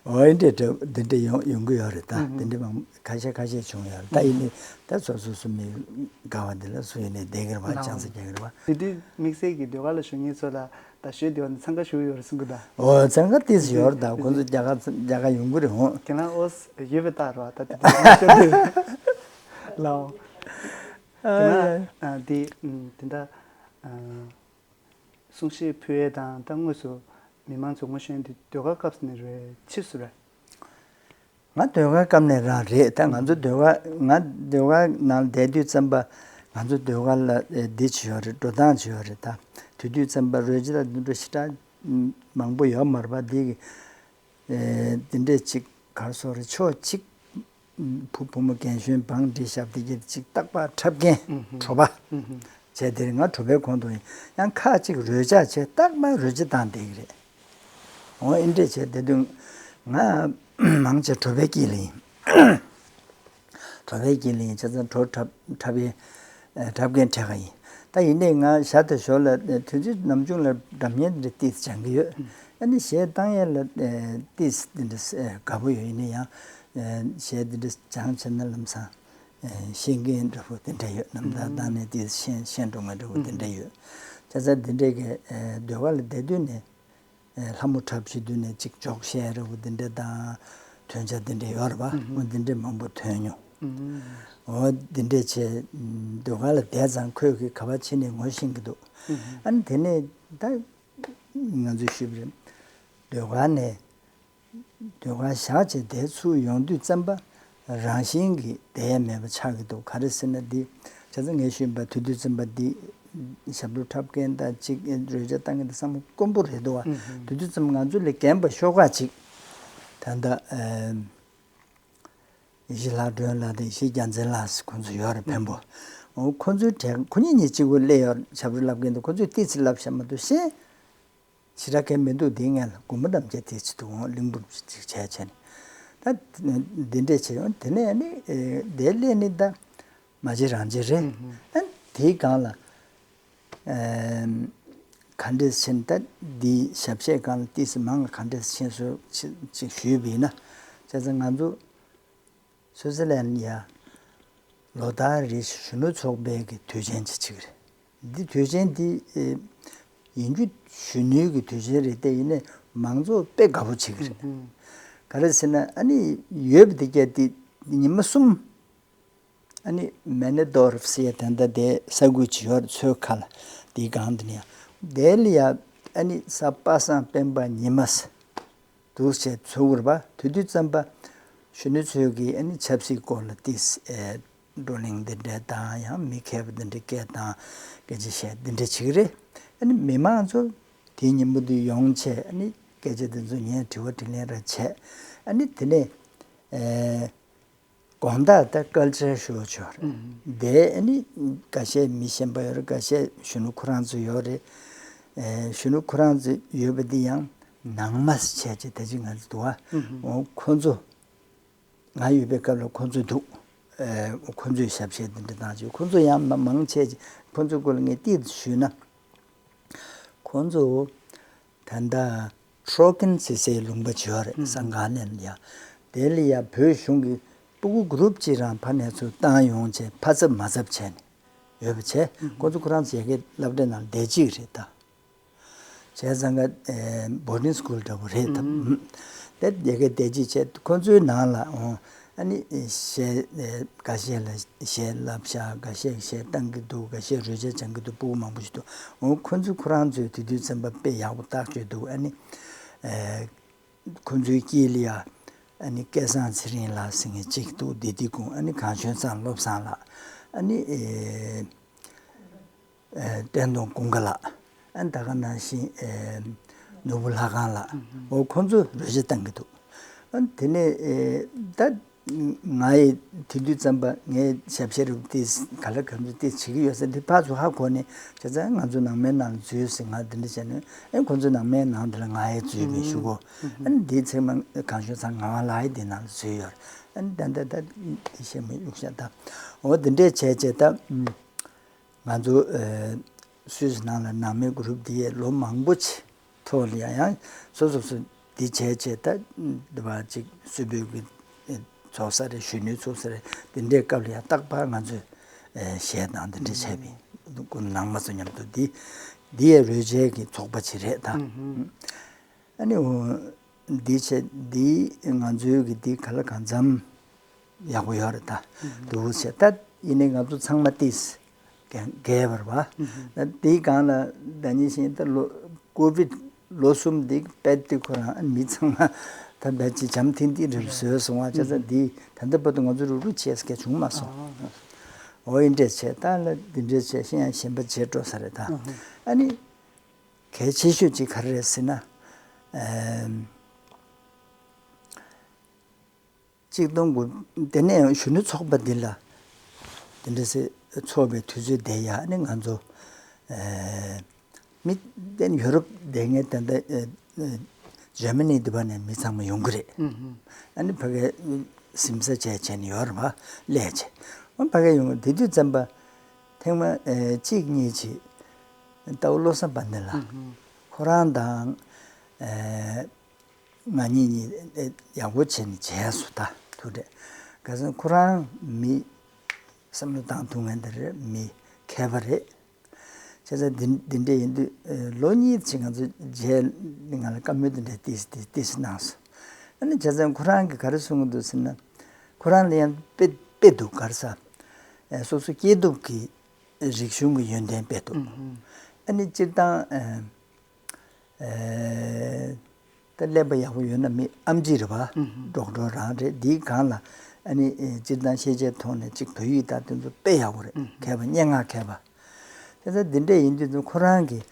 འོ་འདི་འདྲ་འདི་འདྲ་ཡོང་ཡོང་གི་ཡོད་རེད། ད་འདི་འདྲ་མང་ཁ་ཤས་ཁ་ཤས་བྱུང་ཡོད་རེད། ད་ཡིན་ནའི་ད་སོ་སོ་སོ་མི་དགའ་བ་འདི་ལ་སུ་ཡིན་ནའི་བསྡད་ཀྱི་རེད་བ། ལའོ། ཅང་ཙེ་རྒྱག་གི་རེད་བ། དེ་དུས་དམིགས་བསལ་གྱི་ཟློས་གར་ལ་ཞུགས་མཁན་ཚོ་ལ་ད་ཞོལ་དེ་བ་ནས་འཚང་ཁ་ཞུ་གི་ཡོད་རེད་གསུང་གི་ད། འོ་འཚང་ཁ་ཏིས་ཡོད་རེད། ད་ཁོང་ཚོ་རྒྱ་གར་རྒྱ་གར་ཡོང་གི་རེད་འོང་། ཁྱེད་རང་ཨོ་ཡོད་པའི་རྟགས་རེད་བ། ད་དེ་དུས་ཞོལ་དེ་ལའོ། ཁྱེད་རང་ཨ་དེ་དེ་འདྲ་གསུང་བཤད་ཕུལ་ཡས་དང་ད་དངོས་སུ་མི་མང་ཚོ་ངོ་ཤེས་དེ་ཟློས་གར་སྐབས་སུ་ནས་རེད། ཕྱིས་སུ་རེད། ང་ཟློས་གར་སྐབས་ནས་རང་རེད། ད་ང་ཚོ་ཟློས་གར་ང་ཟློས་གར་ནང་བསྡད་དུས་ཙམ་པ་ང་ཚོ་ཟློས་གར་ལ་ཨེ་འདི་བྱེད་ཡོད་རེད། འགྲོ་སྟངས་བྱེད་ཡོད་རེད། ད་དེ་དུས་ཙམ་པ་རོལ་ཆ་ལ་འདི་འདྲ་ཞེ་དྲག་མང་པོ་ཡོད་མ་རེད་པ། འདི་གི་ཨེ་འདི་འདྲས་ཅིག་གར་སོ་རེ་ཕྱོགས་གཅིག་བུ་བུ་མོ་རྒན་གཞོན་བང་སྒྲིག་ཞབས་འདི་གི་ཅིག་རྟག་པར་འཁྲབ་མཁན་གྲོ་པ་བྱས། དེར་ང་གྲོ་པའི་ཁོངས་གཏོགས་ཡིན། ཡང་ཁ་ཅིག་རོལ་ཆ་བྱས་རྟག་པར་རོལ་ཆ་བཏང་བསྡད་ཀྱི་རེད། འོ་ཨེ་འདྲས་བྱས་དེ་དུས་ང་མང་ཆེ་གྲོ་པའི་དཀྱིལ་ལ་ཡིན། གྲོ་པའི་དཀྱིལ་ལ་ཡིན། བྱས་ཙང་གྲོ་འཁྲབ་འཁྲབ་ཡས་འཁྲབ་མཁན་གྲས་ཀ་ཡིན། ད་ཡིན་ནའི་ང་ཞར་དུ་ཞོར་ལ་དུས་ཚོད་ནམ་བྱུང་ལ་སྒྲ་སྙན་འདི་ཏིས་སྦྱང་གི་ཡོད། ཨ་ནི་གཞས་བཏང་ཡས་ལ་ཏིས་འདི་འདྲ་དགའ་པོ་ཡོད། ཡིན་ན་ཡང་གཞས་འདི་འདྲ་སྦྱང་བྱས་ན་ལམ་སང་ཤེས་མཁན་འདྲ་པོ་དེ་འདྲ་ཡོད། རྣམ་ཐར་བཏང་ནས་ཏིས་ཤེས་ཤེས་འགྲོ་མཁན་འདྲ་པོ་དེ་འདྲ་ཡོད། བྱས་ཙང་འདི་འདྲའི་གི་ཟློས་གར་ལ་བསྡད་དུས་ནས། ལྷ་མོ་འཁྲབ་བྱེད་དུས་ནས་ཅིག་འཇོག་བཤད་རེ་བོ་འདི་འདྲ་དང་ཐོན་ཆ་འདི་འདྲ་ཡོད་རེད་པ། འོ་འདི་འདྲ་མང་པོ་ཐོན་མྱོང་། འོ་འདི་འདྲ་བྱས་ཟློས་གར་ལ་བསྡད་ཙང་ཁོས་གི་ག་པར་ཕྱིན་ནས་ངོ་ཤེས་ཀྱི་འདུག་ཨ་ནི་དེ་ནས་ད་ང་ཚོས་ཞུས་པ་རེད། ཟློས་གར་ནས་ཟློས་གར་བཞག་བྱས་བསྡད་ཚུར་ཡོང་དུས་ཙམ་པ་རང་བཞིན་གྱིས་བསྡད་ཡ་མེད་པ་ཆགས་ཀྱི་འདུག་ག་རེ་ཟེར་ན་འདི་བྱས་ཙང་ངས་ཞུས་པ་དུས་དུས་ཙམ་པ་འདི་ཞབས་བྲོ་འཁྲབ་མཁན་དང་གཅིག་རོལ་ཆ་བཏང་མཁན་དེ་ཚང་མ་དཀོན་པོ་རེད་འདུག་བ། དེ་དུས་ཙམ་ང་ཚོ་ལས་རྒན་པ་ཤོག་ཁག་ཅིག་ད་ལྟ་ཡེ་ཤེས་ལྷ་སྒྲོན་ལགས་དང་ཡེ་ཤེས་རྒྱལ་མཚན་ལགས་ཁོང་ཚོ་ཡོད་རེད། འཕན་པོ། འོ་ཁོང་ཚོའི་གྲས་ཁོ་གཉིས་གཉིས་གཅིག་པུ་སླེབས་ཡོད། ཞབས་བྲོ་བསླབ་མཁན་དེ་ཁོང་ཚོས་ཏོག་ཙམ་བསླབ་ཤག་མ་གཏོགས་གཞན་ཞེ་དྲག་གལ་མི་འདུག་འདིའི་སྔོན་ལ་དགོན་པ་རྣམས་ཀྱང་དེ་བྱེད་འདུག་འོ་གླིང་བུ་ཅིག་བྱས་བྱས་ནས་ད་འདི་འདྲས་བྱས་ཡོང་། དེ་ནས་ནི་དེ་སླེབས་ནི་ད། མ་བྱེད་རང་བྱེད་རེད། ཨ་དེའི་སྒང་ལ་ཨེམ་ག་འདྲས་ཕྱིན། ད་འདིའི་ཞབས་གཞས་སྒང་ལ་ཏོག་ཙམ་མང་ལ་ག་འདྲས་ཕྱིན་སོང་ཅིག་ཅིག་ཞུས་པ་ཡིན་ན། བྱས་ཙང་ང་ཚོ་སུའུ་ཙི་ལན་ཡ་ལོ་ལྟར་རེ་གཞོན་ནུ་ཚོགས་པའི་གི་དུས་ཆེན་ཅིག་ཅིག་རེད། འདི་དུས་ཆེན་འདི་ཨེ་ཡིན་རྒྱུ་གཞོན་ནུའི་གི་དུས་ཆེན་རེད། དེ་ཡིན་ནའི་མང་ཚོགས་དཔེ་དགའ་པོ་བྱེད་ཀྱི་རེད། ག་རེ་ཟེར་ན་ཨ་ནི་ཡོད་པ་དེ་གྱད་དེ་ཉི་མ་གསུམ། ཨ་ནི་མེ་ནེ་དོར་ཟེར་ཡ་དེ་འདྲ་དེ་ས་ཁུལ་ཅིག་ཡོད་རེད། མཚོའི་ཁ་ལ་དེའི་སྒང་དེ་ནས་དེ་ལ་ཡ་ཨ་ནི་གཟའ་པ་སངས་སྤེན་པ་ཉི་མ་འདུག་བྱས་ཚུགས་རེད་པ། དེ་དུས་ཙམ་པ་གཞོན་ནུ་ཚོས་ཀྱིས་ཨ་ནི་ཆབ་སྲིད་སྐོར་ལ་ཏོག་ཙམ་ཨེ་བགྲོ་གླེང་འདི་འདྲ་དང་ཡང་མི་མཁས་པ་འདི་འདྲ་སྐད་བཏང་སྐད་ཆ་བཤད་འདི་འདྲ་བྱེད་ཀྱི་རེད། ཨ་ནི་མི་མང་ཚོ་དེའི་ཉིན་མོ་དེ་ཡོང་བྱས་ཨ་ནི་སྐད་ཆ་འདི་ཚོ་ཉན། དྲི་བ་དྲིས་ལན་ར་བྱས། ཨ་ནི་དེ་ནས་ཨེ། དགོང་དག་ད་ཀལ་ཅར་ཤོ་ཅིག་ཡོད་རེད། དེ་ཨ་ནི་འགའ་ཤས་མི་གཞན་པ་ཡོད་རེད། འགའ་ཤས་གཞོན་ནུ་ཁོ་རང་ཚོ་ཡོད་རེད། ཨེ་གཞོན་ནུ་ཁོ་རང་ཚོ་ཡོད་པ་འདི་ཡང་ནང་མ་བྱས་ཅིག་ད་ཅིག་ང་ཚོ་འདུག་ཨ། འོ་ཁོ་ཚོ་ང་ཡོད་པའི་སྐབས་ལ་ཁོ་ཚོ་འདུག་ཨེ་ཁོ་ཚོས་ཞབས་ཕྱི་དེ་འདྲ་བཏང་བྱས། ཁོ་ཚོ་ཡང་མ་མང་ཆེ་ཁོ་ཚོའི་སྐོར་ལ་ངས་ཏིས་ཞུས་ན། ཁོ་ཚོ་ད་ལྟ་ཁྲོ་ཀིན་ཟེར་སའི་ལུང་པ་ཅིག་ཡོད་རེད། ཨུ་ཧུ། སང་ག་ནས་ཡ། དེ་ལ་ཡ་བོད་གཞུང་གི་སྤུ་གུ་གུ་རུབ་ཅིག་རང་ཕ་ནས་ཚུར་བཏང་ཡོང་བྱས་ཕ་ཚབ་མ་ཚབ་བྱས་ནས་ཡོད་པ་བྱས། ཨུ་ཧུ། ཁོ་ཚོ་ཁོ་རང་ཚོ་ཡ་གི་སློབ་གྲྭའི་ནང་བསྡད་ཅིག་རེད་ད། བྱས་ཙང་ཀ་ཨེ་བོར་ཌིང་སི་ཀུལ་འདྲ་པོ་རེད་ད། ཨུ་ཧུ། དེ་ཡ་གི་བསྡད་ཅིག་བྱས། ཁོ་ཚོའི་ནང་ལ་འོ་ཨ་ནི་གཞས་ཨེ་འགའ་ཤས་ལ་གཞས་བསླབ་བྱ། འགའ་ཤས་གཞས་བཏང་གི་འདུག་འགའ་ཤས་རོལ་ཆ་སྦྱང་གི་འདུག་སྤུ་གུ་མང་པོ་ཞིག་འདུག་འོ་ཁོ་ཚོ་ཁོ་རང་ཚོས་དེ་དུས་ཙམ་པ་དཔེ་ཡག་པོ་བརྟག་དཔྱད་འདུག་ཨ་ནི་ཨེ་ཁོ་ཚོའི་དཀྱིལ་ལ་ཡ་ཨ་ནི་སྐལ་བཟང་ཚེ་རིང་ལགས་ཟེར་མཁན་གཅིག་འདུག་འདི་དེ་ཀུན། ཨ་ནི་གངས་ལྗོན་ཚང་བློ་བཟང་ལགས། ཨ་ནི་ཨེ་ཨེ་བསྟན་སྟོང་ཀུན་དགའ་ལགས། ཨ་ནི་ད་ག་ནང་བཞིན་ཨེ་ནོར་བུ་ལྷ་ཁང་ལགས། འོ་ཁོ་ཚོ་རོལ་ཆ་བཏང་གི་འདུག་ཨ་ནི་དེ་ནས་ཨེ་ད་ང་ཡི་དེ་དུས་ཙམ་པ་ངའི་ཞབས་ཕྱི་རུ་ཏིས་ག་ལ་ག་ཚོད་ཏིས་བྱེད་ཀྱི་ཡོད་ས་འདི་ཕར་ཚུར་ཧ་གོ་ནས། བྱས་ཙང་ང་ཚོ་ནང་མའི་ནང་ལ་འཛུལ་ཟེར། ང་འདི་འདྲ་བྱས་ནས་ཨེ་ཁོ་ཚོ་ནང་མའི་ནང་འདི་ལ་ང་ཡི་འཛུལ་བའི་ཞུ་གོ། ཨ་ནི་འདིའི་ཚེ་མ་གང་ཤོད་ཚང་ངག་དབང་ལགས་ཡི་འདི་ནང་ལ་འཛུལ་ཡོད་རེད། ཨ་ནི་ད་ད་ད་འདི་བཤད་མི་གཡུག་བཤད་ད། འོ་འདི་འདྲས་བྱས་བྱས་ད། ང་ཚོ་ཨེ་སུད་སི་ནང་ལ་ནང་མའི་གུ་རུབ་འདི་ཡས་ལོ་མང་པོ་ཆེ་ཐོག་ལ་ཡང་ཡང་སོ་སོ་སོ་འདི་བྱས་བྱས་ད་འདི་བ་ཅིག་སུད་བོད་ཀྱི་ཚོགས་ས་རེད། གཞོན་ནུའི་ཚོགས་ས་རེད། འདི་འདྲའི་སྐབས་ལ་ཡང་རྟག་པར་ང་ཚོས་ཨེ་གཞས་དང་འདི་འདྲ་བྱས་པའི་ནང་མ་ཚོ་མཉམ་དུ་འདི་འདི་ཡས་རོལ་ཆའི་གི་ཚོགས་པ་ཅིག་རེད་ད། ཨ་ནི་འོ་འདི་བྱས་འདི་ང་ཚོའི་གི་འདི་ག་ལ་གང་འཚམ་ཡག་པོ་ཡོད་རེད་ད། འདུག་བྱས་ད་ཡིན་ནའི་ང་ཚོ་ཚང་མ་ཏིས་རྒས་པ་རེད་པ། ད་དེའི་སྒང་ལ་ཟླ་ཉིན་བཞིན་ད་ལོ་ཀོ་བིད་ལོ་གསུམ་འདི་དཔེ་དེ་ཁོ་རང་མི་ཚང་མ་ད་བས་ཅི་བྱམས་ཐིང་ཐིང་རེ་བཟོས་སོང་བ། བྱས་ཙང་འདི་ད་ལྟ་བར་དུ་ང་ཚོ་རུག་རུག་བྱས་སྐད་བྱུང་མ་སོང་། འོ་ཡིན་འདྲས་བྱས་ད་ལ་འདི་འདྲས་བྱས་ཤེས་ཡང་ཞེན་པ་བྱེད་འགྲོ་ས་རེད་ད། ཨ་ནི་གལ་ཆེ་ཤོས་ཅིག་ག་རེ་རེད་ཟེར་ན། ཨེམ། གཅིག་སྟོང་དགུ། དེ་ནས་གཞོན་ནུ་ཚོགས་པ་འདི་ལ་དེ་འདྲ་སེ་ཚོགས་པའི་དུས་ཚོད་དེ་ཡ་ནི་ང་ཚོ་ཨེ་མི་དེ་ཡོ་རོབ་དེ་ངས་ད་ལྟ་ཨེ་ཨེ་ཇར་མ་ནི་འདི་པ་ནས་མི་ཚང་མ་ཡོང་གི་རེད། ཨ་ནི་ཕ་གའི་སིམ་ས་བྱས་བྱས་ནས་ཡོ་རོབ་སླེབས་བྱས། ཨ་ཕ་གའི་ཡོང་དེ་དུས་ཙམ་པ་ཐེངས་མ་ཨེ་གཅིག་གཉིས་ཅིག་ལྟ་བུ་བློ་བཟང་དཔལ་ལྡན་ལགས་ཁོ་རང་དང་ཨེ། ང་གཉིས་གཉིས་ཡག་པོ་བྱས་ནས་བྱས་སོང་ད། ཐུག་འཕྲད། ག་ཟེར་ན་ཁོ་རང་མི་བསམ་བློ་བཏང་ཐུབ་མཁན་དེ་རེད། མི་མཁས་པ་རེད། བྱས་ཙང་འདི་འདི་འདྲ་ཡིན་དུས་ལོ་གཉིས་ཅིག་ང་ཚོ་མཇལ་ང་ལ་བཀའ་མོལ་འདི་འདྲ་ཏིས་ཏིས་ཏིས་གནང་སོང་། ཨ་ནི་བྱས་ཙང་ཁོ་རང་གིས་ག་རེ་གསུང་གི་འདུག་ཟེར་ན། ཁོ་རང་ལ་ཡང་དཔེ་དཔེ་འདུག་ག་རེ་ཟ། སོ་སོ་སྐྱེས་ཐོབ་ཀྱི་རིག་གཞུང་གི་ཡོན་ཏན་དཔེ་འདུག་ཨ་ནི་སྤྱིར་བཏང་ཨེ། ཨེ། ད་ཀླད་པ་ཡག་པོ་ཡོད་ན་མི་ཨམ་ཆི་རེད་པ། ཨུ་ཧུ། ཌོག་ཊར་རང་རེད། འདིའི་སྒང་ལ་ཨ་ནི་ཨེ་སྤྱིར་བཏང་ཤེས་བྱའི་ཐོག་ནས་ཅིག་བོད་ཡིག་དང་དེ་ཚོ་དཔེ་ཡག་པོ་རེད། ཨུ་ཧུ། མཁས་པ་སྙན་ངག་མཁས་པ། དེ་ཚོ་འདི་འདྲས་ཡིན་དུས་ཚོ་ཁོ་རང་གིས་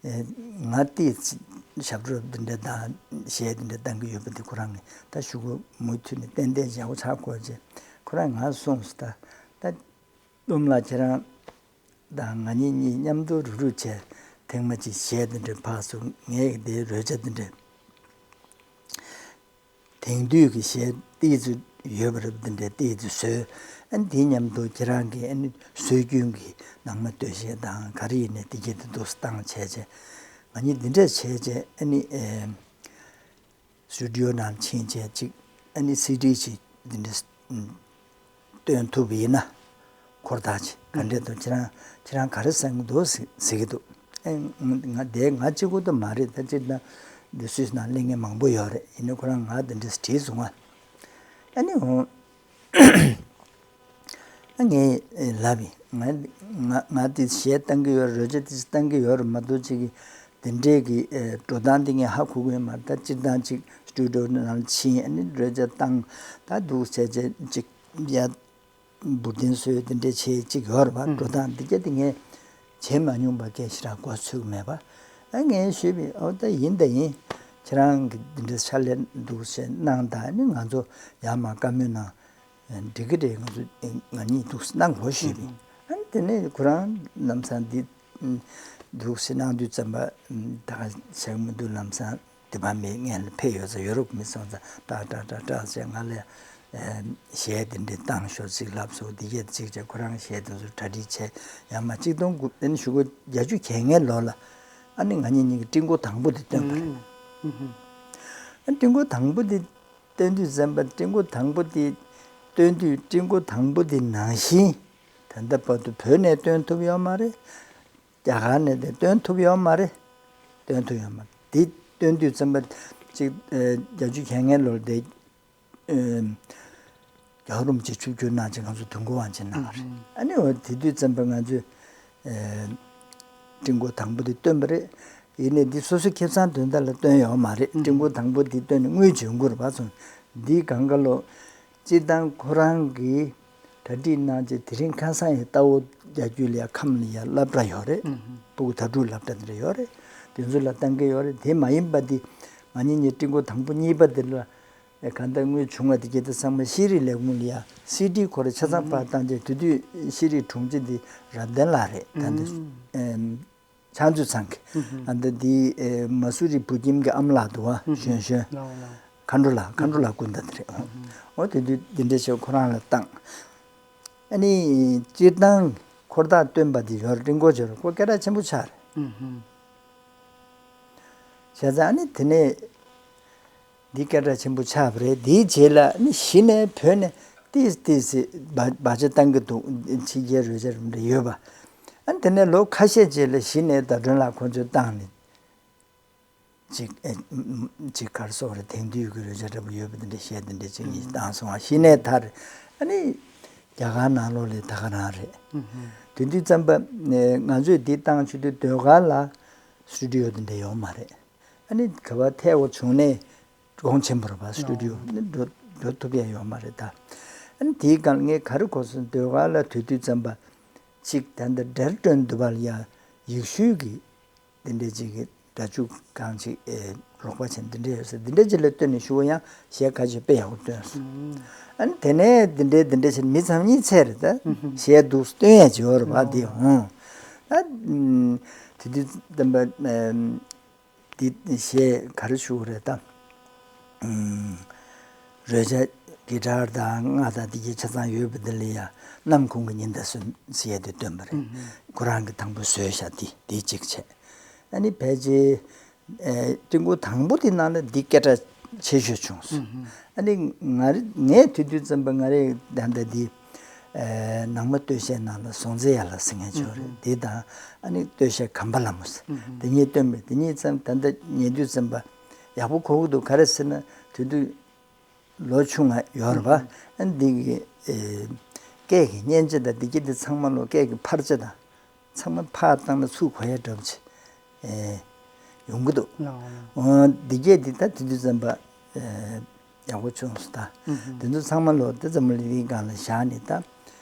ཨེ་ང་ཏིས་ཞབས་བྲོ་འདི་འདྲས་དང་གཞས་འདི་འདྲས་བཏང་གི་ཡོད་པ་འདི་ཁོ་རང་གིས་ད་ཞུ་གུ་མུ་མཐུད་ནས་ཏན་ཏན་ཡག་པོ་ཆགས་དགོས་ཅེས་ཁོ་རང་ང་གསུངས་སོང་། ད་ད། ལུམ་ལ་ཁྱེད་རང་དང་ང་གཉིས་གཉིས་མཉམ་དུ་རུག་རུག་བྱས་ཐེངས་མ་གཅིག་གཞས་འདི་འདྲ་ཕར་ཚུར་ངས་འདིའི་རོལ་ཆ་འདི་འདྲ་དེང་དུས་ཀྱི་གཞས་ཏིས་ཙི་ཡོད་པ་རེད་འདི་འདྲ་ཏིས་ཙི་བཟོས། ཨ་ནི་དེའི་མཉམ་དུ་ཁྱེད་རང་གི་ཨ་ནི་སྲོལ་རྒྱུན་གྱི་ནང་མ་སྟོད་གཞས་དང་ག་རེ་ཡིན་ནའི་འདི་གྱད་དེ་འདུག་སེ་བཏང་བྱས་བྱས་ང་གཉིས་འདི་འདྲ་བྱས་བྱས་ཨ་ནི་ཨེ། སི་ཊུ་ཌི་ཡོ་ནང་ཕྱིན་བྱས་ཅིག་ཨ་ནི་སི་ཌི་ཅིག་འདི་འདྲ་བཏོན་ཐུབ་པ་ཡིན་ན་ཧུར་ཐག་བྱེད། ག་འདྲས་འདུག་ཁྱེད་རང་ཁྱེད་རང་ག་རེ་བསམ་གྱི་འདུག་ཟེར་གྱི་འདུག་ཨེ་ང་དེ་ང་གཅིག་པུ་དུ་མ་རེད། ད་སྤྱིར་ན་འདི་སུད་སི་ནང་གླེང་མཁན་མང་པོ་ཡོད་རེད། ཡིན་ན་ཁོ་རང་ང་འདི་འདྲས་བྲིས་སོང་ང་། ཨ་ནི་འོ། ཨ་ངས་ལབ་ཡིན། ང་ང་ང་དེ་གཞས་བཏང་གི་ཡོད། རོལ་ཆ་དེ་བཏང་གི་ཡོད་རེད་མ་གཏོགས་ཅིག་གི་དེ་འདྲས་ཀྱི་ཨེ་འགྲོ་སྟངས་དེ་ངས་ཧ་གོ་གི་ཡོད་མ་རེད། ད་སྤྱིར་བཏང་ཅིག་སི་ཊུ་ཌི་ཡོ་ནང་ཕྱིན་ཨ་ནི་རོལ་ཆ་བཏང་ད་འདུག་བྱས་བྱས་ཅིག་ཡ་འབུར་ལྡིང་བཟོས་དེ་འདྲས་བྱས་ཅིག་ཡོད་རེད་པ། ཨང་། འགྲོ་སྟངས་འདི་ག་དེ་ངས་བྱས་མ་མྱོང་པ་སྐད་ཞེ་དྲག་མགོ་ཚོད་ཀྱི་མེད་པ། ཨ་ངས་ཞུས་པས་ཨོ་ད་ཡིན་ད་ཡིན། ཁྱེད་རང་གི་འདི་འདྲས་ཕྱག་ལས་འདུག་བྱས་གནང་དང་ཨ་ནི་ང་ཚོ་ཡར་མར་བཀའ་མོལ་གནང་། འགྲིག་གི་རེད། ང་ཚོ་ང་གཉིས་འདུག་གནང་དགོས་ཞུས་པས། ཨ་ནི་དེ་ནས་ཁོ་རང་ལམ་སང་འདི་འདུག་སེ་གནང་དུས་ཙམ་པ་ད་ག་བྱེད་ཀྱི་མི་འདུག་ལམ་སང་དེ་བ་མི་ངན་ལ་ཕེབས་ཡོད་ཙང་ཡོ་རོབ་མི་སོང་ཙང་ཏག་ཏག་ཏག་ཏག་བྱས་ང་ལ་ གཞས་དེ་འདྲའི་བཏང་ཤོག་ཅིག་ལབ་སོང་། དེ་གས་ཅིག་བྱས་ཁོ་རང་གཞས་དེ་ཚོ་གྲ་སྒྲིག་བྱས། ཡང་མ་གཅིག་སྟོང་དགུ་ཨ་ནི་ཞུ་གོ་བརྒྱད་ཅུ་གྱ་ལྔའི་ལོ་ལ་ཨ་ནི་ང་གཉིས་གཉིས་ཀྱི་སྤྲིན་སྐོར་དང་པོ་དེ་བཏོན་པ་རེད། ཨ་སྤྲིན་སྐོར་དང་པོ་དེ་བཏོན་དུས་ཙམ་པ་སྤྲིན་སྐོར་དང་པོ་དེ་བཏོན་དུས་སྤྲིན་སྐོར་དང་པོ་དེ་ནང་བཞིན་ད་ལྟ་བར་དུ་བོད་ནས་བཏོན་ཐུབ་ཡོད་མ་རེད། རྒྱ་གར་ནས་དེ་བཏོན་ཐུབ་ཡོད་མ་རེད། བཏོན་ཐུབ་ཡོད་མ་རེད། དེ་བཏོན་དུས་ཙམ་པ་གཅིག་ཨ་བརྒྱད་ཅུ་གྱ་ལྔའི་ལོར་དེ་ཨ་རྒྱལ་བ་རིན་པོ་ཆེ་ཆིབས་བསྒྱུར་གནང་བྱས་ང་ཚོ་དུས་འཁོར་དབང་ཆེན་གནང་བ་རེད། ཨ་ནི་འོ་དེ་དུས་ཙམ་པ་ང་ཚོས་ཨ་སྤྲིན་སྐོར་དང་པོ་དེ་བཏོན་པ་རེད། ཡིན་ནའི་འདི་སོ་སོའི་ཁེ་བཟང་དོན་དག་ལ་བཏོན་ཡོད་མ་རེད། སྤྲིན་སྐོར་དང་པོ་དེ་བཏོན་ནས་དངུལ་འབྱོར་དགོས་རེད་པ་སོང་། འདིའི་སྒང་ག་ལོ་སྤྱིར་བཏང་ཁོ་རང་གིས་གྲ་སྒྲིག་གནང་རྗེས་དེ་རིང་ཁ་སང་ཡི་རྟ་བོ་རྒྱག་རྒྱུ་ལ་ཡ་ཁམས་ལ་ཡ་སློབ་གྲྭ་ཡོད་རེད། ཨུ་ཧུ། སྤུ་གུ་དྭ་ཕྲུག་སློབ་གྲྭ་དེ་འདྲ་ཡོད་རེད། དེ་ཚོ་ལ་བཏང་གི་ཡོད་རེད། དེ་མ་ཡིན་པ་དེ་ང་གཉིས་གཉིས་སྤྲིན་སྐོར་དང་པོ་གཉིས་པ་དེ་ལ་ཨེ་གང་ལྟར་དངུལ་བྱུང་བ་དེ་གྱད་དེ་ཚང་མ་ཤེས་རིག་ལས་ཁུངས་ལ་ཡ་སི་ཌི་ཁོ་རེ་ཆ་ཚང་ཕར་བཏང་རྗེས་དེ་དུས་ཤེས་རིག་དྲུང་ཆེ་དེ་རབ་བརྟན་ལགས་རེད། ད་འདི་ཨུ་ཧུ། ཨེམ། ཕྱག་མཛོད་ཚང་གི། ཨ་ད་འདི་ཨེ་མ་སུ་རི་བུ་ཁྱིམ་གྱི་ཨ་མ་ལགས་འདུག་བ། གཞོན་གཞོན། ལའོ་ལའོ། མཁའ་འགྲོ་ལགས། མཁའ་འགྲོ་ལགས་སྐུ་ཟླ་དེ་རེད། འོ་དེ་དུས་འདི་འདྲ་བྱས་ཁོ་རང་ལ་བཏང་། ཨ་ནི་སྤྱིར་བཏང་འཁོར་ཐག་སྟོན་པ་དེ་ཡོད་རེད། སྤྲིན་སྐོར་བྱས་རེད། ཁོ་སྐད་གྲགས་ཆེན་པོ་ཆགས་རེད། བྱས་ཙང་ཨ་ནི་དེ་ནས། འདི་སྐད་གྲགས་ཆེན་པོ་ཆགས་པ་རེད། དེའི་རྗེས་ལ་ནི་གཞི་ནས་བོད་ནས་ཏིས་ཏིས་སི་བ་བ་ཆ་བཏང་གི་འདུག་ཕྱི་རྒྱལ་རོལ་ཆ་རེ་ཡོད་པ། ཨ་ནི་དེ་ནས་ལོ་ཁ་ཤས་རྗེས་ལ་གཞི་ནས་ཟླ་སྒྲོན་ལགས་ཁོ་ཚོས་བཏང་ནས་ཅིག་ཨེ་ཅིག་གར་སོགས་རེ་དེང་དུས་ཀྱི་རོལ་ཆ་འདྲ་པོ་ཡོད་པ་དེ་འདྲ་གཞས་དེ་འདྲ་ཅིག་གཉིས་བཏང་སོང་བ། གཞི་ནས་མཐར་ཨ་ནི་རྒྱ་གར་ནང་ལོགས་ལ་ད་ག་རང་རེད། དེ་དུས་ཙམ་པ་ང་ཚོས་འདི་བཏང་ཆུ་དུས་ཟློས་གར་ལ་སི་ཊུ་ཌི་ཡོ་དེ་འདྲ་ཡོད་མ་རེད། ཨ་ནི་ག་བ་ཐད་འོ་བྱུང་ནས་གོང་ཆེན་པོ་རེད་པ། སི་ཊུ་ཌི་ཡོ་ནི་འགྲོ་འགྲོ་ཐུབ་ཡ་ཡོད་མ་རེད་ད། ཨ་ནི་དེའི་སྒང་ངས་ག་རེ་གོ་སོང་། ཟློས་གར་ལ་དུས་དུས་ཙམ་པ་ཅིག་ད་ལྟ་འདྲ་སྒྲོན་དུ་བ་ལ་ཡ་ཡེ་ཤུའི་གི་དེ་འདྲ་ཅིག་གི་སྒྲ་འཇུག་གང་ཅིག་ཨེ་རོགས་པ་བྱས་འདི་འདྲ་ཡོད་ས་འདི་འདྲ་ཅིག་ལ་བསྟུན་ནས་ཞུ་བ་ཡང་གཞས་ཁ་ཤས་དཔེ་ཡག་པོ་བཏོན་སོང་། ཨ་ནི་དེ་ནས་འདི་འདྲའི་འདི་འདྲ་བྱས་མི་ཚང་མ་གཉིད་སད་རེད་ད། གཞས་འདུག་སྟོན་ཡ་ཅིག་ཡོད་རེད་པ་འདི་ཧོང་། ད་དུས་དུས་ཙམ་པ། འདི་གཞས་ག་རེ་ཞུ་དགོས་རེད་ད། ཨུམ། རོལ་ཆ་གི་ཊར་དང་རྔ་དང་འདི་གའི་ཆ་ཚང་ཡོད་པ་འདི་ལ་ཡང་ནམ་གུང་གི་ཉི་ཟླ་གསོན་ཟེར་ཡ་དེ་བཏོན་པ་རེད། ཨུམ། ཁོ་རང་གི་དང་པོ་བཟོས་བཞག་འདི་འདི་གཅིག་བྱས། ཨ་ནི་ཕལ་ཆེར་ཨེ་སྤྲིན་སྐོར་དང་པོ་དེ་ནང་ལ་འདི་སྐད་གྲགས་ཆེ་ཤོས་བྱུང་སོང་། ཨུམ། ཨ་ནི་ང་རེ་ངས་དུས་དུས་ཙམ་པ་ང་རེ་ད་ལྟ་འདི། ཨེ་ནང་མ་སྟོད་གཞས་ནང་ལ་ཟོང་ཙེ་ཡ་ལ་ཟེར་མཁན་ཅིག་ཡོད་རེད། ཨུ་ཧུ། དེ་དང་ཨ་ནི་སྟོད་གཞས་གམ་པ་ལ་མོ་ཟེར། ཨུ་ཧུ། དེ་གཉིས་བཏོན་པས་དེ་གཉིས་ཙམ་ད་ལྟ་ཉན་དུས་ཙམ་པ་ཡག་པོ་གོ་གི་འདུག་ག་རེ་ཟེར་ན་དེ་དུས་ལོ་ཆུང་ང་ཡོད་རེད་པ། ཨུ་ཧུ། ཨ་ནི་འདི་གི་ཨེ་སྐད་ཀྱི་སྙན་ཆ་དང་འདི་གི་འདི་ཚང་མ་ལོ་སྐད་ཀྱི་འཕར་ཆ་དང་། ཚང་མ་ཕར་བཏང་ན་ཚུར་གོ་ཡ་འདྲ་པོ་ཅིག་ཨེ་ཡོང་གི་འདུག་ལའོ་ལའོ། འོ་འདི་གས་འདི་ད་དེ་དུས་ཙམ་པ་ཨེ་ཡག་པོ་བྱུང་སོང་ད། ཨུ་ཧུ། དེ་ཚོ་ཚང་མ་ལོ་དེ་ཙམ་ལ་འདི་སྒང་ལ་བཞག་ནས་ད་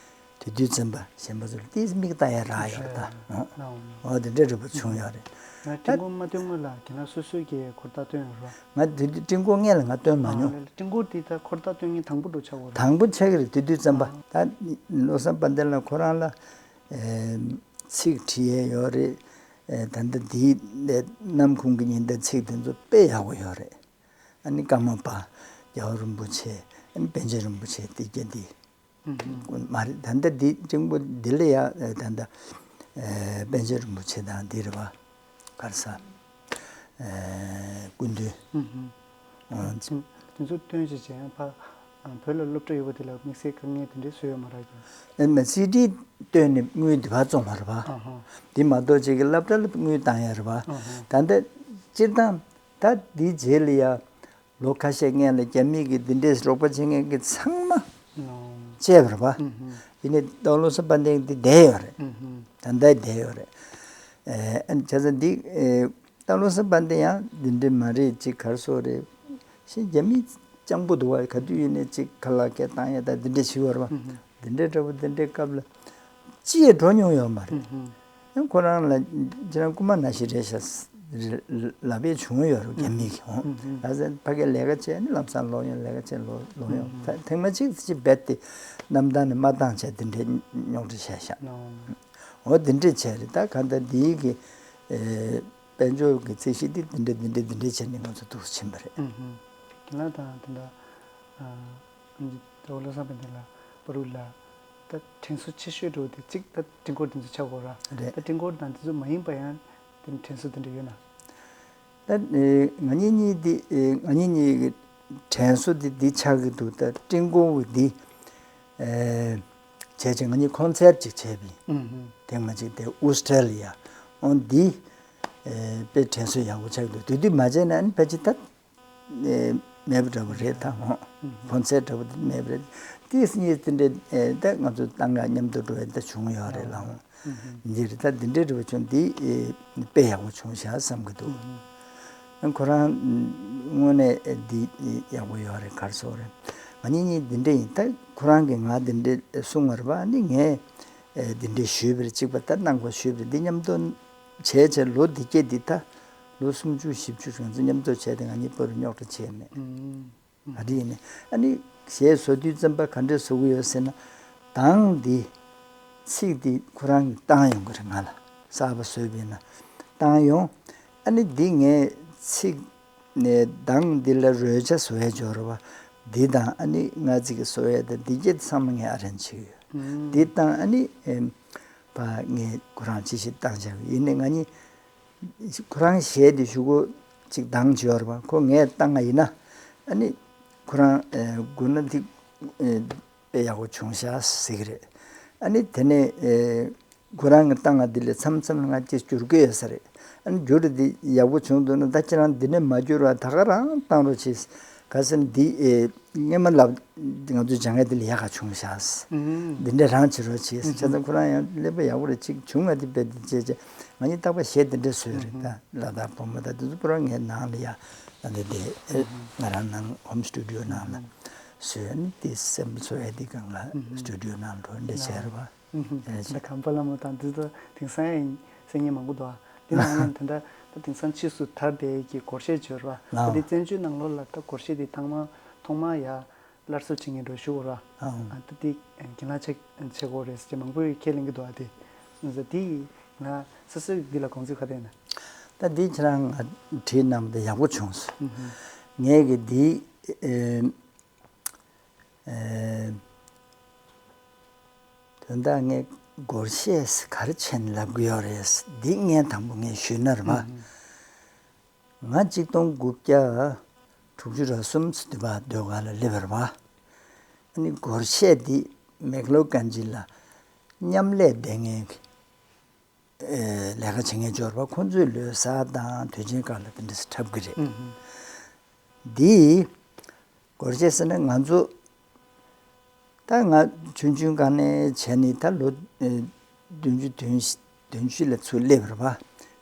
དེ་དུས་ཙམ་པ་གཞན་པ་ཚོ་ལ་ཏིས་མིག་ལྟ་ཡ་རག་ཡོད་རེད་ད། ལའོ་ལའོ། འོ་འོ་དེ་འདྲ་འདྲ་པོ་བྱུང་ཡོད་རེད། ང་ད་སྤྲིན་སྐོར་མ་བཏོན་སྔོན་ལ་ཁྱེད་རང་སོ་སོའི་གི་འཁོར་ཐག་བཏོན་ཡོད་རེད་པ། ང་དེ་དུས་སྤྲིན་སྐོར་སྔོན་ལ་ང་བཏོན་མ་མྱོང་། ཨ་ལ་ལ་སྤྲིན་སྐོར་འདི་ད་འཁོར་ཐག་བཏོན་མཁན་དང་པོ་འགྲོ་ཆགས་པ་རེད། དང་པོ་ཆགས་ཀྱི་རེད། དེ་དུས་ཙམ་པ། ཨ། ད་བློ་བཟང་དཔལ་ལྡན་ལགས་ཁོ་རང་ལ། ཨེ། ཚིག་བྲིས་ཡས་ཡོད་རེད། ཨེ། ད་ལྟ་འདིའི་ནམ་གུང་གི་ཉི་ཟླ་ཚིག་དེ་ཚོ་དཔེ་ཡག་པོ་ཡོད་རེད། ཨ་ནི་ཀརྨ་པ་རྒྱལ་བ་རིན་པོ་ཆེ། ཨ་ནི་པཎ་ཆེན་རིན་པོ་ཆེ་དེ་གྱད་འདི། ཨུ་ཧུ། མ་རེད། ད་ལྟ་འདི་སྤྲིན་སྐོར་འདི་ལ་ཡ། ཨེ། ད་ལྟ། ཨེ། པཎ་ཆེན་རིན་པོ་ཆེ་དང་འདི་རེད་པ། ག་རེ་ཟ། ཨེ། སྐུ་མདུན། ཨུ་ཧུ། ཨ། དེ་ཚོ་བཏོན་བྱས་བྱས་ཕ་བོད་ལ་སློབ་གྲྭ་ཡོད་པ་དེ་ལ་དམིགས་བསལ་དཀའ་ངལ་དེ་འདྲའི་བཟོས་ཡོད་མ་རེད་ཀྱང་། ཨེ་མ་སི་ཌི་བཏོན་ནས་དངུལ་འདི་བ་བཙོང་བ་རེད་པ། ཨ་ཧ། དེ་མ་གཏོགས་ཅིག་གི་སློབ་གྲྭ་ལ་དངུལ་བཏང་ཡ་རེད་པ། ཨ་ཧ། ད་ལྟ་སྤྱིར་བཏང་ད་འདིའི་རྗེས་ལ་ཡ་ལོ་ཁ་ཤས་སྔོན་ལ་རྒྱ་མི་གི་འདི་འདྲའི་རོགས་པ་བྱེད་མཁན་གི་ཚང་མ་ཨོ། བཅད་པ་རེད་པ། ཨུ་ཧུ། ཡིན་ནའི་སྟག་ལུང་ས་པཎ་ཌི་ཡ་འདི་བསྡད་ཡོད་རེད། ཨུ་ཧུ། ད་ལྟ་བསྡད་ཡོད་རེད། ཨེ་ཨ་ནི་བྱས་ཙང་འདི་ཨེ། སྟག་ལུང་ས་པཎ་ཌི་ཡ་འདི་འདྲ་མ་རེད། ཅིག་ག་རེ་ཟེར་དགོས་རེད། ཤི་རྒྱ་མི་སྤྱང་པོ་འདུག་པ། ག་དུས་ཡིན་ནའི་ཅིག་ཁ་ལག་སྐད་བཏང་ཡ་ད་འདི་འདྲ་བྱེད་ཀྱི་ཡོད་རེད་པ། ཨུ་ཧུ། འདི་འདྲའི་འདྲ་པོ་འདི་འདྲའི་སྐབས་ལ་ཅི་ཡང་འགྲོ་མྱོང་ཡོད་མ་རེད། ཨུ་ཧུ། ཡང་ཁོ་རང་ལ་ཁྱེད་རང་རྐུན་མ་ནང་བཞིན་རེད་ཤག་ལབ་ཡས་བྱུང་ཡོད་རེད། རྒྱ་མི་གིས། ཨུ་ཧུ། ད་ཕ་གིར་ལས་ཀ་བྱས་ནས་ལམ་སང་ལོག་ཡོང་། ལས་ཀ་བྱས་ལོག་ལོག་ཡོང་། ཨུ་ཧུ། ཐེངས་མ་གཅིག་ཅིག་རྦད་དེ་གནམ་ཐང་ནས་མར་བཏང་བྱས་འདི་འདྲའི་རྙོག་དྲ་བྱས་ཤག་ཨོ། འོ་འདི་འདྲས་བྱས་རེད། ད་གང་ལྟར་འདིའི་གི་ཨེ། དཔལ་འབྱོར་གྱི་རྩིས་གཞི་འདི་འདི་འདྲ་འདི་འདྲ་འདི་འདྲ་བྱས་ནས་ང་ཚོ་འདུག་ཕྱིན་པ་རེད། ཨུ་ཧུ། ཁྱེད་རང་དང་དེ་འདྲ་ཨ། ལོ་བློ་བཟང་དཔལ་ལྡན་ལགས་པ་རུ་ལ་ད་དྲན་གསོ་ཆེ་ཤོས་འགྲོ་དེ་གཅིག་ད་ཀྲིན་ཀོར་དེ་ཚོ་ཆགས་ཡོད་ར། རེད། ད་ཀྲིན་ཀོར་དང་དེ་ཚོ་མ་ཡིན་པ་ཡང་དེ་དྲན་གསོ་དེ་འདྲ་ཡོད་ན། ད་ཨེ་ང་གཉིས་གཉིས་འདི་ཨེ་ང་གཉིས་གཉིས་ཀྱི་དྲན་གསོ་འདི་འདི་ཆགས་ཀྱི་འདུག་ད་ཀྲིན་ཀོར་འདི་ཨེ་བྱས་ཙང་ང་གཉིས་ཀོན་སེར་ཅིག་བྱས་པ་ཡིན། ཨུམ་ཧུམ། དེ་ང་གཅིག་དེ་ཨུ་སི་ཀྲེ་ལི་ཡ་འོ་འདི་ཨེ་དཔེ་དྲན་གསོ་ཡག་པོ་ཆགས་ཀྱི་འདུག་དེ་དུས་མ་བྱས་ན་ཨ་ནི་ཕལ་ཆེར་ད་ཨེ་མེད་པ་འདྲ་པོ་རེད་ད། འོ་ཀོན་སེར་འདྲ་པོ་དེ་མེད་པ་རེད། དེ་གཉིས་དེ་འདྲ་ཨེ་ད་ང་ཚོ་ཏང་ག་མཉམ་དུ་འགྲོ་ཡ་ད་བྱུང་ཡོད་རེད་ལ། འོ་འདི་རེད། ད་འདི་འདྲའི་རེ་བ་བྱུང་འདི་ཨེ་དཔེ་ཡག་པོ་བྱུང་ཤག་བསམ་གྱི་འདུག་ཨ་ཁོ་རང་དངོས་གནས་འདི་ཡག་པོ་ཡོད་རེད། ག་རེ་ཟེར་དགོས་རེད། ང་གཉིས་གཉིས་འདི་འདྲ་ཡིན། ད་ཁོ་རང་གིས་ང་འདི་འདྲ་གསུངས་པ་རེད་པ། ཨ་ནི་ངས་ཨེ་འདི་འདྲ་ཞུས་པ་རེད། གཅིག་པ་ད་གནང་དགོས་ཞུས་པ་རེད། འདི་མཉམ་དུ་བྱས་བྱས་ལོ་འདི་སྐྱེས་འདི་ད་ལོ་སུམ་ཅུ་བཞི་བཅུ་ང་ཚོ་མཉམ་དུ་བྱས་ཏེ་ང་གཉིས་པ་རུ་རྙོག་དྲ་བྱས་མེད། ཨ་འདི་ཡིན་ནས་ཨ་ནི་གཞས་བཟོ་དུས་ཙམ་པ་ག་འདྲས་བཟོ་གི་ཡོད་ཟེར་ན། གདངས་འདི་ཚིག་འདི་ཁོ་རང་གིས་བཏང་ཡོང་གི་རེད། ང་ལ་གསར་པ་བཟོས་པ་ཡིན་ན་བཏང་ཡོང་། ཨ་ནི་འདི་ངས་ཚིག་ནས་གདངས་འདི་ལ་རོལ་ཆ་བཟོ་ཡས་སྦྱོར་བ་འདི་དང་ཨ་ནི་ང་ཚིག་གི་བཟོ་ཡས་དང་འདི་སྐད་ཚང་མ་ངས་ཨ་རེན་བྱེད་ཀྱི་ཡོད། འདི་དང་ཨ་ནི་ཨེམ་པ་ངས་ཁོ་རང་ཅི་ཞིག་བཏང་བྱ་ཡིན་ནས་ང་གཉིས། ཁོ་རང་གཞས་དེ་གཞུག་གུ་ཅིག་གདངས་ཅིག་ཡོད་རེད་པ། ཁོ་ངས་བཏང་ང་ཡིན་ན་ཨ་ནི་ཁོ་རང་ཨེ་དགོས་ན་དེ་ཨེ་དཔེ་ཡག་པོ་བྱུང་ཤག་ཟེར་གི་རེད། ཨ་ནི་དེ་ནས་ཨེ་ཁོ་རང་གིས་བཏང་ང་དེ་ལས་མཚམས་མཚམས་ལ་ང་ཅིག་བསྒྱུར་གི་ཡོད་ས་རེད། ཨ་ནི་བསྒྱུར་དེ་ཡག་པོ་བྱུང་འདུག་ན་ད་ཁྱེད་རང་འདི་ནས་མ་བསྒྱུར་བ་ད་ག་རང་བཏང་རོགས་བྱེད། ག་ཟེར་ན་འདི་ཨེ། སྔོན་མ་ལབ་ང་ཚོའི་སྦྱང་ཡ་དེ་ལ་ཡག་ག་བྱུང་ཤག་འདི་འདྲ་རང་བྱེད་རོགས་བྱེད། བྱས་ཙང་ཁོ་རང་ཡང་ཀླད་པ་ཡག་པོ་རེད། ཅིག་བྱུང་ང་དེ་དཔེ་དེ་བྱས་བྱས་ང་གཉིས་རྟག་པར་གཞས་དེ་འདྲ་བཟོས་རེད། ད་ལ་དྭགས་བུ་མོ་ད་དེ་ཚོ་པུ་ར་ངའི་ནང་ལ་ཡ་ད་འདི་དེ་ང་རང་ནང་ཧོམ་སི་ཊུ་ཌི་ཡོ་ནང་ལ་བཟོས། ཨ་ནི་དེ་སེམས་པ་ཚོ་ཡ་དེ་གང་ལ་སི་ཊུ་ཌི་ཡོ་ནང་འགྲོ་འདྲ་བྱས་རེད་པ། ད་ཁམས་པ་ལྷ་མོ་དང་འདི་ཚོ་དེང་སང་ཡང་གསན་མཁན་མང་པོ་འདུག་ཨ་དེ་ནང་ལ་ད་ད་དེང་སང་ཕྱིས་སུ་དར་བསྡད་ཀྱི་སྒོར་གཞས་བརྗོད་ར། ད་དེ་བཙན་བྱོལ་ནང་ལོགས་ལ་ད་སྒོར་གཞས་དེ་ཐང་མ་ཐོག་མ་ཡ། སླར་གསོ་བྱེད་མཁན་འགྲོ་ཞུ་དགོས་ར། ཨང་། ཨ་ད་དེ་གྱེན་ལངས་བྱེད་བྱེད་དགོས་རེད་ཟེར་མང་པོས་ཁས་ལེན་གྱི་འདུག་ཨ་དེ། ཨ་དེ་ང་སོ་སོས་འདི་ལ་དགོངས་ཚུལ་ག་རེ་ཡིན་ན། ད་འདི་ཁྱེད་རང་ང་བྲིས་གནང་བ་དེ་ཡག་པོ་བྱུང་སོང་། ངས་གི་འདི་ཨེ་ཨེ་དོན་དག་ངས་སྒོར་གཞས་ག་རེ་བྱས་ནས་ལབ་གི་ཡོད་རེད། འདི་ངས་དང་པོ་ངས་ཞུས་ན་རེད་པ། ང་གཅིག་སྟོང་དགུ་བརྒྱ་དྲུག་ཅུ་རེ་གསུམ་ཙམ་དུས་བབ་ཟློས་གར་ལ་སླེབས་པ་རེད་པ། ཨ་ནི་སྒོར་གཞས་འདི་མེག་ལོར་གྷན་ཇི་ལ་མཉམ་ལས་བསྡད་མཁན་གྱི་ཨེ་ལས་ཀ་བྱེད་མཁན་འབྱོར་པ་ཁོང་ཚོས་ལོ་གསར་དང་དུས་ཆེན་སྐབས་ལ་དེ་འདྲ་འཁྲབ་གི་རེད། འདི་སྒོར་གཞས་ཟེར་ན་ང་ཚོ་ད་ང་ཆུང་ཆུང་སྒང་ནས་བྱས་ནས་ད་ལོ་ཨེ་བདུན་ཅུ་དོན་བདུན་ཅུ་ལ་ཚུར་སླེབས་རེད་པ།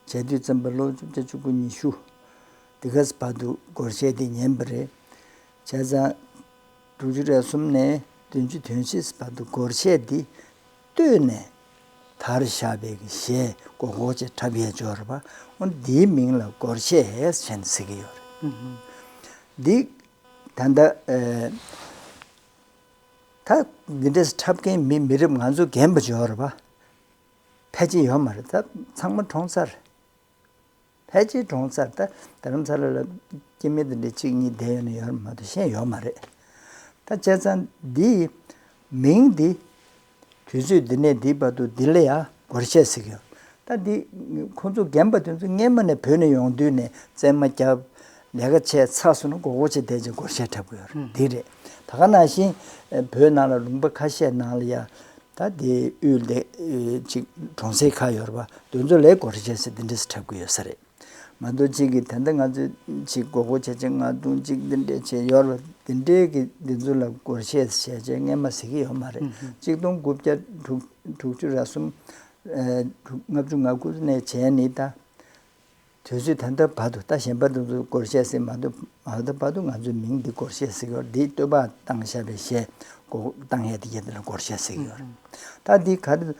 བྱས་དུས་ཙམ་པ་ལོ་བཅུ་བརྒྱད་བཅུ་དགུ་ཉི་ཤུ་དེ་ག་བར་དུ་སྒོར་གཞས་དེ་ཉན་པ་རེད། བྱས་ཙང་དྲུག་ཅུ་རེ་གསུམ་ནས་བདུན་ཅུ་དོན་བཞི་བར་དུ་སྒོར་གཞས་འདི་ལྟོས་ནས་དར་བཞག་པའི་གི་གཞས་གོ་གོ་ཅེས་འཁྲབ་ཡས་འབྱོར་པ། འོ་འདིའི་མིང་ལ་སྒོར་གཞས་ཟེར་ནས་ཟེར་གི་ཡོད་རེད། འདི་ད་ལྟ་ཨེ་ད་འདི་འདྲས་འཁྲབ་མཁན་མི་མི་རབས་ང་ཚོ་རྒན་པ་ཅིག་ཡོད་རེད་པ། ཕལ་ཆེར་ཡོད་མ་རེད། ད་ཚང་མ་གྲོངས་ཚར། ཕལ་ཆེར་གྲོངས་ཚར། ད་རྡ་རམ་ས་ལ་ལ་སྐྱེ་དམན་དེ་འདྲའི་གཅིག་གཉིས་བསྡད་ཡོད་ན་ཡོད་མ་གཏོགས་གཞན་ཡོད་མ་རེད། ད་བྱས་ཙང་འདི་མིང་འདི་དུས་ཚོད་འདི་ནས་འདི་བར་དུ་འདི་ལ་ཡང་སྒོར་གཞས་ཟེར་གྱི་ཡོད། ད་འདི་ཁོང་ཚོ་རྒན་པ་དེ་ཚོ་སྔན་མ་ནས་བོད་ནས་ཡོང་དུས་ནས་རྩེད་མོ་རྒྱབ། ལས་ཀ་བྱས་ཚར་སོང་ན་མགོ་སྐོར་བྱས་བསྡད་ཅིང་སྒོར་གཞས་འཁྲབ་གི་ཡོད་རེད། འདི་རེད། ད་ག་ནང་བཞིན་བོད་ནང་ལ་ལུང་པ་ཁ་ཤས་ནང་ལ་ཡ། ད་དེ་དབུས་ལས་ཅིག་གྲོང་གསེབ་ཁག་ཡོད་རེད་པ། དེ་ཚོ་ལ་སྒོར་གཞས་ཟེར་འདི་འདྲས་འཁྲབ་གི་ཡོད་ས་རེད། མ་གཏོགས་གཅིག་གིས་ད་ལྟ་ང་ཚོས་ཅིག་མགོ་སྐོར་བྱས་ཅིང་ང་དུང་ཅིག་འདི་འདྲས་བྱས་ཡོད་རེད་པ། འདི་འདྲས་ཀྱི་འདི་ཚོ་ལ་སྒོར་གཞས་ཟེར་བྱས་སྔན་མ་ཟེར་གི་ཡོད་མ་རེད། གཅིག་སྟོང་དགུ་བརྒྱ་དྲུག་དྲུག་ཅུ་རེ་གསུམ། ཨེ་དྲུག་ལྔ་བཅུ་ང་དགུ་ནས་བྱས་ནི་ད། དུས་ཚོད་ད་ལྟ་བར་དུ་ད་གཞན་པ་དེ་ཚོ་སྒོར་གཞས་ཟེར་མ་གཏོགས་མ་ད་བར་དུ་ང་ཚོའི་མིང་འདི་སྒོར་གཞས་ཟེར་གྱི་ཡོད་རེད། འདི་བསྟོད་པ་བཏང་བཞག་པའི་གཞས་སྒོར་བཏང་ཡས་དེ་གྱད་དེ་ལ་སྒོར་གཞས་ཟེར་གྱི་ཡོད་རེད། ད་འདི་ག་རེ་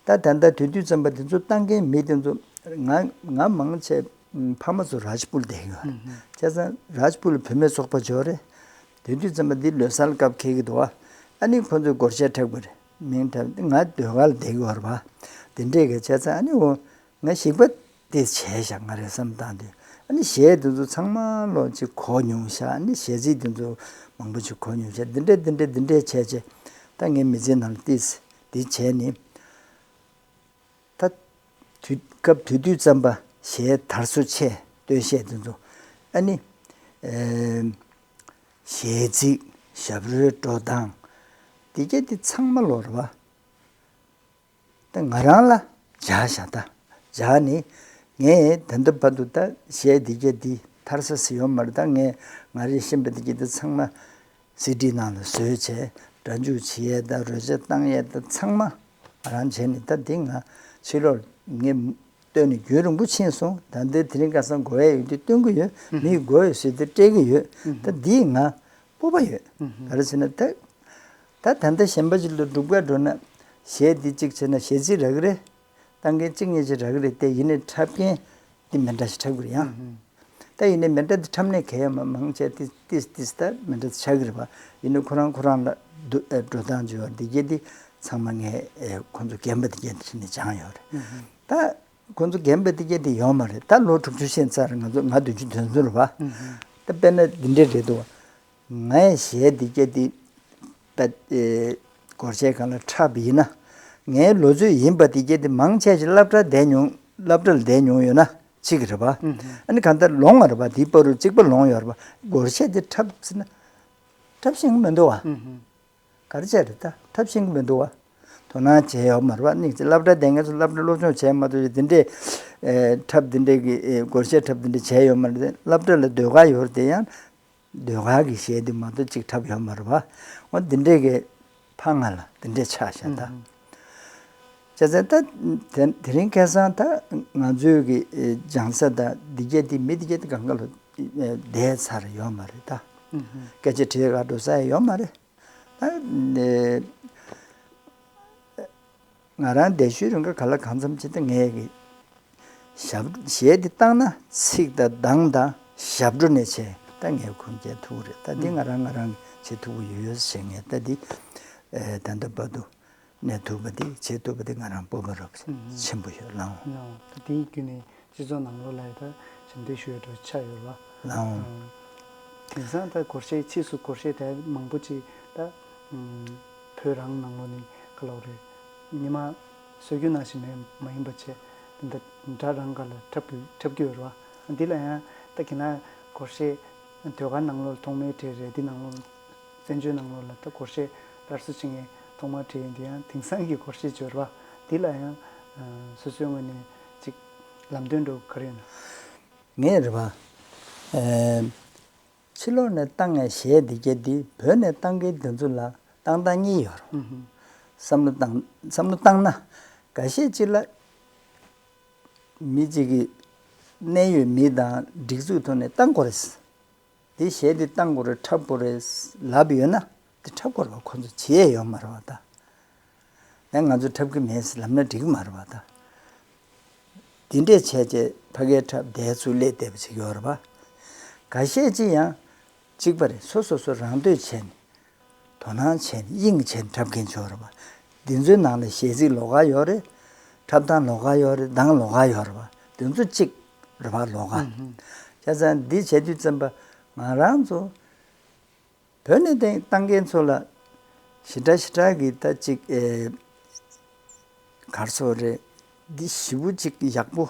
ད་ད་ལྟ་དུས་དུས་ཙམ་པ་དེ་ཚོ་བཏང་མཁན་མི་དེ་ཚོ་ང་ང་མང་ཆེ་ཕ་མ་ཚོ་རཱཇ་པུར་བསྡད་ཀྱི་ཡོད་རེད། བྱས་ཙང་རཱཇ་པུར་ལ་བུད་མེད་ཚོགས་པ་ཅིག་ཡོད་རེད། དུས་དུས་ཙམ་པ་འདི་ལོ་གསར་སྐབས་འཁེལ་གྱི་འདུག་བ། ཨ་ནི་ཁོ་ཚོས་སྒོར་གཞས་འཁྲབ་ཀྱི་རེད། མིང་འཁྲབ་ང་ཟློས་གར་ལ་བསྡད་ཀྱི་ཡོད་རེད་བ། དེ་འདྲས་ཀྱི་བྱས་ཙང་ཨ་ནི་འོ། ང་ཞིག་པ་དེ་བྱས་བཞག་ང་རེ་བསམ་བཏང་དུས། ཨ་ནི་གཞས་དེ་ཚོ་ཚང་མ་ལོ་ཅིག་གོ་མྱོང་ཤག་ཨ་ནི་གཞས་ཚིག་དེ་ཚོ་མང་པོ་ཅིག་གོ་མྱོང་ཤག་འདི་འདྲས་འདི་འདྲས་འདི་འདྲས་བྱས་བྱས། ད་ངའི་མི་ཚེ་ནང་ལ་ཏིས་འདི་བྱས་ནི། ད་དུས་སྐབས་དུས་དུས་ཙམ་པ་གཞས་དར་སོ་ཆེ་སྟོད་གཞས་དེ་ཚོ། ཨ་ནི་ཨེ་གཞས་ཚིག་ཞབས་བྲོའི་འགྲོ་སྟངས་འདི་གས་འདི་ཚང་མ་ལོ་རེད་བ། ད་ང་རང་ལ་སྦྱར་བཞག་ད་སྦྱར་ནི། ངས་ད་ལྟ་བར་དུ་ད་གཞས་འདི་གས་འདི་ཐར་ས་སི་ཡོད་མ་རེད། ད་ངས་ང་རེ་ཤེས་པ་འདི་གས་འདི་ཚང་མ་སི་ཌི་ནང་ལ་བཟོས་བྱས་སྒྲ་འཇུག་བྱེད་ཡས་ད་རོལ་ཆ་བཏང་ཡས་ད་ཚང་མ་ང་རང་བྱས་ནི། ད་འདི་ང་ཕྱི་ལོགས་ངས་སྟོན་ནས་རྒྱུན་རིང་པོ་ཕྱིན་སོང་། ད་འདི་དེ་རིང་ཁ་སང་དགོས་ཡས་ཡོད་དུས་སྟོན་གི་ཡོད། མི་དགོས་ཡོད་ཟེར་དུས་སྤྲད་གི་ཡོད། ད་འདི་ང་སྤོབས་པ་ཡོད། ག་རེ་ཟེར་ན་ད། ད་ད་ལྟ་གཞན་པ་ཅིག་ལ་སྒྲུབ་ག་འགྲོ་ན་གཞས་འདི་གཅིག་བྱས་ན་གཞས་ཚིག་རག་གི་རེད། བཏང་མཁན་གཅིག་གཉིས་ཅིག་རག་གི་རེད་དེ། ཡིན་ནའི་འཁྲབ་མཁན་འདི་མི་འདྲ་ཞིག་འཁྲབ་གི་རེད་ཡང་། ད་ཡིན་ནའི་མི་འདྲ་འདི་འཁྲབ་ནས་གལ་ཡོད་མ་མང་ཆེ་ཏིས་ཏིས་ཏིས་ད་མི་འདྲ་ཆགས་གི་རེད་པ། ཡིན་ནའི་ཁོ་རང་ཁོ་རང་ལ་འགྲོ་སྟངས་བྱུང་བ་འདི་གས་འདི་ཚང་མ་ངས་ཁོ་ཚོ་རྒན་པ་འདི་གས་འདི་ནས་སྦྱངས་ཡོད་རེད། ད་ཁོ་ཚོ་རྒན་པ་འདི་གས་འདི་ཡོད་མ་རེད། ད་ལོ་དྲུག་ཅུ་ཕྱིན་ཚར། ང་ཚོ་ང་བདུན་ཅུ་དོན་ཚོད་རེད་པ། ད་དཔེར་ན་འདི་འདྲས་རེད་འདུག་ངའི་གཞས་འདི་སྐད་འདི་ད་ཨེ་སྒོར་གཞས་སྒང་ལ་འཁྲབ་ཡིན་ན། ངའི་ལོ་ཚོད་ཡིན་པ་འདི་སྐད་འདི་མང་ཆེ་ཞིག་སློབ་གྲྭ་བསྡད་མྱོང་། སློབ་གྲྭ་ལ་བསྡད་མྱོང་ཡོད་ན་གཅིག་རེད་པ། ཨ་ནི་གང་ལྟར་ལོང་བ་རེད་པ། འདིའི་བར་དུ་གཅིག་པ་ལོང་ཡོད་རེད་པ། སྒོར་གཞས་འདི་འཁྲབ་ཟེར་ན་འཁྲབ་ཤེས་ཀྱི་མི་འདུག་བ། ག་རེ་བྱས་རེད། ད་འཁྲབ་ཤེས་ཀྱི་མི་འདུག་བ། དོ་སྣང་བྱས་ཡོད་མ་རེད་པ། ནི་སློབ་གྲྭ་བསྡད་མཁན་ཚོ་སློབ་གྲྭ་སློབ་སྦྱོང་བྱས་མ་གཏོགས་འདི་འདྲས་ཨེ་འཁྲབ་འདི་འདྲས་ཀྱི་ཨེ་སྒོར་གཞས་འཁྲབ་འདི་འདྲས་བྱས་ཡོད་མ་རེད། སློབ་གྲྭ་ལ་ཟློས་གར་ཡོད་རེད་དེ་ཡང་། ཟློས་གར་གྱི་གཞས་འདི་མ་གཏོགས་གཅིག་འཁྲབ་ཡོད་མ་རེད་པ། འོ་འདི་འདྲས་ཀྱི་ཕ་ང་ལ་འདི་འདྲས་ཆགས་བཞག་ད། ཨུམ། བྱས་ཙང་ད་དེ་དེ་རིང་ཁ་སང་ད་ང་ཚོའི་གི་ཨེ་སྦྱང་ས་ད་འདི་གས་འདི་མི་འདི་གས་འདི་གང་ག་ལ་ཨེ་བསྡད་ཚར་ཡོད་མ་རེད་ད། ཨུམ་ཧུམ། སྐད་ཆ་དྲིས་ག་འགྲོ་ས་ཡང་ཡོད་མ་རེད། ད་ནས་ང་རང་འདས་ཤུལ་རིང་ག་ག་ལ་གང་འཚམ་བྱེད་ད་ངས་གི་ཞབས་གཞས་འདི་བཏང་ན་ཚིག་དང་གདངས་དང་ཞབས་བྲོ་ནས་བྱས་ད་ངས་ཁུངས་སྐྱེལ་ཐུབ་ཀྱི་རེད། ད་འདི་ང་རང་ང་རང་བྱེད་ཐུབ་ཀྱི་ཡོད་ཟེར། ངས་ད་འདི་ཨེ་ད་ལྟ་བར་དུ་གནས་ཐུབ་པ་འདི་བྱེད་ཐུབ་པ་འདི་ང་རང་སྤོབས་པ་རབ་ཆེན་པོ་ཡོད་ལགས། ད་དེའི་བརྒྱུད་ནས་སྤྱི་ཚོགས་ནང་ལོགས་ལ་ད་ཞབས་འདེགས་ཞུ་ཡ་འདྲ་ཆགས་ཡོད་ལ། ལའང་། དེང་སང་ད་སྒོར་གཞས་ཕྱིས་སུ་སྒོར་གཞས་དེ་མང་པོ་ཅིག་ད་བོད་རང་ནང་ལོགས་ནས་ག་ལབ་རེད། ཉི་མ་སྲོལ་རྒྱུན་ནང་བཞིན་མེད་མ་ཡིན་པ་བྱས་ད་སྒྲ་རང་ག་ལ་འཁྲབ་དགོས་འཁྲབ་ཀྱི་ཡོད་རེད་བ། འདི་ལ་ཡང་ད་གི་ན་སྒོར་གཞས་ཟློས་གར་ནང་ལོགས་ཐོག་མའི་གྲས་རེད། འདི་ནང་ལོགས་བཙན་བྱོལ་ནང་ལོགས་ལ་ད་སྒོར་གཞས་སླར་གསོ་བྱེད་མཁན་ཐོག་མར་བྲིས་ཡིན། དེ་ཡང་དེང་སང་གི་སྒོར་གཞས་སྦྱོར་བ་འདི་ལ་ཡང་སོ་སོའི་ངོས་ནས་ཅིག་ལམ་སྟོན་འདྲ་བོ་ག་རེ་ཡོད་ན། ངས་རེད་བ། ཨེ། ཕྱི་ལོགས་ནས་བཏང་ཡས་གཞས་འདི་གས་འདི་བོད་ནས་བཏང་མཁན་འདི་ཚོ་ལ་བཏང་སྟངས་གཉིས་ཡོད་རེད། ཨུ་ཧུ། བསམ་བློ་བཏང་བསམ་བློ་བཏང་ན་འགའ་ཤས་ཅིག་ལ་མི་གཅིག་གིས་གནད་ཡོད་མི་དང་སྒྲིག་འཛུགས་ཐོག་ནས་བཏང་དགོས་རེད། འདི་གཞས་འདི་བཏང་དགོས་རེད། འཁྲབ་དགོས་རེད་ལབ་ཡོད་ན་འདི་འཁྲབ་དགོས་རེད་བ། ཁོ་ཚོ་བྱེད་ཡས་ཡོད་མ་རེད་བ་ད། ནས་ང་ཚོ་འཁྲབ་གི་མེད་ཟེར་ལབ་ན་འགྲིག་གི་མ་རེད་བ་ད། འདི་འདྲས་བྱས་རྗེས་ཕ་གིར་འཁྲབ་བསྡད་ཚུར་སླེབས་བསྡད་པ་ཅིག་ཡོད་རེད་བ། འགའ་ཤས་ཅིག་ཡང་གཅིག་པ་རེད། སོ་སོ་སོ་རང་འདོད་བྱས་ནས་དོ་སྣང་བྱས་ནས་དབྱིངས་བྱས་ནས་འཁྲབ་མཁན་ཅིག་ཡོད་རེད་བ། འདི་ཚོའི་ནང་ལ་གཞས་ཚིག་ལོགས་ཀ་ཡོད་རེད། འཁྲབ་སྟངས་ལོགས་ཀ་ཡོད་རེད། གདངས་ལོགས་ཀ་ཡོད་རེད་བ། འདི་ཚོ་གཅིག་རེད་བ་ལོགས་ཀ། ཨུ་ཧུ། བྱས་ཙང་འདི་བྱེད་དུས་ཙམ་པ་ང་རང་ཚོ་བོད་ནས་བཏང་བཏང་མཁན་ཚོ་ལ་ཞེ་དྲག་ཞེ་དྲག་གི་ད་ཅིག་ཨེ་གར་སོ་རེད། འདི་ཞེ་པོ་ཅིག་ཡག་པོ་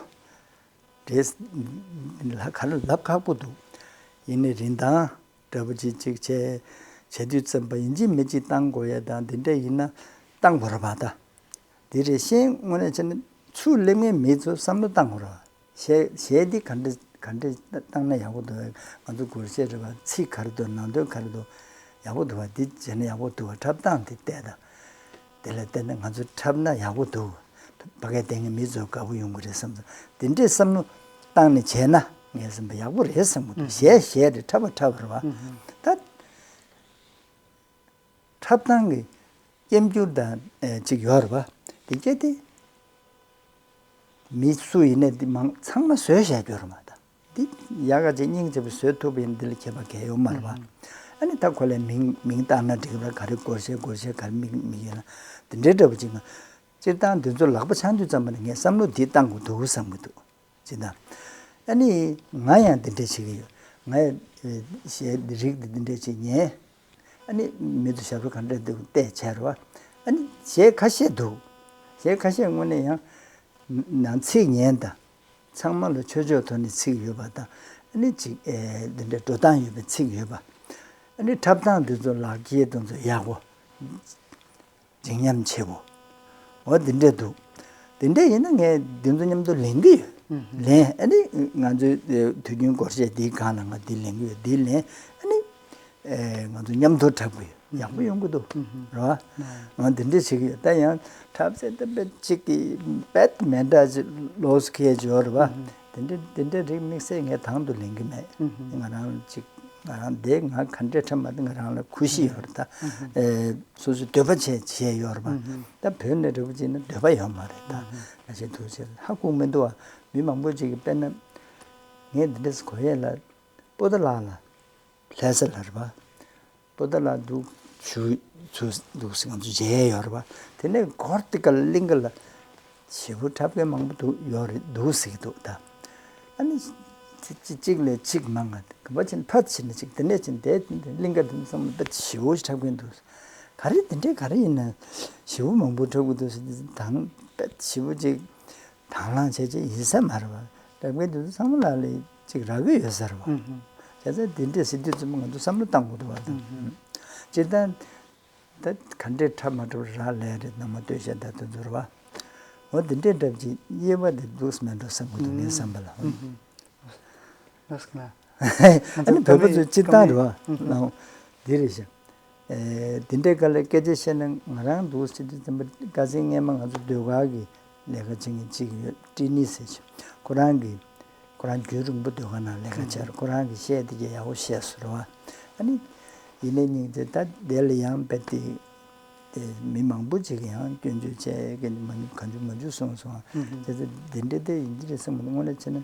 རེད། ལ་ག་ལ་ལབ་ཁག་པོ་འདུག་ཡིན་ནའི་རིན་ཐང་འདྲ་པོ་ཅིག་ཅིག་བྱས་བྱེད་དུས་ཙམ་པ་ཡིན་གཅིག་མིན་གཅིག་བཏང་དགོས་ཡ་དང་འདི་འདྲ་ཡིན་ན་བཏང་དགོས་རེད་པ་ད། འདི་རེད་ཤེས་དངོས་གནས་བྱས་ན་ཚུར་སླེབས་མཁན་མི་ཚོ་བསམ་བློ་བཏང་དགོས་རེད་པ། གཞས་གཞས་འདི་ག་འདྲ་ག་འདྲ་བཏང་ན་ཡག་པོ་འདུག་ང་ཚོ་སྒོར་གཞས་རེད་པ། ཚིག་ག་རེ་འདུག་ནང་དོན་ག་རེ་འདུག་ཡག་པོ་འདུག་པ། འདི་བྱས་ན་ཡག་པོ་འདུག་པ། འཁྲབ་སྟངས་འདི་བལྟས་དང་། དེ་ལ་བལྟས་ན་ང་ཚོ་འཁྲབ་ན་ཡག་པོ་འདུག་ཕ་གིར་བསྡད་མཁན་མི་ཚོ་དགའ་པོ་ཡོང་གི་རེད་བསམ་སོང་། འདི་འདྲས་བསམ་བློ་བཏང་ནས་བྱས་ན་ངས་བསམ་པ་ཡག་པོ་རེད་བསམ་གི་འདུག་གཞས་གཞས་རེད། འཁྲབ་པ་འཁྲབ་པ་རེད་པ། ད། འཁྲབ་སྟངས་ཀྱི་སྐྱབས་འགྱུར་དང་ཨེ་ཅིག་ཡོད་རེད་པ། དེ་སྐད་དེ་མི་སུ་ཡིན་ནའི་འདི་མང་ཚང་མ་བཟོས་བཞག་རྒྱུ་རེད་མ་ད། འདི་ཡག་ག་ཅིག་སྙིང་རྗེ་པོ་བཟོས་ཐུབ་པ་ཡིན་འདི་ལ་ཁྱད་པར་གང་ཡོད་མ་རེད་པ། ཨ་ནི་ད་ཁོ་ལ་མིང་མིང་བཏགས་ན་འགྲིག་པ། ག་རེ་སྒོར་གཞས་སྒོར་གཞས་ག་རེ་མིང་མིང་ཡོད་ན་འདི་འདྲའི་འདྲ་པོ་ཅིག་ན། སྤྱིར་བཏང་འདི་ཚོ་ལག་པ་འཆང་དུས་ཙམ་པ་ནས་ངས་བསམ་བློ་འདི་བཏང་དགོས་འདུག་བསམ་གི་འདུག་ཅི་ད། ཨ་ནི་ང་ཡང་འདི་འདྲས་བྱེད་ཀྱི་ཡོད། ང་ཡང་གཞས་འདི་རིགས་འདི་འདི་འདྲས་ཅིག་ཉན། ཨ་ནི་མི་ཚོ་ཞབས་བྲོ་ག་འདྲས་འདུག་བལྟས་བྱས་རེད་བ། ཨ་ནི་གཞས་ཁ་ཤས་འདུག་གཞས་ཁ་ཤས་དངོས་གནས་ཡང་ནང་ཚིག་ཉན་དང་། ཚང་མ་ལ་ཆོས་ཕྱོགས་ཐོག་ནས་ཚིག་ཡོད་པ་དང་། ཨ་ནི་ཅིག་ཨེ་འདི་འདྲའི་འགྲོ་སྟངས་ཡོད་པའི་ཚིག་ཡོད་པ། ཨ་ནི་འཁྲབ་སྟངས་འདི་ཚོ་ལག་འཁྱེར་དེ་ཚོ་ཡག་པོ། འཇིགས་ཉམས་ཆེ་བོ། འོ་འདི་འདྲས་འདུག་འདི་འདྲས་ཡིན་ན་ངས་འདི་ཚོ་མཉམ་དུ་ལེན་གྱི་ཡོད། ལེན། ཨ་ནི་ང་ཚོའི་ཨེ་དུས་རྒྱུན་སྒོར་གཞས་འདིའི་སྒང་ལ་ང་འདི་ལེན་གྱི་ཡོད། འདི་ལེན། ཨ་ནི་ཨེ་ང་ཚོ་མཉམ་དུ་འཁྲབ་ཀྱི་ཡོད། ཡག་པོ་ཡོང་གི་འདུག་རེད་བ། ང་འདི་འདྲས་བྱེད་ཀྱི་ཡོད། ད་ཡང་འཁྲབ་སའི་ད་དཔེ་གཅིག་གི་དཔེ་མེད་འདྲ་ཅིག་ལོགས་སུ་ཁེལ་ཡོད་རེད་བ། དེ་འདྲས་དེ་འདྲས་རིགས་དམིགས་བསལ་ངས་དང་དུ་ལེན་གྱི་མེད། ང་རང་ཅིག་ང་རང་འདི་ང་ག་འདྲས་འཁྲབ་མ་འདི་ང་རང་ལ་གུས་ཞབས་ཡོད་རེད་ད། ཨེ་སོ་སོའི་འདོད་པ་བྱས་བྱས་ཡོད་རེད་བ། ད་བོད་ནས་འདྲ་པོ་ཅིག་ན་འདོད་པ་ཡོད་མ་རེད་ད། ང་ཞེ་ཐུགས་ཆེ་ཧ་གོ་མི་འདུག་བ། མི་མང་པོ་ཅིག་གིས་དཔེར་ན་ངས་འདི་འདྲས་གོ་ཡས་ལ། པོ་ཏ་ལགས་ལ། ལྷ་ས་ལ་རེད་པ། པོ་ཏ་ལགས་འདུག་ཞུ་ཚུལ་འདུག་སེ་ང་ཚོ་མཇལ་ཡོད་རེད་པ། དེ་ནས་སྒོར་དེ་ག་ལ་གླིང་ག་ལ་ཞེ་པོ་འཁྲབ་མཁན་མང་པོ་འདུག་ཡོད་རེད་འདུག་ཟེར་གྱི་འདུག་ད། ཨ་ནི་གཅིག་གཅིག་ལས་གཅིག་མང་ང་ག་པ་ཕྱིན་ཕ་ཕྱིན་ནས་གཅིག་དེ་ནས་ཕྱིན་དེ་གླིང་ག་དེ་ཚོ་ཚང་མ་དཔེ་ཞེ་པོ་འཁྲབ་མཁན་འདུག་ག་རེ་དེ་འདྲའི་ག་རེ་ཡིན་ན་ཞེ་པོ་མང་པོ་འཁྲབ་གི་འདུག་ཟེར་དེ་དང་དཔེ་ཞེ་པོ་གཅིག་དང་བླངས་བྱས་བྱས་ཡིན་ས་མ་རེད་པ། འཁྲབ་མཁན་དེ་ཚོ་ཚང་མ་ལ་ལས་ཅིག་རག་གི་ཡོད་ས་རེད་པ། བྱས་ཙང་དེ་འདྲས་ཟེར་དུས་ཙམ་པ་ང་ཚོ་བསམ་བློ་བཏང་དགོས་འདུག་བ་དང་། སྤྱིར་བཏང་ད་ག་འདྲས་འཁྲབ་མ་འཁྲབ་རག་ལས་རེད། ནང་མ་ལྟོས་བཤད་ད་དུ་འཛུར་བ། འོ་དེ་འདྲས་འཁྲབ་ཅིག་དབྱེ་བ་དེ་འདུག་སེ་མེད་འགྲོ་བསམ་གི་འདུག་ངའི་བསམ་པ་ལ། ལགས་སོ། ང་ཨ་ནི་ཚོ་བོད་པ་ཚོའི་སྤྱིར་བཏང་རེད་བ། ལགས་འོ་འདི་རེད་ཤག་ཨེ་དེ་འདྲའི་སྐབས་ལ་སྐད་ཆ་བཤད་ན་ང་རང་འདུག་སེ་དུས་ཙམ་པ་ཁ་སང་སྔས་མ་ང་ཚོ་ཟློས་གར་གྱི་ལས་ཀ་བྱེད་མཁན་གཅིག་ཡོད། ཀྲི་ནི་ཟེར་ཅིག་ཁོ་རང་གིས་ཁོ་རང་རྒྱུན་རིང་པོ་ཟློས་གར་ནང་ལས་ཀ་བྱས་རེད། ཁོ་རང་གིས་བཤད་དེ་གས་ཡག་པོ་བཤད་སོང་རེད་བ། ཨ་ནི་ཡིན་ནའི་སྙིང་རྗེ་ད་དེ་ལ་ཡང་དཔེ་དེ་དེ་མི་མང་པོ་ཅིག་ཡང་སྐྱོན་བརྗོད་བྱས་ག་འཇུ་མ་འཇུ་ག་འཇུ་མ་འཇུ་སོང་སོང་། དེ་ཚོ་དེ་འདྲ་དེ་ཡིན་གྱི་རེད་བསམ་གི་འདུག་དངོས་གནས་བྱས་ན།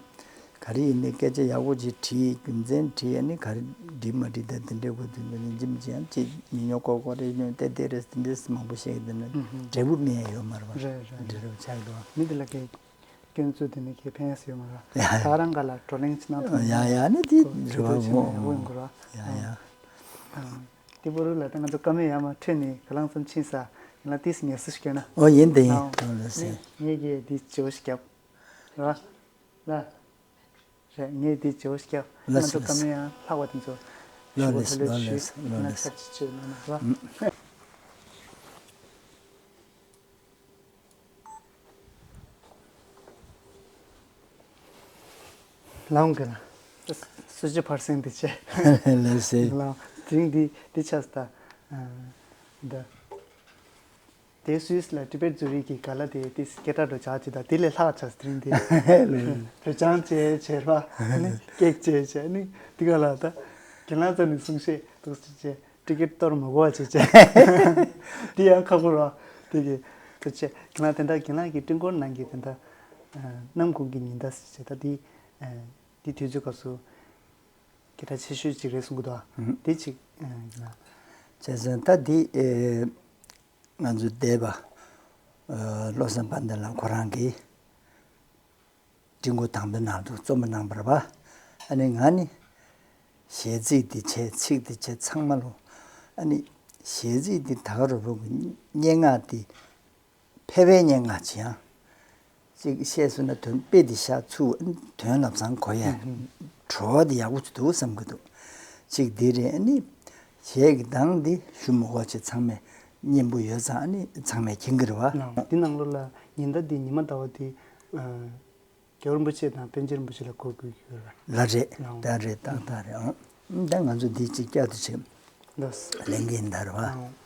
ག་རེ་ཡིན་ནའི་སྐད་ཆ་ཡག་པོ་ཅིག་དྲིས། རྒྱུ་མཚན་དྲིས། ཨ་ནི་ག་རེ་འགྲིག་མ་འགྲིག་ད་དེ་འདྲའི་སྐོར་དུ་ཡིན་གཅིག་མིན་གཅིག་ཡང་ཅིག་མི་ཉོ་ཀོ་ཀོ་རེ་ཉོ་དེ་དེ་རེད་དེ་འདྲས་མང་པོ་བཤད་ཀྱི་འདུག་ན་འབྲས་བུ་སྨིན་ཡ་ཡོད་མ་རེད་པ། རེད་རེད། འབྲས་བུ་ཆགས་འགྲོ་བ། མི་དེ་ལ་སྐད་སྐྱོན་བརྗོད་དེ་ནི་ཁྱེད་ཕན་ཡས་ཡོད་མ་རེད། ཡ་ད་རང་ག་ལ་བགྲོ་གླེང་ཅིག་གནང་ཐུབ་ཡ་ཡ་ནི་དེ་རེད་བ། ཡོད་ཡོད་ཡོད་ཡོད་རེད་བ། ཡ་ཡ། ཨ། ཏི་པོ་རུ་ལ་ད་ང་ཚོ་ཀ་མེད་ཡ་མ་འཕྲད་ནས་ག་ལང་ཙམ་ཕྱིན་ས་ཡིན་ལ་ཏིས་ངལ་གསོ་ཞིག་སྐྱོན་ན། ཨོ་ཡིན་དེ་ཡིན། ཨོ་ལགས་སེ། ངས་ཀྱིས་འདི་བརྗེ་བོ་ཞིག་བརྒྱབ། རེད་བ། ལ། རེད་ངས་འདི་བརྗེ་བོ་ཞིག་བརྒྱབ། ང་ལགས་ཚོ་ཀ་མེད་ཡ་ལྷག་པ་དེ་ཚོ་ཞུ་བོ་ལགས་ལ་ལོས་ཞུས། ལགས་ཡིན་ན་ལགས་ཚར་ཅིག་བརྗེ་གནང་ན་རེད་བ། ལའང་གི་ལ། སུ་ཅི་ཕར་སེང་འདི་ཆེ། ལགས་སེ། ལའང་དེ་རིང་འདི་འདི་ཆགས་སུ་ད། འདི། དེ་སུད་སི་ལ་ཏི་བེད་ཛུ་རིག་གི་ག་ལ་དེ་དེ་སྐད་གྲགས་འགྲོ་ཆགས་ཅི་ད་དེ་ལས་ལྷག་ཆགས་དེ་རིང་འདི། བོད་ཆང་བྱས་བྱས་ར་ནི་ཀེག་བྱས་བྱས་ནི་དེ་ག་ལ་ད། རྒན་ལགས་ཚོ་ནི་གསུང་བཤད་འདུག་སེ་བྱས། ཊི་ཀེ་ཊི་གཏོར་མ་དགོས་པ་བྱས་བྱས། འདི་ཡང་ཁག་པོ་རེད་བ། དེ་གི་དུ་བྱས་རྒན་ལགས་དེ་འདྲ་རྒན་ལགས་ཀྱི་སྤྲིན་འཁོར་ནང་གི་དེ་འདྲ། གནམ་གུང་གི་ཉི་ཟླ་ཟེར་བྱས་ད་དེ། དེ་དུས་ཚོད་སྐབས་སུ། སྐད་གྲགས་ཆེ་ཤོས་ཅིག་རེད་གསུང་གི་འདུག་ཨ། ཨུམ། དེ་ཅིག་རྒན་ལགས། བྱས་ཙང་ད་དེ་ང་ཚོ་འདས་པ། བློ་བཟང་དཔལ་ལྡན་ལགས་ཁོ་རང་གིས། སྤྲིན་འཁོར་དང་པོའི་ནང་དུ་རྩོམ་པ་གནང་བ་རེད་པ། ཨ་ནི་ང་ནི་གཞས་ཚིག་འདི་བྱས་ཚིག་འདི་བྱས་ཚང་མ་ལོ། ཨ་ནི་གཞས་ཚིག་འདི་ད་ག་རུ་བོ་གི་སྙན་ངག་འདི་ཕལ་པའི་སྙན་ངག་ཅིག་ཡང་ཅིག་བཤད་སོང་ན་དོན་དཔེ་འདི་ཤ་ཚུགས། ཨ་ནི་དོན་ལམ་སང་གོ་ཡ་བྲོ་བ་འདི་ཡག་པོ་ཅིག་འདུག་བསམ་གི་འདུག་གཅིག་འདི་རེད། ཨ་ནི་གཞས་ཀྱི་གདངས་འདི་ཞུ་མི་དགོས་ཅིག་ཚང་མས་སྙན་པོ་ཡོད་ཙང་ཨ་ནི་ཚང་མས་མཁྱེན་གི་རེད་བ། འདི་ནང་ལོགས་ལ་ཉི་ཟླ་འདི་ཉི་མ་ཟླ་བ་འདི། རྒྱལ་བ་རིན་པོ་ཆེ་དང་པཎ་ཆེན་རིན་པོ་ཆེ་ལ་གོ་དགོས་ཀྱི་ཡོད་རེད། ལགས་རེད། ལགས་འོང་། ད་རེད་ཏག་ཏག་རེད་ཨང་། ད་ང་ཚོ་འདི་གཅིག་བསྐྱར་དུ་བྱེད། ལགས། ལེན་གྱི་ཡིན་ད་རེད་བ། ལགས་འོང་།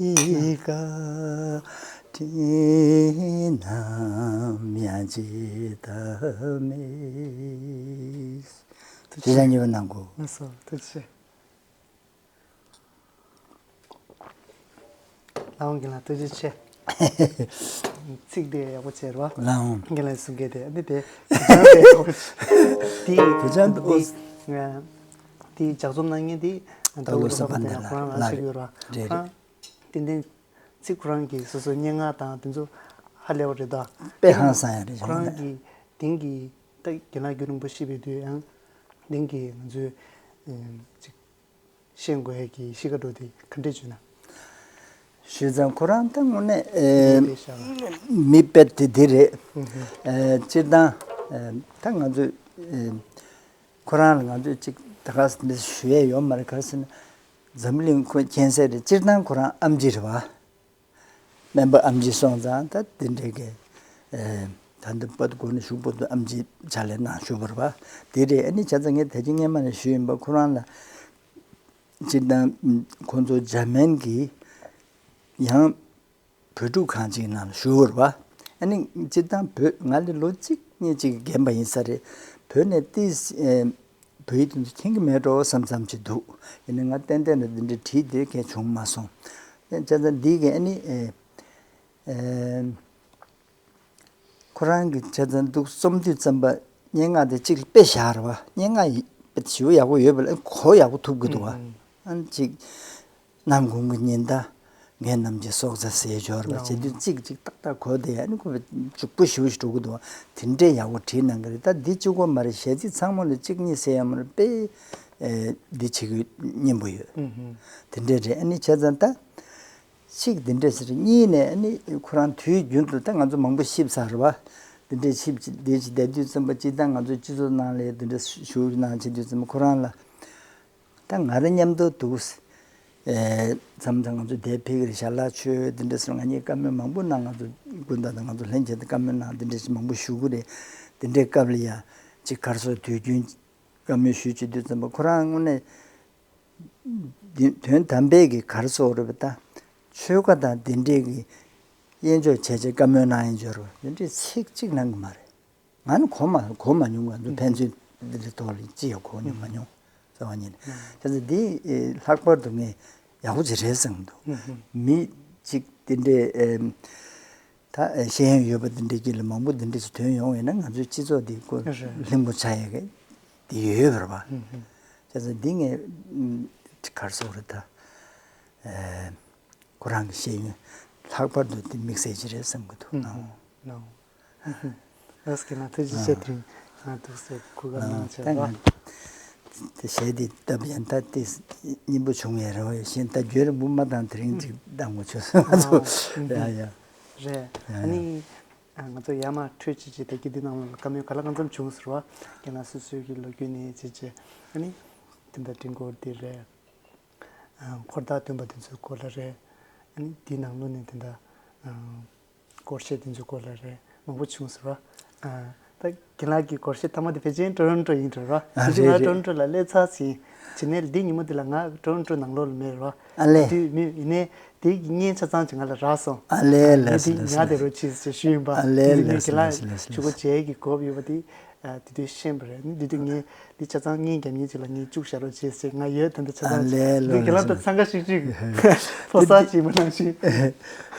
ཁྱེད་ཀྱིས་བཀའ་དྲིན་ནམ་ཡང་བརྗེད་མེད། ཐུགས་རྗེ་ཆེ། ཉེ་བ་གནང་དགོས། ལགས་སོ། ཐུགས་རྗེ་ཆེ། ལགས་འོང་རྒན་ལགས། ཐུགས་རྗེ་ཆེ། ཚིག་དེ་ཡག་པོ་བྱས་རེད་བ། ལགས་འོང་། རྒན་ལགས་གསུང་མཁན་དེ་ཨ་ནི་དེ། དེ་དེ་ཅང་དེ་དེ་ལྗགས་རྩོམ་གནང་མཁན་དེ་ད་ལོ་བསམ་པ་འདི་ལ་ཁོ་རང་ལ་ལ་ཞིག་ཡོད་ར། རེད་ཁོ་རང་ཏན་ཏན་ཚིག་ཁོ་རང་གི་སོ་སོའི་སྙན་ངག་དང་དེ་ཚོ་ཧ་ལས་པ་རེད་ད། དཔེ་ཧང་སང་ཡ་རེད། ཁོ་རང་གི་དེང་གི་ད་རྒན་ལགས་རྒྱུན་རིང་པོ་ཤི་བའི་དུས་ཡང་དེང་གི་ང་ཚོའི་ཅིག་ཤེས་དགོས་ཡས་ཀྱི་གཤིས་ཀ་འགྲོ་དེ་ག་འདྲས་བྱུང་ན། ཞུས་ཙང་ཁོ་རང་ད་དངོས་གནས་ཨེ་མི་དཔེ་དེ་འདི་རེད། ཨེ་སྤྱིར་བཏང་ཨེ་ད་ང་ཚོས་ཨེ་ཁོ་རང་ལ་ང་ཚོས་ཅིག་ད་ག་ཟེ་འདི་ཞུ་ཡས་ཡོད་མ་རེད། ག་རེ་ཟེར་ན་འཛམ་གླིང་ཁོ་མཁྱེན་གསལ་རེད། སྤྱིར་བཏང་ཁོ་རང་ཨེམ་ཆི་རེད་བ། སྨན་པ་ཨེམ་ཆི་སོང་ཙང་ད་དེ་འདྲས་ཀྱི་ཨེ་ད་འདི་པད་གོ་ནས་ཞུགས་པོ་དུ་ཨེམ་ཆི་ཕྱག་ལས་གནང་ཞུ་བར་བ་དེ་རེད། ཨ་ནི་བྱས་ཙང་ངས་ད་ཅི་སྔས་མ་ནས་ཞུས་ཡིན་པ། ཁོ་རང་ལ་སྤྱིར་བཏང་ཁོ་ཚོ་འཇར་མན་གྱི་ཡང་བོད་ཕྲུག་ཁང་ཅིག་ནང་ལ་ཞུ་བར་བ། ཨ་ནི་སྤྱིར་བཏང་བོད་ང་ལ་ལོ་གཅིག་གཉིས་ཅིག་རྒན་པ་ཡིན་ས་རེད། བོད་ནས་ཏིས་ཨེ་བོད་ཡིག་དེ་ཚོ་མཁྱེན་གྱི་མེད་འགྲོ་བསམ་བསམ་ཅིག་འདུག་ཡིན་ནའི་ང་ཏན་ཏན་ལ་འདི་འདྲའི་བྲིས་དེ་གས་བྱུང་མ་སོང་། བྱས་ཙང་འདི་གས་ཨ་ནི་ཨེ་ཨེ་ཁོ་རང་གི་བྱས་ཙང་འདུག་རྩོམ་དུས་ཙམ་པ་སྙན་ངག་དེ་གཅིག་ལ་དཔེ་བཞག་རེད་བ། སྙན་ངག་ཡི་དཔེ་ཞེ་པོ་ཡག་པོ་ཡོད་པ་ལ་གོ་ཡག་པོ་ཐུབ་ཀྱི་འདུག་བ། ཨ་ནི་གཅིག་ནམ་གུང་གི་ཉི་ཟླ། ངའི་ནམ་གྱི་སྲོག་རྩ་ཟེར་འབྱོར་བ་བྱེད་དུས་གཅིག་གཅིག་ཏག་ཏག་གོ་བསྡད་ཡ་ནི་ཁོ་བའི་ཕྱུག་པོ་ཞེ་པོ་ཞིག་འགྲོ་གི་འདུག་བ། དེ་འདྲའི་ཡག་པོ་བྲིས་གནང་གི་རེད། ད་འདི་གཅིག་པོ་མ་རེད། གཞས་ཚིག་ཚང་མ་ལ་གཅིག་གཉིས་ཟེར་ཡ་མ་རེད། དཔེ་ཨེ་འདི་བྱེད་ཀྱི་སྙན་པོ་ཡོད། དེ་འདྲས་རེད། ཨ་ནི་བྱས་ཙང་ད་གཅིག་འདི་འདྲས་ཟེར། གཉིས་ནས་ཨ་ནི་ཁོ་རང་དུས་རྒྱུན་དུ་ད་ང་ཚོ་མང་པོ་ཤི་ཚར་བ། འདི་འདྲས་ཤི་འདི་ཅི་བསྡད་དུས་ཙམ་པ་སྤྱིར་བཏང་ང་ཚོ་སྤྱི་ཚོགས་ནང་ལ་འདི་འདྲས་ཞུགས་གནང་བྱེད་དུས་ཙམ་པ་ཁོ་རང་ལ་ ད་ང་རང་མཉམ་དུ་འདུག་ཨེ། མཚམས་མཚམས་ང་ཚོ་དེ་ཕེབས་ཀྱི་རེད། ཞལ་ལག་མཆོད་འདི་འདྲ་སོང་། ང་གཉིས་བཀའ་མོལ་མང་པོ་གནང་། ང་ཚོ་སྐུ་ཟླ་དང་ང་ཚོ་ལྷན་རྒྱས་དང་བཀའ་མོལ་གནང་། འདི་འདྲ་ཞིག་མང་པོ་ཞུ་གི་རེད། འདི་འདྲའི་སྐབས་ལ་ཡ་ཅིག་ག་རེ་ཟེར། དུས་རྒྱུན་བཀའ་མོལ་ཞུ་བྱེད་དུས་ཙམ་པ་ཁོ་རང་དངོས་གནས་འདི་དོན་དམ་པའི་གི་ག་རེ་ཟེར་རེད་པ། ད་ཆོལ་ཁ་དང་འདི་འདྲའི་གི་དབྱེན་འབྱེད་བྱས་བྱས་བཀའ་མོལ་གནང་ཡིན་འབྱོར་བ་འདི་འདྲའི་ཚིག་གཅིག་གནང་གི་མ་རེད། ང་ནི་གོ་མ་གོ་མ་མྱོང་། ང་ཚོ་ཕན་ཚུན་འདི་འདྲའི་ཐོག་ལ་ཅི་ཡང་གོ་མྱོང་མ་མྱོང་ཟེར་བ་ཉིད། བྱས་ཙང་འདི་ལྷག་པར་དུ་ངས་ཡག་པོ་ཅིག་རེད་བསམ་གྱི་འདུག་མི་གཅིག་འདི་འདྲའི་ཨེམ། ད་ཤེས་ཡོན་ཡོད་པ་འདི་འདྲའི་གྱི་ལ་མང་པོ་འདི་འདྲའི་ཞིག་ཐོན་ཡོང་བས་ན། ང་ཚོའི་སྤྱི་ཚོགས་འདི་ཀོ་རེད། ལྷིང་པོ་ཆགས་ཡས་ཀྱི་འདི་ཡོད་པ་རེད་པ། བྱས་ཙང་འདི་ངས་ཨམ། ག་རེ་ཟེར་རེད། ད་ཨེ། ཁོ་རང་གི་ཤེས་ཡོན་ལྷག་པར་དུ་འདི་དམིགས་བསལ་ཅིག་རེད་བསམ་གྱི་འདུག་ཨ། ལགས་སོ། ལགས་སོ། ཐུགས་རྗེ་ཆེ། དེ་རིང་ང་ཐུགས་སྲས་གོ་སྐབས་གནང་བྱས་ད་རོགས། ང་དེ་གཞས་འདི་བཏབ་ཡང་ད་དེ་སྙན་པོ་བྱུང་ཡས་རེད་བ། གཞན་ད་རྒྱུན་རིང་པོ་མ་བཏང་། དེ་རིང་ཅིག་བཏང་དགོས་བྱུང་སོང་ང་ཚོ། ཨ། ཡ་ཡ། རེད། ཡ་ཨ་ཡ། ནི་ང་ཚོ་ཡར་མར་འཕྲོས་ཅིག་ཅིག་ད་གི་འདི་ནང་ལ་བཀའ་མོལ་ག་ལ་གང་འཚམ་བྱུང་ཟེར་བ། རྒན་ལགས་སོ་སོའི་གི་ལོ་རྒྱུས་ནས་ཅིག་ཅིག་ཨ་ནི་དེ་འདྲ་དྲན་སྐོར་འདི་རེད། འཁོར་ཐག་བཏོན་པ་དེ་ཚོའི་སྐོར་ལ་རེད། ཨ་ནི་དེའི་ནང་ལོགས་ནས་དེ་འདྲ་སྐོར་བཤད་དེ་ཚོའི་སྐོར་ལ་རེད། མང་པོ་བྱུང་ཟེར་བ། ད་རྒན་ལགས་ཀྱི་སྐོར་བཤད་མཐའ་མ་དེ་ཕལ་ཆེར་ཊོ་རོན་ཊོ་ཡིན་འགྲོ་ར། ཨ་དེ་ང་རེད་རེད། ཊོ་རོན་ཊོ་ལ་སླེབས་ཚར་ཟིན། བྱས་ནས་འདི་ཉིན་མོ་འདི་ལ་ང་ཊོ་རོན་ཊོ་ནང་ལོགས་ལ་མེད་ར། ཨ་ལས། དེ་དུས་མི་ཡིན་ནའི་དེ་གི་བརྙན་ཆ་ཚང་ཅིག་ང་ལ་རག་སོང་། ཨ་ལས་ལས་ངས་འདི་ཉར་བསྡད་རོགས་བྱེད་ཟེར་ཞུས་ཡིན་པ། ཨ་ལས་དེ་ནས་ལས་རྒན་ལགས་ལས་ལས་ཆུ་ཁོ་མཇལ་གྱི་གོ་སྐབས་ཡོད་པ་དེ། ཨ། དེ་དུས་ཤེས་པ་རེད། དེ་དུས་ངས་འདི་ཆ་ཚང་བརྙན་རྒྱབ་མཁན་ཅིག་ལ་ངས་བཅུག་བཞག་རོགས་བྱེད་ཟེར། ང་ཡོད་ད་འདི་ཆ་ཚང་ཨ་ལས་ལོ་འདི་རྒན་ལགས་ལོ་ད་འཚང་ཁ་ཤིག་ཤིག་ཕོ་གསར་ཅིག་མ་ནང་བཞིན།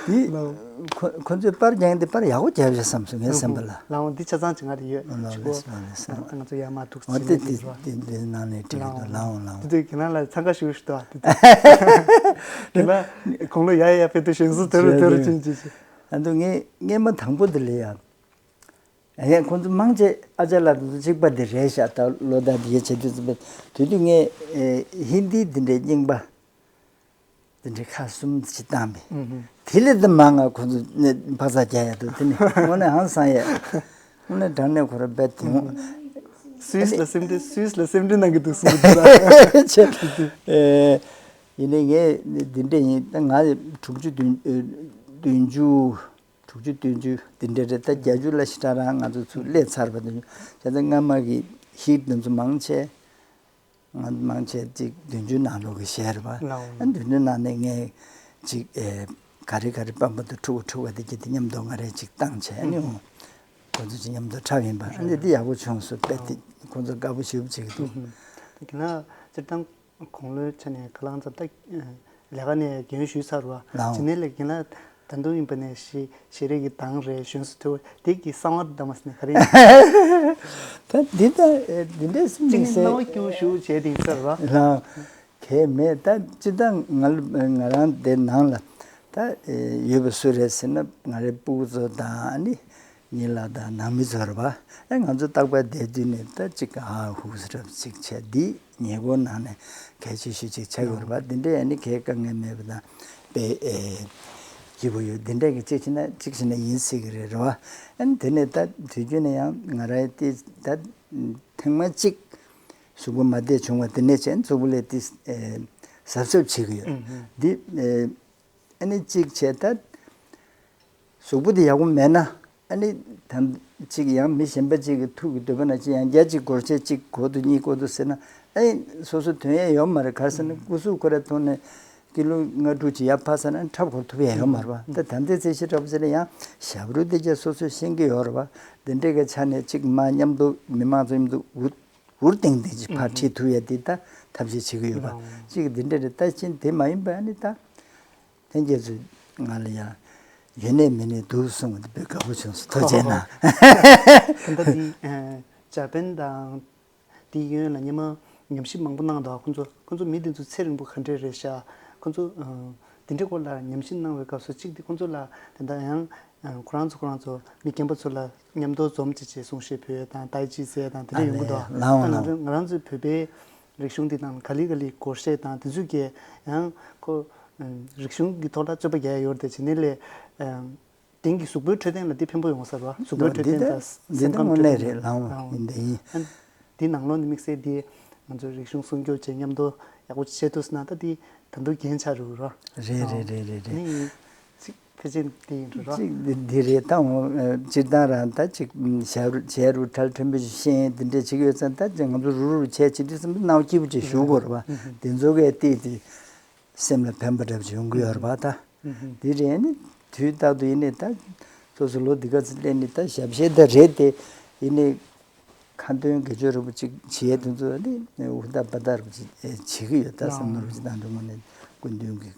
འདི་ལའོ། ཁོ་ཁོ་ཚོས་པར་རྒྱག་འདི་པར་ཡག་པོ་རྒྱབ་བཞག་བསམ་སོང་ངའི་བསམ་པ་ལ། ལའོ་འདི་ཆ་ཚང་ཅིག་ང་དེ་ཡོད་ལའོ་ཆུ་ཁོ། ལས་ལས་ལས། ད་ང་ཚོ་ཡར་མར་འདུག་འོ་བྱེད་དེ་མཁན་དེ་དེ་རོ། དེ་དེ་ནང་ནས་འགྲིག་གི་འདུག་ལའོ། ལའོ་ལའོ། དེ་དུས་རྒན་ལགས་ལ་འཚང་ཁ་ཤིག་ཤིག་འདུག་ཨ། དེ་དུས་རྒན་ལགས་དགུང་ལོ་ཡར་ཡར་ཕེབས་དུས་གཞོན་སུ་དེ་རུ་དེ་རུ་ཕྱིན་ཅི་ཅི། ཨ་འདུག་ངས་སྔས་མ་དང་པོ་དེ་ལ་ཡ། ཡང་ཁོང་ཚོ་མང་ཆེ་ཨ་ཅག་ལགས་དང་གཅིག་པ་དེ་རེད་ཤག་ད་ལོ་ཟླ་དེ་བྱེད་དུས་ཙམ་པ་དེ་དུས་ངས་ཨེ་ཧིན་དིའི་དེ་འདྲའི་རྙིང་པ་དེ་འདྲའི་ཁ་གསུམ་ཅིག་བཏང་བས། ཨུ་ཧུ། དེ་ལས་དུ་མང་ང་ཁོང་ཚོ་ནས་འཕག་འཚག་རྒྱག་ཡ་འདུག་དེ་ནི་དངོས་གནས་ཧང་སང་ཡ། དངོས་གནས་དྲང་གནས་ཁོ་ར་རྦད་དེ་འོང་། སུད་སི་ལ་སེམས་ཁྲལ། སུད་སི་ལ་སེམས་ཁྲལ་གནང་གི་འདུག་གསུངས་གི་འདུག་ད། ཨེ་ཡིན་ནའི་ངས་འདི་འདྲ་ཡིན། ད་ང་དྲུག་ཅུ་བདུན་བདུན་ཅུ། དྲུག་ཅུ་བདུན་ཅུ་འདི་འདྲ་རེད། ད་བརྒྱད་ཅུ་ལ་ཞེ་དྲག་རང་ང་ཚོ་ཚུར་སླེབས་ཚར་བ་དང་། བྱས་ཙང་སྔ་མ་གི་ཧིཊ་འདི་ཚོ་མང་ཆེ། ང་མང་ཆེ་ཅིག་བདུན་ཅུ་ནང་ལོགས་ཀྱི་གཞས་རེད་པ། ལའོ། ཨ་བདུན་ཅུ་ནང་ནས་ངས་ཅིག་ཨེ་ག་རེ་ག་རེ་སྤམ་པ་དང་ཕྲུ་གུ་ཕྲུ་གུ་དེ་གྱད་དེ་མཉམ་དུ་ང་རས་ཅིག་བཏང་བྱས་ནས། ཨུ་ཧུ། ཁོ་ཚོ་ཅིག་མཉམ་དུ་འཁྲབ་ཡིན་པ། ཨ་ནི་འདི་ཡག་པོ་བྱུང་སོང་། དཔེ་དེ་ཁོ་ཚོ་དགའ་པོ་ཞེ་པོ་བྱེད་ཀྱི་འདུག་ཨུ་ཧུ། དེ་ན་སྤྱིར་བཏང་དགུང་ལོའི་ཆ་ནས་ཁ་ལང་ཚབ་ད་ལས་ཀ་ནས་རྒན་ཞུས་ཚར་བ། ལའོ། དེ་ནས་ལས་རྒན་ལགས་ད་དུང་ཡིན་པ་ནས་ཞེ་ཞེ་རེ་གི་གདངས་རེད། གཞོན་སུ་ཐུ་དེ་གི་གསང་བ་ད་མ་སི་ནས་ག་རེ་ཡིན། ད་འདི་ད་འདི་འདྲས་སེམས་ཅིག་ནི་སྣང་བ་སྐྱིད་པོ་ཞུ་བྱས་དེ་ཡིན་ཚར་བ། ལའོ། གལ་མེད། ད་སྤྱིར་བཏང་ང་ང་རང་དེ་ནང་ལ་ད་ཡོད་པ་སུ་རེད་ཟེར་ན། ང་རའི་སྤུ་གུ་ཚོ་དང་ཨ་ནི་ཉི་ལགས་དང་ནང་མི་ཚོ་རེད་པ། ཨེ་ང་ཚོ་རྟག་པར་བསྡད་དུས་ནས་ད་ཅིག་ཧ་ཧུ་སི་རབ་ཅིག་བྱས། འདི་ཉེ་འཁོར་ནང་ནས་གལ་ཆེ་ཤོས་ཅིག་ཆགས་ཡོད་རེད་པ། འདི་འདྲའི་ཨ་ནི་གལ་དཀའ་ངལ་མེད་པ་དང་དཔེ་ཨེ་སྐྱིད་པོ་ཡོད། འདི་འདྲའི་གི་གཅིག་བྱས་ན་གཅིག་བྱས་ན་ཡིན་སྲིད་གི་རེད། རེད་པ། ཨ་ནི་དེ་ནས་ད་དུས་རྒྱུན་ནས་ཡང་ང་རའི་དེ་ད་ཐེངས་མ་གཅིག་གཟུགས་པོ་མ་བདེ་བྱུང་བ་དེ་ནས་བྱས་གཟུགས་པོ་ལས་ཏི་ཨེ་གཟབ་གཟབ་བྱེད་ཀྱི་ཡོད། ཨུ་ཧུ། འདི་ཨེ་ཨ་ནི་གཅིག་བྱས། ད་གཟུགས་པོ་དེ་ཡག་པོ་མེད་ན་ཨ་ནི་ད་གཅིག་ཡང་མི་གཞན་པ་གཅིག་གི་ཐུག་གི་འདོད་པ་ན་གཅིག་ཡང་བརྒྱ་གཅིག་སྒོར་ཆས་གཅིག་གོ་དུ་གཉིས་གོ་དུ་ཟེར་ན། ཨེ་སོ་སོ་དོན་ཡས་ཡོད་མ་རེད། ག་རེ་ཟེར་ན་སྐུ་གཟུགས་ཁོ་ར་ཐོག་ནས་ཀི་ལོ་ལྔ་དྲུག་ཅིག་ཡར་འཕར་ཚར་ན་འཁྲབ་ཁོ་ཐུབ་ཡས་ཡོད་མ་རེད་པ། ད་ད་ལྟའི་ཚད་གཞི་འདྲ་པོ་ཟེར་ན་ཡང་ཞབས་བྲོ་དེ་ཀྱང་སོ་སོས་ཤེས་ཀྱི་ཡོད་རེད་པ། དེ་འདྲའི་གི་ཆ་ནས་གཅིག་མ་མཉམ་དུ་མི་མང་ཚོ་མཉམ་དུ་འུར་འུར་ཏིང་ཏིང་ཅིག་ཕར་ཁྲིད་ཐུབ་ཡ་དེ་ད་ཐབས་ཤེས་བྱེད་ཀྱི་ཡོད་པ། ཨུ་ཧུ། གཅིག་དེ་འདྲ་རེད། ད་ཕྱིན་དེ་མ་ཡིན་པ་ཨ་ནི་ད་ལྷན་རྒྱས་ཚོས་ང་ལ་ཡ་ཡོད་ནས་མེད་ནས་འདུག་གསུངས་པ་དེ་དཔེ་དགའ་པོ་བྱུང་སོང་། ཐུགས་རྗེ་གནང་། ད་ལྟ་འདི་ཨ་འཇར་པན་དང་དེའི་གཡོན་ལ་སྔོན་མ་ཉམས་ཞིབ་མང་པོ་གནང་འདུག་ཁོང་ཚོ་ཁོང་ཚོ་མི་དེ་ཚོ་ཚེ་རིང་པོ་ག་འདྲས་རེད་ཤག་ཁོང་ཚོ་ཨ་དེ་འདྲའི་སྐོར་ལ་ཉམས་ཞིབ་གནང་བའི་སྐབས་སུ་གཅིག་དེ་ཁོང་ཚོ་ལ་དེ་འདྲ་ཡང་ཁོ་རང་ཚོ་ཁོ་རང་ཚོ་མི་རྒན་པ་ཚོ་ལ་མཉམ་དུ་འཛོམས་བྱས་བྱས་གསུང་བཤད་ཕུལ་ཡས་དང་ཏའི་ཅི་ཟེར་ཡས་དང་དེ་འདྲ་ཡོང་གི་འདུག་ཨ་ལའོ་ཨ་ང་ལའོ། ཚོ་ང་རང་ཚོའི་བོད་པའི་རིག་གཞུང་འདི་དང་ག་ལེ་ག་ལེ་སྒོར་གཞས་དང་དེ་ཚོས་ཀྱི་ཡང་ཁོ་རིག་གཞུང་གི་ཐོག་ལ་རྩོད་པ་རྒྱག་ཡས་ཡོད་རེད་དེ། བྱས་ནས་ལས་དེང་གི་གཟུགས་པོའི་འཕྲོད་བསྟེན་ལ་འདི་ཕན་པོ་ཡོང་ས་རེད་བ། གཟུགས་པོའི་འཕྲོད་བསྟེན་དང་སེམས་ཁམས་འཕྲོད་བསྟེན་ལའང་ཡིན་དེ་ཡིན། འདི་ནང་ལོགས་ནས་དམིགས་བསལ་འདི་ ང་ཚོའི་རིག་གཞུང་སྲུང་སྐྱོབ་བྱས། མཉམ་དུ་ཡག་པོ་བྱེད་ཐུབ་སོང་ན་ད་འདི་ད་དུང་འགན་ཆགས་འགྲོ་གི་རེད། རེད་རེད་རེད་རེད་རེད། ནི་ཚིག་ཕལ་ཆེར་འདི་ཡིན་འགྲོ་ར། ཚིག་འདི་འདི་རེད། ད་འོ་སྤྱིར་བཏང་རང་ད་ཅིག་བྱ་རུ་བྱ་རུ་ཁྲལ་ཕྲན་བུ་ཞིག་ཤེས་འདི་འདྲས་བྱེད་ཀྱི་ཡོད་ཙང་། ད་ཅིག་ང་ཚོ་རུ་རུ་བྱས་བྱེད་དུས་ཙམ་དུ་སྣང་བ་སྐྱིད་པོ་ཅིག་ཞུ་དགོས་རེད་པ། འདི་ཚོ་གས་བལྟས་ཏེ་སེམས་ལ་ཕན་པ་འདྲ་པོ་ཅིག་ཡོང་གི་ཡོད་རེད་པ། ད་འདི་རེད། ནི་དུས་རྟག་ཏུ་ཡིན་ནི་ད་སོ་སོ་ལོ་འདི་ག་ཚོད་སླེབས་ནི་ད་ཞབས་ཕྱི་ད་རེད་དེ། ཡིན་ནི་ཁ་འདོན་དགེ་སྦྱོར་རིན་པོ་ཆེ་བྱེད་ཡས་དེ་ཚོ་ནི་ཧུར་ཐག་འབད་ཐག་རིན་པོ་ཆེ་བྱེད་ཀྱི་ཡོད། ད་བསམ་བློ་རིན་པོ་ཆེ་བཏང་དུས་ངོ་ནས་སྐུ་མདུན་གྱི་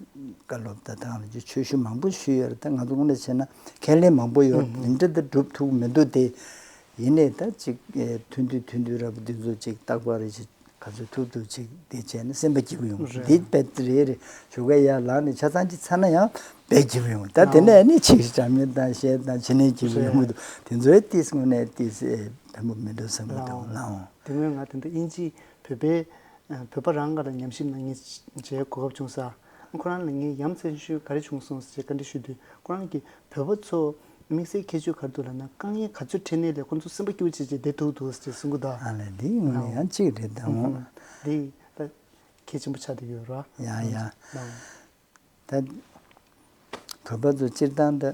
བཀའ་སློབ་ད་དང་ལ་ཆོས་ཞུ་མང་པོ་ཞུས་ཡོད་རེད། ད་ང་ཚོ་དངོས་གནས་བྱས་ན་ཁས་ལེན་མང་པོ་ཡོད། འདི་འདྲ་ད་སྒྲུབ་ཐུབ་མི་འདུག་སྟེ། ཡིན་ནས་ད་ཅིག་ཐུང་ཐུང་ཐུང་ཐུང་ར་པོ་འདི་ཚོ་ཅིག་རྟག་པར་རེ་ཞིག་ག་ཚོད་ཐུབ་ཐུབ་ཅིག་འདི་བྱས་ན་སེམས་པ་སྐྱིད་པོ་ཡོང་། རེད། འདི་དཔེ་རེ་རེ་ཞོགས་ཀས་ཡར་ལངས་ནས་ཆ་ཚང་ཅིག་ཚར་ན་ཡང་དཔེ་སྐྱིད་པོ་ཡོང་། ད་དེ་ནས་ནི་ཅིག་འདྲ་མིན་དང་གཞས་དང་བྱེད་ནས་སྐྱིད་པོ་ཡོང་གི་འདུག། དེ་ཚོའི་ཏིས་དངོས་གནས་ཏིས་ཕན་པོ་མི་འདུག་བསམ་གི་འདུག། ལའོ། ལའོ། དེ་སྔོན་ང་དེ་འདྲ་དབྱིན་ཇི་བོད་པའི་བོད་པ་རང་ག་ལ་ཉམས་ཞིབ་གནང་མཁན་མཇལ་གོ་སྐབས་བྱུང་ས། ཁོ་རང་ལ་ངས་ཡ་མཚན་ཞུ་ག་རེ་བྱུང་སོང་ཟེར་བཀའ་འདྲི་ཞུ་དུས། ཁོ་རང་གིས་བོད་པ་ཚོ་དམིགས་བསལ་ཁྱད་ཆོས་ག་རེ་འདུག་ལབ་ན། དཀའ་ངལ་ག་ཚོད་འཕྲད་ནའི་ལས་ཁོ་ཚོ་སེམས་པ་སྐྱིད་པོ་བྱས་བྱས་བསྡད་ཐུབ་འདུག་ཟེར་གསུང་གི་འདུག། ཨ་ལས། འདི་དངོས་གནས་ཡང་གཅིག་རེད་ད་འོ། འདི་ད་གལ་ཆེན་པོ་ཆགས་བསྡད་ཡོད་ར། ཡ་ཡ། ལའོ། ད་བོད་པ་ཚོ་སྤྱིར་བཏང་ད་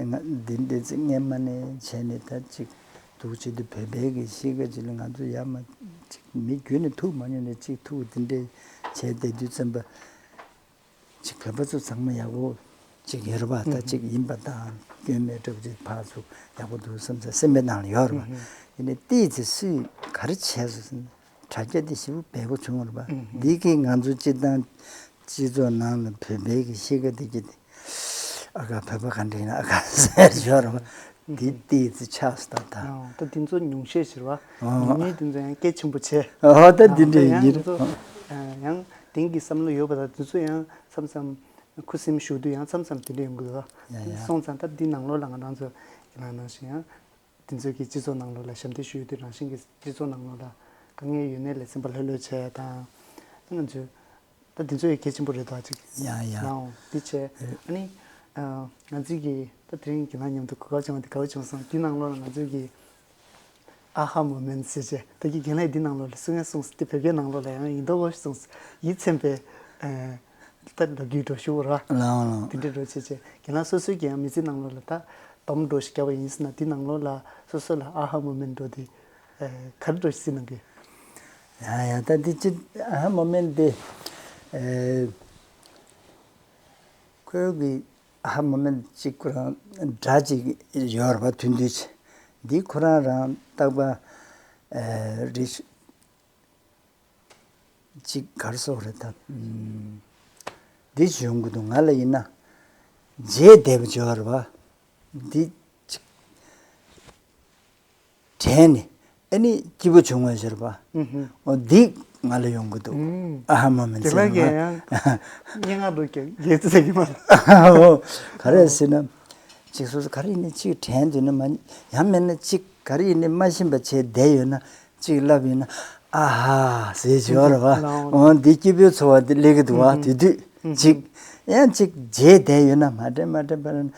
ང་འདི་འདྲ་ཚིག་སྔན་མ་ནས་བྱས་ནས་ད་ཅིག་འདུག་བྱེད་དུས། བོད་པའི་གི་གཤིས་ཀ་ཅིག་ལ་ང་ཚོ་ཡ་མ་ཅིག་མི་རྒྱུད་ནས་ཐུག་མ་མྱོང་ནས་ཅིག་ཐུག་འདི་འདྲ་བྱས་བསྡད་དུས་ཙམ་པ། ཅིག་བོད་པ་ཚོ་ཚང་མ་ཡག་པོ་ཅིག་ཡོད་རེད་པ། ད་ཅིག་ཡིན་པ་དང་སྐྱོན་མེད་འདྲ་པོ་ཅིག་ཕར་ཚུར་ཡག་པོ་འདུག་བསམ་ས་སེམས་པའི་ནང་ལ་ཡོད་རེད་པ། ཡིན་ནའི་ཏིས་ཚེ་སུས་ག་རེ་བྱས་སོང་ཟེར་ན། དྲ་རྒྱ་འདི་ཞེ་པོ་འབེལ་པོ་བྱུང་བ་རེད་པ། འདི་གིས་ང་ཚོ་སྤྱིར་བཏང་སྤྱི་ཚོགས་ནང་ལ་བོད་པའི་གི་གཤིས་ཀ་འདི་གི་ཨ་ཁ་བོད་པ་ག་འདྲ་ཡིན་ན་ཨ་ཁ་ཟེར་ཡོད་རེད་པ། འདི་ཏིས་ཚེ་ཆགས་སོང་ད། ད་ད་འདི་ཚོ་ཉུང་ཤས་ཤིག་རེད་པ། ཉུང་ཉུང་འདི་ཚོ་ཡང་གལ་ཆེན་པོ་བྱས། ཨོ་ད་འདི་འདྲ་ཡིན་ཡང་གྱི་འདི་ཚོ་རེད། ཡང་དེང་གི་བསམ་བློ་ཡོད་པ་ད་འདི་ཚོ་ཡང་མཚམས་མཚམས་ཁུ་སིམ་ཞུ་དུས་ཡང་མཚམས་མཚམས་དེ་འདྲ་ཡོང་གི་འདུག། ཡ་ཡ། སོང་ཙང་ད་འདི་ནང་ལོགས་ལ་ང་རང་ཚོ་ཡིན་ན་ནང་བཞིན་ཡང་འདི་ཚོའི་གི་སྤྱི་ཚོགས་ནང་ལོགས་ལ་ཞབས་འདེགས་ཞུ་ཡོད་དུས། རང་བཞིན་གྱི་སྤྱི་ཚོགས་ནང་ལོགས་ལ་དཀའ་ངལ་ཡོད་ནའི་ལས་སེམས་པ་ལྷོད་ལྷོད་བྱས་དང་། ང་ཚོས་ད་འདི་ཚོ་ཡི་གལ་ཆེན་པོ་རེད་དོ་ཅིག། ཡ་ཡ། ལའོ་འདི་བྱས། ཨ་ནི་ང་ཚོའི་གི་ད་དེ་རིང་རྒན་ལགས་མཉམ་དུ་གོ་སྐབས་བྱུང་བ་འདི་དགའ་པོ་བྱུང་སོང་། འདི་ནང་ལོགས་ལ་ང་ཚོའི་གི་ཨ་ཧ་མོ་མེན་ཟེར་བྱས། ད་གི་རྒན་ལགས་འདི་ནང་ལོགས་ལ་གསུང་ཡ་གསུངས་སོང་། དེ་བོད་སྐད་ནང་ལོགས་ལ་ཡང་ཡིན་མདོག་པོ་གསུངས་སོང་། ཡིད་ཚིམ་པའི་ད་ལོ་རྒྱུས་འགྲོ་ཞུ་བ་ར། ལའོ་ལའོ། དེ་འདྲ་འགྲོ་བྱས་བྱས། རྒན་ལགས་སོ་སོའི་གི་ཡང་མི་ཚེ་ནང་ལོགས་ལ་ད་སྡོམ་འགྲོ་ཞིག་བརྒྱབ་པ་ཡིན་ཟེར་ན། འདི་ནང་ལོགས་ལ་སོ་སོ་ལ་ཨ་ཧ་མོ་མེན་འགྲོ་དེ་ག་རེ་འགྲོ་ཞིག་གཟིགས་གནང་གི། ཡ་ཡ། ད་འདི་ཅི་ཨ་ཧ་མོ་མེན་དེ་ཁོའི་གི་ཨ་ཧ་མོ་མེན་ཅིག་ཁོ་རང་སྒྲ་ཅིག་ཡོད་རེད་པ། ཐུང་ཐུང་ཅིག། འདི་ཁོ་རང་རང་རྟག་པ་རེ་ཞིག་ཅིག་ག་རེ་ཟེར་དགོས་རེད་ད། ཨམ། འདི་བྱུང་གི་འདུག། ང་ལ་ཡིན་ན་བརྗེད་བསྡད་པ་ཅིག་ཡོད་རེད་པ། འདི་ཅིག་དྲན་ནས་ཨ་ནི་སྐྱིད་པོ་བྱུང་བ་ཞིག་རེད་པ། ཨོ་འདི་ང་ལ་ཡོང་གི་འདུག། ཨ་ཧ་མོ་མེན་ཟེར་ན། རྒན་ལགས་ཀྱིས་ཡང་སྙན་ངག་འདྲ་ཅིག་རྒྱག་ཟེར་གྱི་མ་རེད། ཨོ་ག་རེ་ཟེར་ན། ཅིག་སོ་སོ་ག་རེ་ཡིན་ནའི་ཅིག་དྲན་འདུག་ན་མ། ཡང་མིན་ན་ཅིག་ག་རེ་ཡིན་ནའི་མ་ཤེས་པ་བྱས་བསྡད་ཡོད་ན། ཅིག་ལབ་ཡོད་ན་ཨ་ཧ་ཟེར་བྱས་ཡོད་རེད་པ། ལའོ། འོ་འདི་སྐྱིད་པོའི་ཚོར་བ་འདི་སླེབས་ཀྱི་འདུག་པ། དེ་དུས་ཅིག་ཡང་ཅིག་བརྗེད་བསྡད་ཡོད་ན་མ་དྲན་མ་དྲན་པ་རེད།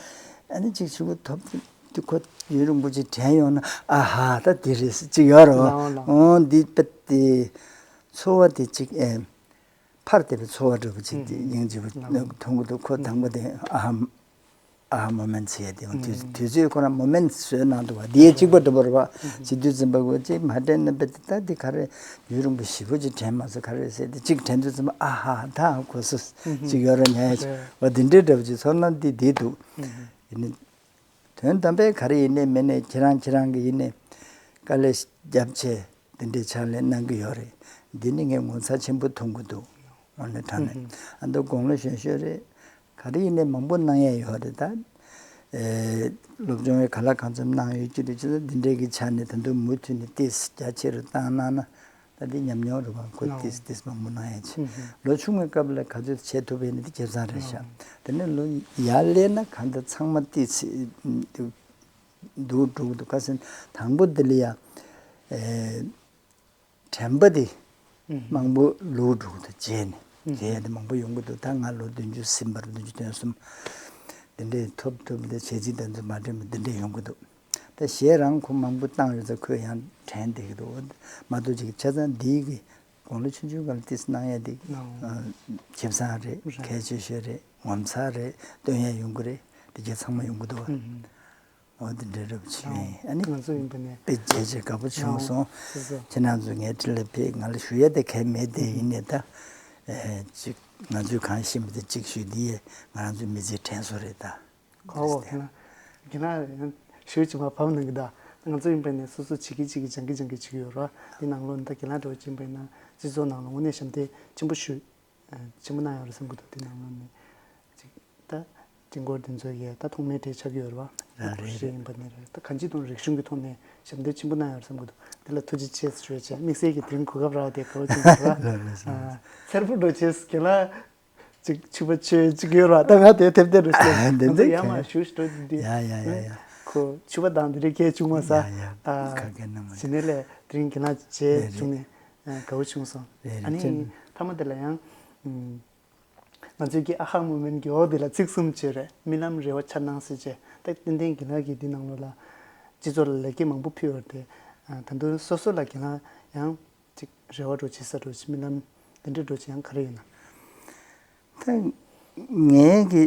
ཨ་ནི་ཅིག་ཤུ་གུ་ཐོབ་དུས་ཁོ་ཡུན་རིང་པོ་ཅིག་དྲན་ཡོང་ན་ཨ་ཧ་ད་འདི་རེད་ཟེར་ཅིག་ཡོད་རེད་པ། ལའོ་ལའོ། འོ་འདི་དཔེ་དེ་ཚོར་བ་དེ་ཅིག་ཨེ། ཕར་བལྟས་པའི་ཚོར་བ་འདྲ་པོ་ཅིག་དེ་ཨུམ། སྙིང་རྗེ་པོ་ཨུམ། མཐོང་གི་འདུག། ཁོ་དང་པོ་དེ་ཨ་ཧ་ཨ་ཧ་མོ་མེན་ཟེར་ཡ་དེ། ཨུམ། དུས་དུས་ཚོད་ཁོ་རང་མོ་མེན་བཟོས་གནང་འདུག་པ། དེ་གཅིག་པ་འདྲ་པོ་རེད་པ། ཨུམ། བྱེད་དུས་ཙམ་པ་ཁོ་ཅིག་མ་དྲན་ན་དཔེ་དེ་ད་དེ་ག་རེ་ཡུན་རིང་པོ་ཞེ་པོ་ཅིག་དྲན་མ་སོང་ག་རེ་ཟེར་ཏེ། ཅིག་དྲན་དུས་ཙམ་པ་ཨ་ཧ་ད་གོ་སོང་ཅིག་ཡོད་རེད། ཉན་ཡ་ཅིག་རེད། པ་དེ་འདྲའི་འདྲ་པོ་ཅིག་ཚོར་སྣང་དེ་དེ་འདུག། ཨུམ། ཡིན་ནའི། དོན་དམ་པའི་ག་རེ་ཡིན་ནའི་མིན་ནའི་ཁྱེད་རང་ཁྱེད་རང་གི་ཡིན་ནའི་དཀའ་ལས་རྒྱབ་བྱས་འདི་འདྲའི་ཕྱག་ལས་གནང་གི་ཡོད་རེད། འདི་ནི་ངས་ངོ་མཚར་ཆེན་པོ་མཐོང་གི་འདུག། དངོས་གནས་དྲང་གནས། ཨ་མདོ་དགུང་ལོ་གཞོན་གཞོན་རེད། ག་རེ་ཡིན་ནའི་མང་པོ་གནང་ཡས་ཡོད་རེད་ད། ཨེ། སློབ་སྦྱོང་ཡང་གང་ལ་གང་འཚམ་གནང་ཡོད་ཀྱི་རེད། བྱས་ཙང་འདི་འདྲའི་གི་ཆ་ནས་ད་དུང་མུ་མཐུད་ནས་ཏོག་ཙམ་རྒྱ་ཆེ་རུ་བཏང་གནང་ན། ད་འདི་ཉམས་མྱོང་རེད་པ། ཁོ་ལའོ། ཏིས་ཏིས་མང་པོ་གནང་ཡ་བྱས། ཨུ་ཧུ། ལོ་ཆུང་བའི་སྐབས་ལ་ག་ཚོད་བྱེད་ཐུབ་པ་ཡིན་ན་འདི་ཁེ་བཟང་རེད་ཤག། ལའོ། དེ་ནས་ལོ་ཡར་སླེབས་ན་གང་ལྟར་ཚང་མ་ཏིས་སྡུག་འགྲོ་གི་འདུག། ག་ཟེར་ན་དང་པོ་འདི་ལ་ཡ། ཨེ། དྲན་པ་འདི་ཨུ་ཧུ། མང་པོ་ལུག་འགྲོ་གི་འདུག། རྗེས་ནས་ཨུ་ཧུ། རྗེས་འདི་མང་པོ་ཡོང་གི་འདུག། ད་ང་ལོ་བདུན་ཅུ་ཟིན་པར་བདུན་ཅུ་དོན་གསུམ། འདི་འདྲའི་ཐོབ་ཐོབ་འདི་བྱས་རྗེས་འདི་ཚོ་མ་དྲན་པ་འདི་འདྲའི་ཡོང་གི་འདུག། ད་གཞས་རང་ཁོ་མང་པོ་བཏང་ཡོད་ཙང་ཁོས་ཡང་དྲན་བསྡད་ཀྱི་འདུག་མ་གཏོགས་ཅིག་ཆ་ཚང་འདིའི་གི་དགུང་ལོ་ཆུང་ཆུང་སྒང་ལ་ཏིས་གནང་ཡ་འདི་ཁེ་བཟང་རེད། གལ་ཆེ་ཤོས་རེད། ངོ་མཚར་རེད། སྟོན་ཡ་ཡོང་གི་རེད། དེ་གས་ཚང་མ་ཡོང་གི་འདུག་བ། འོ་དེ་འདྲའི་རབ་ཆེ་བས་ཨ་ནི་ང་ཚོ་ཡིན་པ་ནས་དཔེ་མཇལ་ཆེ་དགའ་པོ་བྱུང་སོང་། ཁྱེད་རང་ཚོ་ངའི་འཁྲིས་ལ་ཕེབས། ང་ལ་ཞུ་ཡ་དེ་གལ་མེད་དེ་ཡིན་ནས་ད། ཅིག་ང་ཚོས་གང་ཤེས་པ་དེ་གཅིག་ཞུས་དེ་ཡས་ང་རང་ཚོའི་མི་ཚེ་དྲན་སོང་རེད་ད། གོ་བོ་ཁྱེད་རང་ཁྱེད་རང་ཞུ་ཅིག་མ་ཕབ་གནང་གི་ད། ང་ཚོ་ཡིན་པ་ནས་སོ་སོ་བྱེད་ཀྱི་བྱེད་ཀྱི་སྦྱང་གི་སྦྱང་གི་བྱེད་ཀྱི་ཡོད་ར། དེ་ནང་ལོགས་ནས་ད་ཁྱེད་རང་འདྲ་བོ་ཅིག་ཡིན་པ་ཡིན་ན་སྤྱི་ཚོགས་ནང་ལ་དངོས་གནས་ཞབས་འདེགས་ཆེན་པོ་ཞུ། ཆེན་པོ་གནང་ཡོད་རེད་བསམ་གྱི་འདུག་དེ་ནང་ལོགས་ནས་ཅིག་ད་དྲིན་སྐོར་དེ་ཚོ་ཡས་ད་ཐོག་མའི་གྲས་ཆགས་ཀྱི་ཡོད་རེད་བ། རེད་རེད། ཡིན་པ་ནས་རེད། ད་གང་ཅི་དང་རིག་གཞུང་གི་ཐོག་ནས་ཞབས་འདེགས་ཆེན་པོ་གནང་ཡོད་རེད་བསམ་གྱི་འདུག་དེ་ལ་ཐུགས་རྗེ་ཆེ་ཞུ་བྱས་དམིགས་བསལ་གྱི་དེ་རིང་གོ་སྐབས་རག་པ་དེ་དགའ་པོ་ཅིག་ཡོད་རེད་བ། ཨ་སེར་པོ་འགྲོ་བྱས་ཁྱེད་ལ་ཅིག་ཕྱུ་པ་ཆོས་ཅིག་ཡོད་རེད་བ། ད་ང་དེ་ཐེབས་ཐེབས་རེད་ཤག་ཨ་དེ་ང་ཚོ་འདི་ཡར་མར་ག་ཞུ་ཞུ་འགྲོ་འདི། ཡ་ཡ་ཡ་ཡ། ཁོ་ཕྱུ་པ་དང་འདི་རིགས་གས་བྱུང་མ་ས། ཡ་ཡ། ཨ་ཁ་སྐད་ནང་མ་ཞི་ནས་ལས་དེ་རིང་གི་ན་རྗེས་རེད་བྱུང་རེད། ནས་ཨ་དགའ་བོ་བྱུང་སོང་། རེད་ཨ་རེད་ནི་ཅན། མཐའ་མ་དེ་ལ་ཡང་ཨུམ། ང་ཚོའི་གི་ཨ་ཧ་མོ་མན་གི་འོག་དེ་ལ་ཚིག་གསུམ་བརྗོད་རེད། རྨི་ལམ་རེ་བ་འཆར་སྣང་ཟེར་བྱས། ད་ཏན་ཏན་གྱི་ལག་གི་འདི་ནང་ལོགས་ལ་སྤྱི་ཚོགས་ལ་ལེགས་སྐྱེས་མང་པོ་ཕུལ་བར་དེ། ད་དུང་སོ་སོ་ལ་གི་ལ་ཡང་ཅིག་རེ་བ་འགྲོ་བྱེད་ས་འགྲོ་བྱེད་རྨི་ལམ་དེ་འདྲ་འགྲོ་བྱེད་ཡང་ག་རེ་ཡོད་ན། ད་ངའི་གི་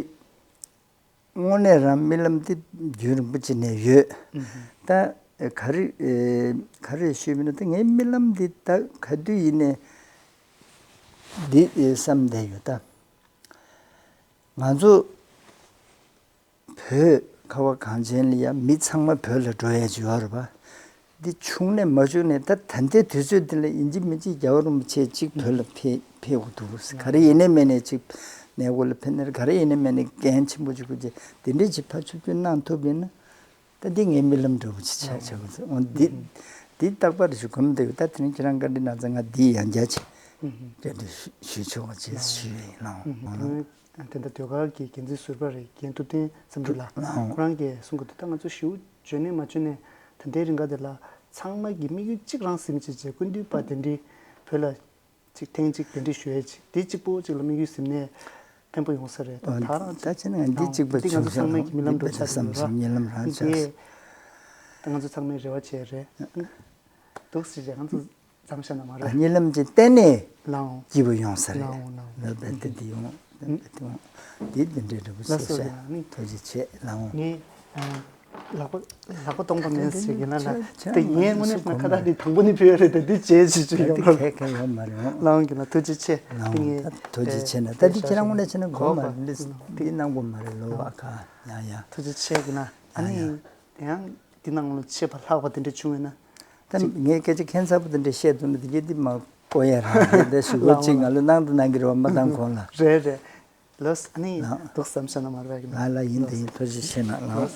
དངོས་གནས་རང་རྨི་ལམ་འདི་རྒྱུན་རིང་པོ་ཅིག་ནས་ཡོད། ད་ག་རེ་ག་རེ་ཞུས་མིན་ན་ད་ངའི་རྨི་ལམ་འདི་ད་ག་དུས་ཡིན་ནས་འདི་བསམ་བསྡད་ཡོད་ད། ང་ཚོ་བོད་ཁ་བ་གངས་ཅན་ལ་ཡ་མི་ཚང་མ་བོད་ལ་འགྲོ་ཡ་ཅིག་ཡོད་རེད་པ། འདི་བྱུང་ནས་མ་བྱུང་ནས་ད་ད་ལྟའི་དུས་ཚོད་འདི་ལ་ཡིན་གཅིག་མིན་གཅིག་རྒྱལ་བ་རིན་པོ་ཆེ་གཅིག་བོད་ལ་ཕེབས་ཕེབས་དགོས་འདུག་ག་རེ་ཡིན་ནའི་མིན་ནའི་གཅིག་གནས་སྐོར་ལ་ཕེབས་ནས་ག་རེ་ཡིན་ནའི་མིན་ནའི་འགན་ཆེན་པོ་གཅིག་པུ་ཅིག་དེ་འདྲས་ཅིག་ཕར་ཆུབ་ཆུབ་གནང་ཐུབ་ཡིན་ན། ད་འདི་ངའི་རྨི་ལམ་འདྲ་པོ་ཅིག་ཆགས་ཆགས་འདུག་འོ་འདི་འདི་རྟག་པར་ཞུ་གོམས་འདུག་ད་དེ་རིང་ཁྱེད་རང་བཀའ་འདྲི་གནང་ཙང་ང་འདི་ཡང་བསྐྱར་ཅིག་བཀའ་འདྲི་ཞུ་ཞུ་ཆོག་པ་བྱས་ཞུས་པ་ཡིན་ལགས། འོ་ན། དེ་འདྲ་ཟློས་གར་གྱི་འགན་འཛིན་ཟུར་པ་རེད། རྒན་ཐུབ་བསྟན་བསམ་གྲུབ་ལགས། ལགས། ཁོ་རང་གིས་གསུང་གི་འདུག་ད་ང་ཚོ་ཞེ་པོ་འཇོན་ནས་མ་འཇོན་ནས་ད་ལྟའི་རིང་ག་དེ་ལ་ཚང་མ་གི་དམིགས་ཡུལ་གཅིག་རང་ཟིན་བྱས་བྱས་སྐུ་མདུན་པ་དེ་འདྲའི་བོད་ལ་གཅིག་ཐེངས་གཅིག་གདན་འདྲེན་ཞུ་ཡས་གཅིག་དེ་གཅིག་པོ་གཅིག་ལ་དམིགས་ཡུལ་ཟིན་ནས་ཕན་པོ་ཡོང་ས་རེད། ད་ད་རང་ད་བྱས་ན་ང་འདི་གཅིག་པ་འདི་ང་ཚོ་བྱུང་ཚང་མ་གི་རྨི་ལམ་འདྲ་ཆགས་ཀྱི་ཡོད་ར། ཉེ་ལམ་རང་ཆགས། ད་ང་ཚོ་ཚང་མས་རེ་བ་བྱས་རེད། འདུག་ཟེར་བྱས་ང་ཚོ། མཚམས་བཞག་ན་མ་རེད། རྨི་ལམ་གྱི་སྟེང་ནས་ལའོ། སྐྱིད་པོ་ཡོང་ས་རེད། ལའོ་ལའོ། ལ་བས་ཏེ་འདི་ཡོང་། འདི་འདི་འདྲའི་འདྲ་པོ་ལ་ཞེས་སོ་ཤ། ཡང་ནི་ཐུགས་རྗེ་ཆེ་ལའོ། ངས་ལག་པ་ལག་པ་སྟོང་པ་མེད་ཟེར་གྱི་ན་ལ་དེ་ངས་དངོས་གནས་ཁ་ད་འདི་དང་པོ་ནི་ཕུལ་ཡོད་རེད་དེ་འདི་བྱས་ཅི་ཅི་ཡོང་རེད། ཁས་ཁས་ཡོང་མ་རེད། ལའོ་གི་ལ་ཐུགས་རྗེ་ཆེ། ལའོ་ངས་ད་ཐུགས་རྗེ་ཆེ་ན་ད་འདི་ཁྱེད་རང་དངོས་གནས་བྱས་ན་གོ་མ་རེད། འདི་གནང་དགོས་མ་རེད་ལོ་བ་ཁ་ཡ་ཡ། ཐུགས་རྗེ་ཆེ་གི་ན་ཨ་ནི་ཡང་འདི་ནང་ལ་ཆེ་བ་ལྷག་པ་དེ་འདྲ་བྱུང་བས་ན། ད་ངས་སྐད་ཆ་ཁྱད་མཚར་པོ་དེ་འདྲ་བཤད་འདུག་ན་དེ་གས་འདི་མ་གོ་ཡ་རང་རེད། ད་ཞུ་བ་ཅིག་ང་ལོ་གནང་དང་གནང་གི་རེད་བ། མ་གཏང་གོང་ལ། རེད་རེད། ལོས་ཨ་ནི་ལགས། འདུག་བསམ་ཤ་ན་མར་བས་ཀྱི་ལ་ལ་ཡིན་དེ་ཡིན། ཐུགས་རྗེ་ཆེ་ན་ལགས། ལོས་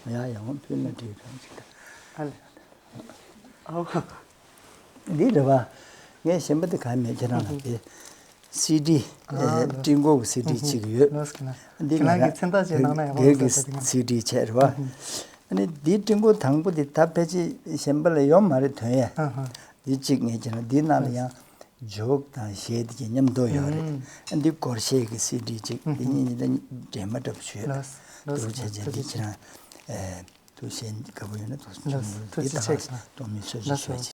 ཡ་ཡ་འོང་ཕུལ་ན་འགྲིག་རང་ཅིག་ད། ཨ་ལེ། ཨའོ། འདི་རེད་བ། ངས་གཞན་པ་དེ་གང་མེད། ཁྱེད་རང་ལ་དེ། སི་ཌི། ཨ་ལོས། ཀྲིན་ཀོ་གི་སི་ཌི་ཅིག་ཡོད། ལོས་ཀྱི་ན། འདི་ཁྱེད་རང་གི་མཚན་རྟགས་ཅིག་ནང་ན་ཡག་པོ་འདུག་ཟེར་ཏེ་ང་། སི་ཌི་བྱས་རེད་བ། ཨ་ནི་འདིའི་ཀྲིན་ཀོ་དང་པོ་དེ་ད་ཕལ་ཆེར་གཞན་པ་ལ་ཡོད་མ་རེད་དོན་ཡ། ཨ་ཧ། འདི་གཅིག་ངས་བྱས་ན་འདིའི་ནང་ལ་ཡང་ཇོག་དང་གཞས་དེ་གྱི་མཉམ་དུ་ཡོད་རེད། ཨ་འདི་སྒོར་གཞས་ཀྱི་སི་ཌི་གཅིག་འདི་གཉིས་གཉིས་ད་འདྲེས་མ་འདྲ་པོ་ཞུས། ལགས་ལགས་འདུག་བྱས་བྱས་འདི་ཁྱེད་རང་ཨེ་དུ་གཞས་དགའ་པོ་ཡོད་ན་འདུག་ལགས་ཐུགས་རྗེ་ཆེ། གཏོང་མི་སོ་སོ་ལགས་ཞུ་བ་ཅིག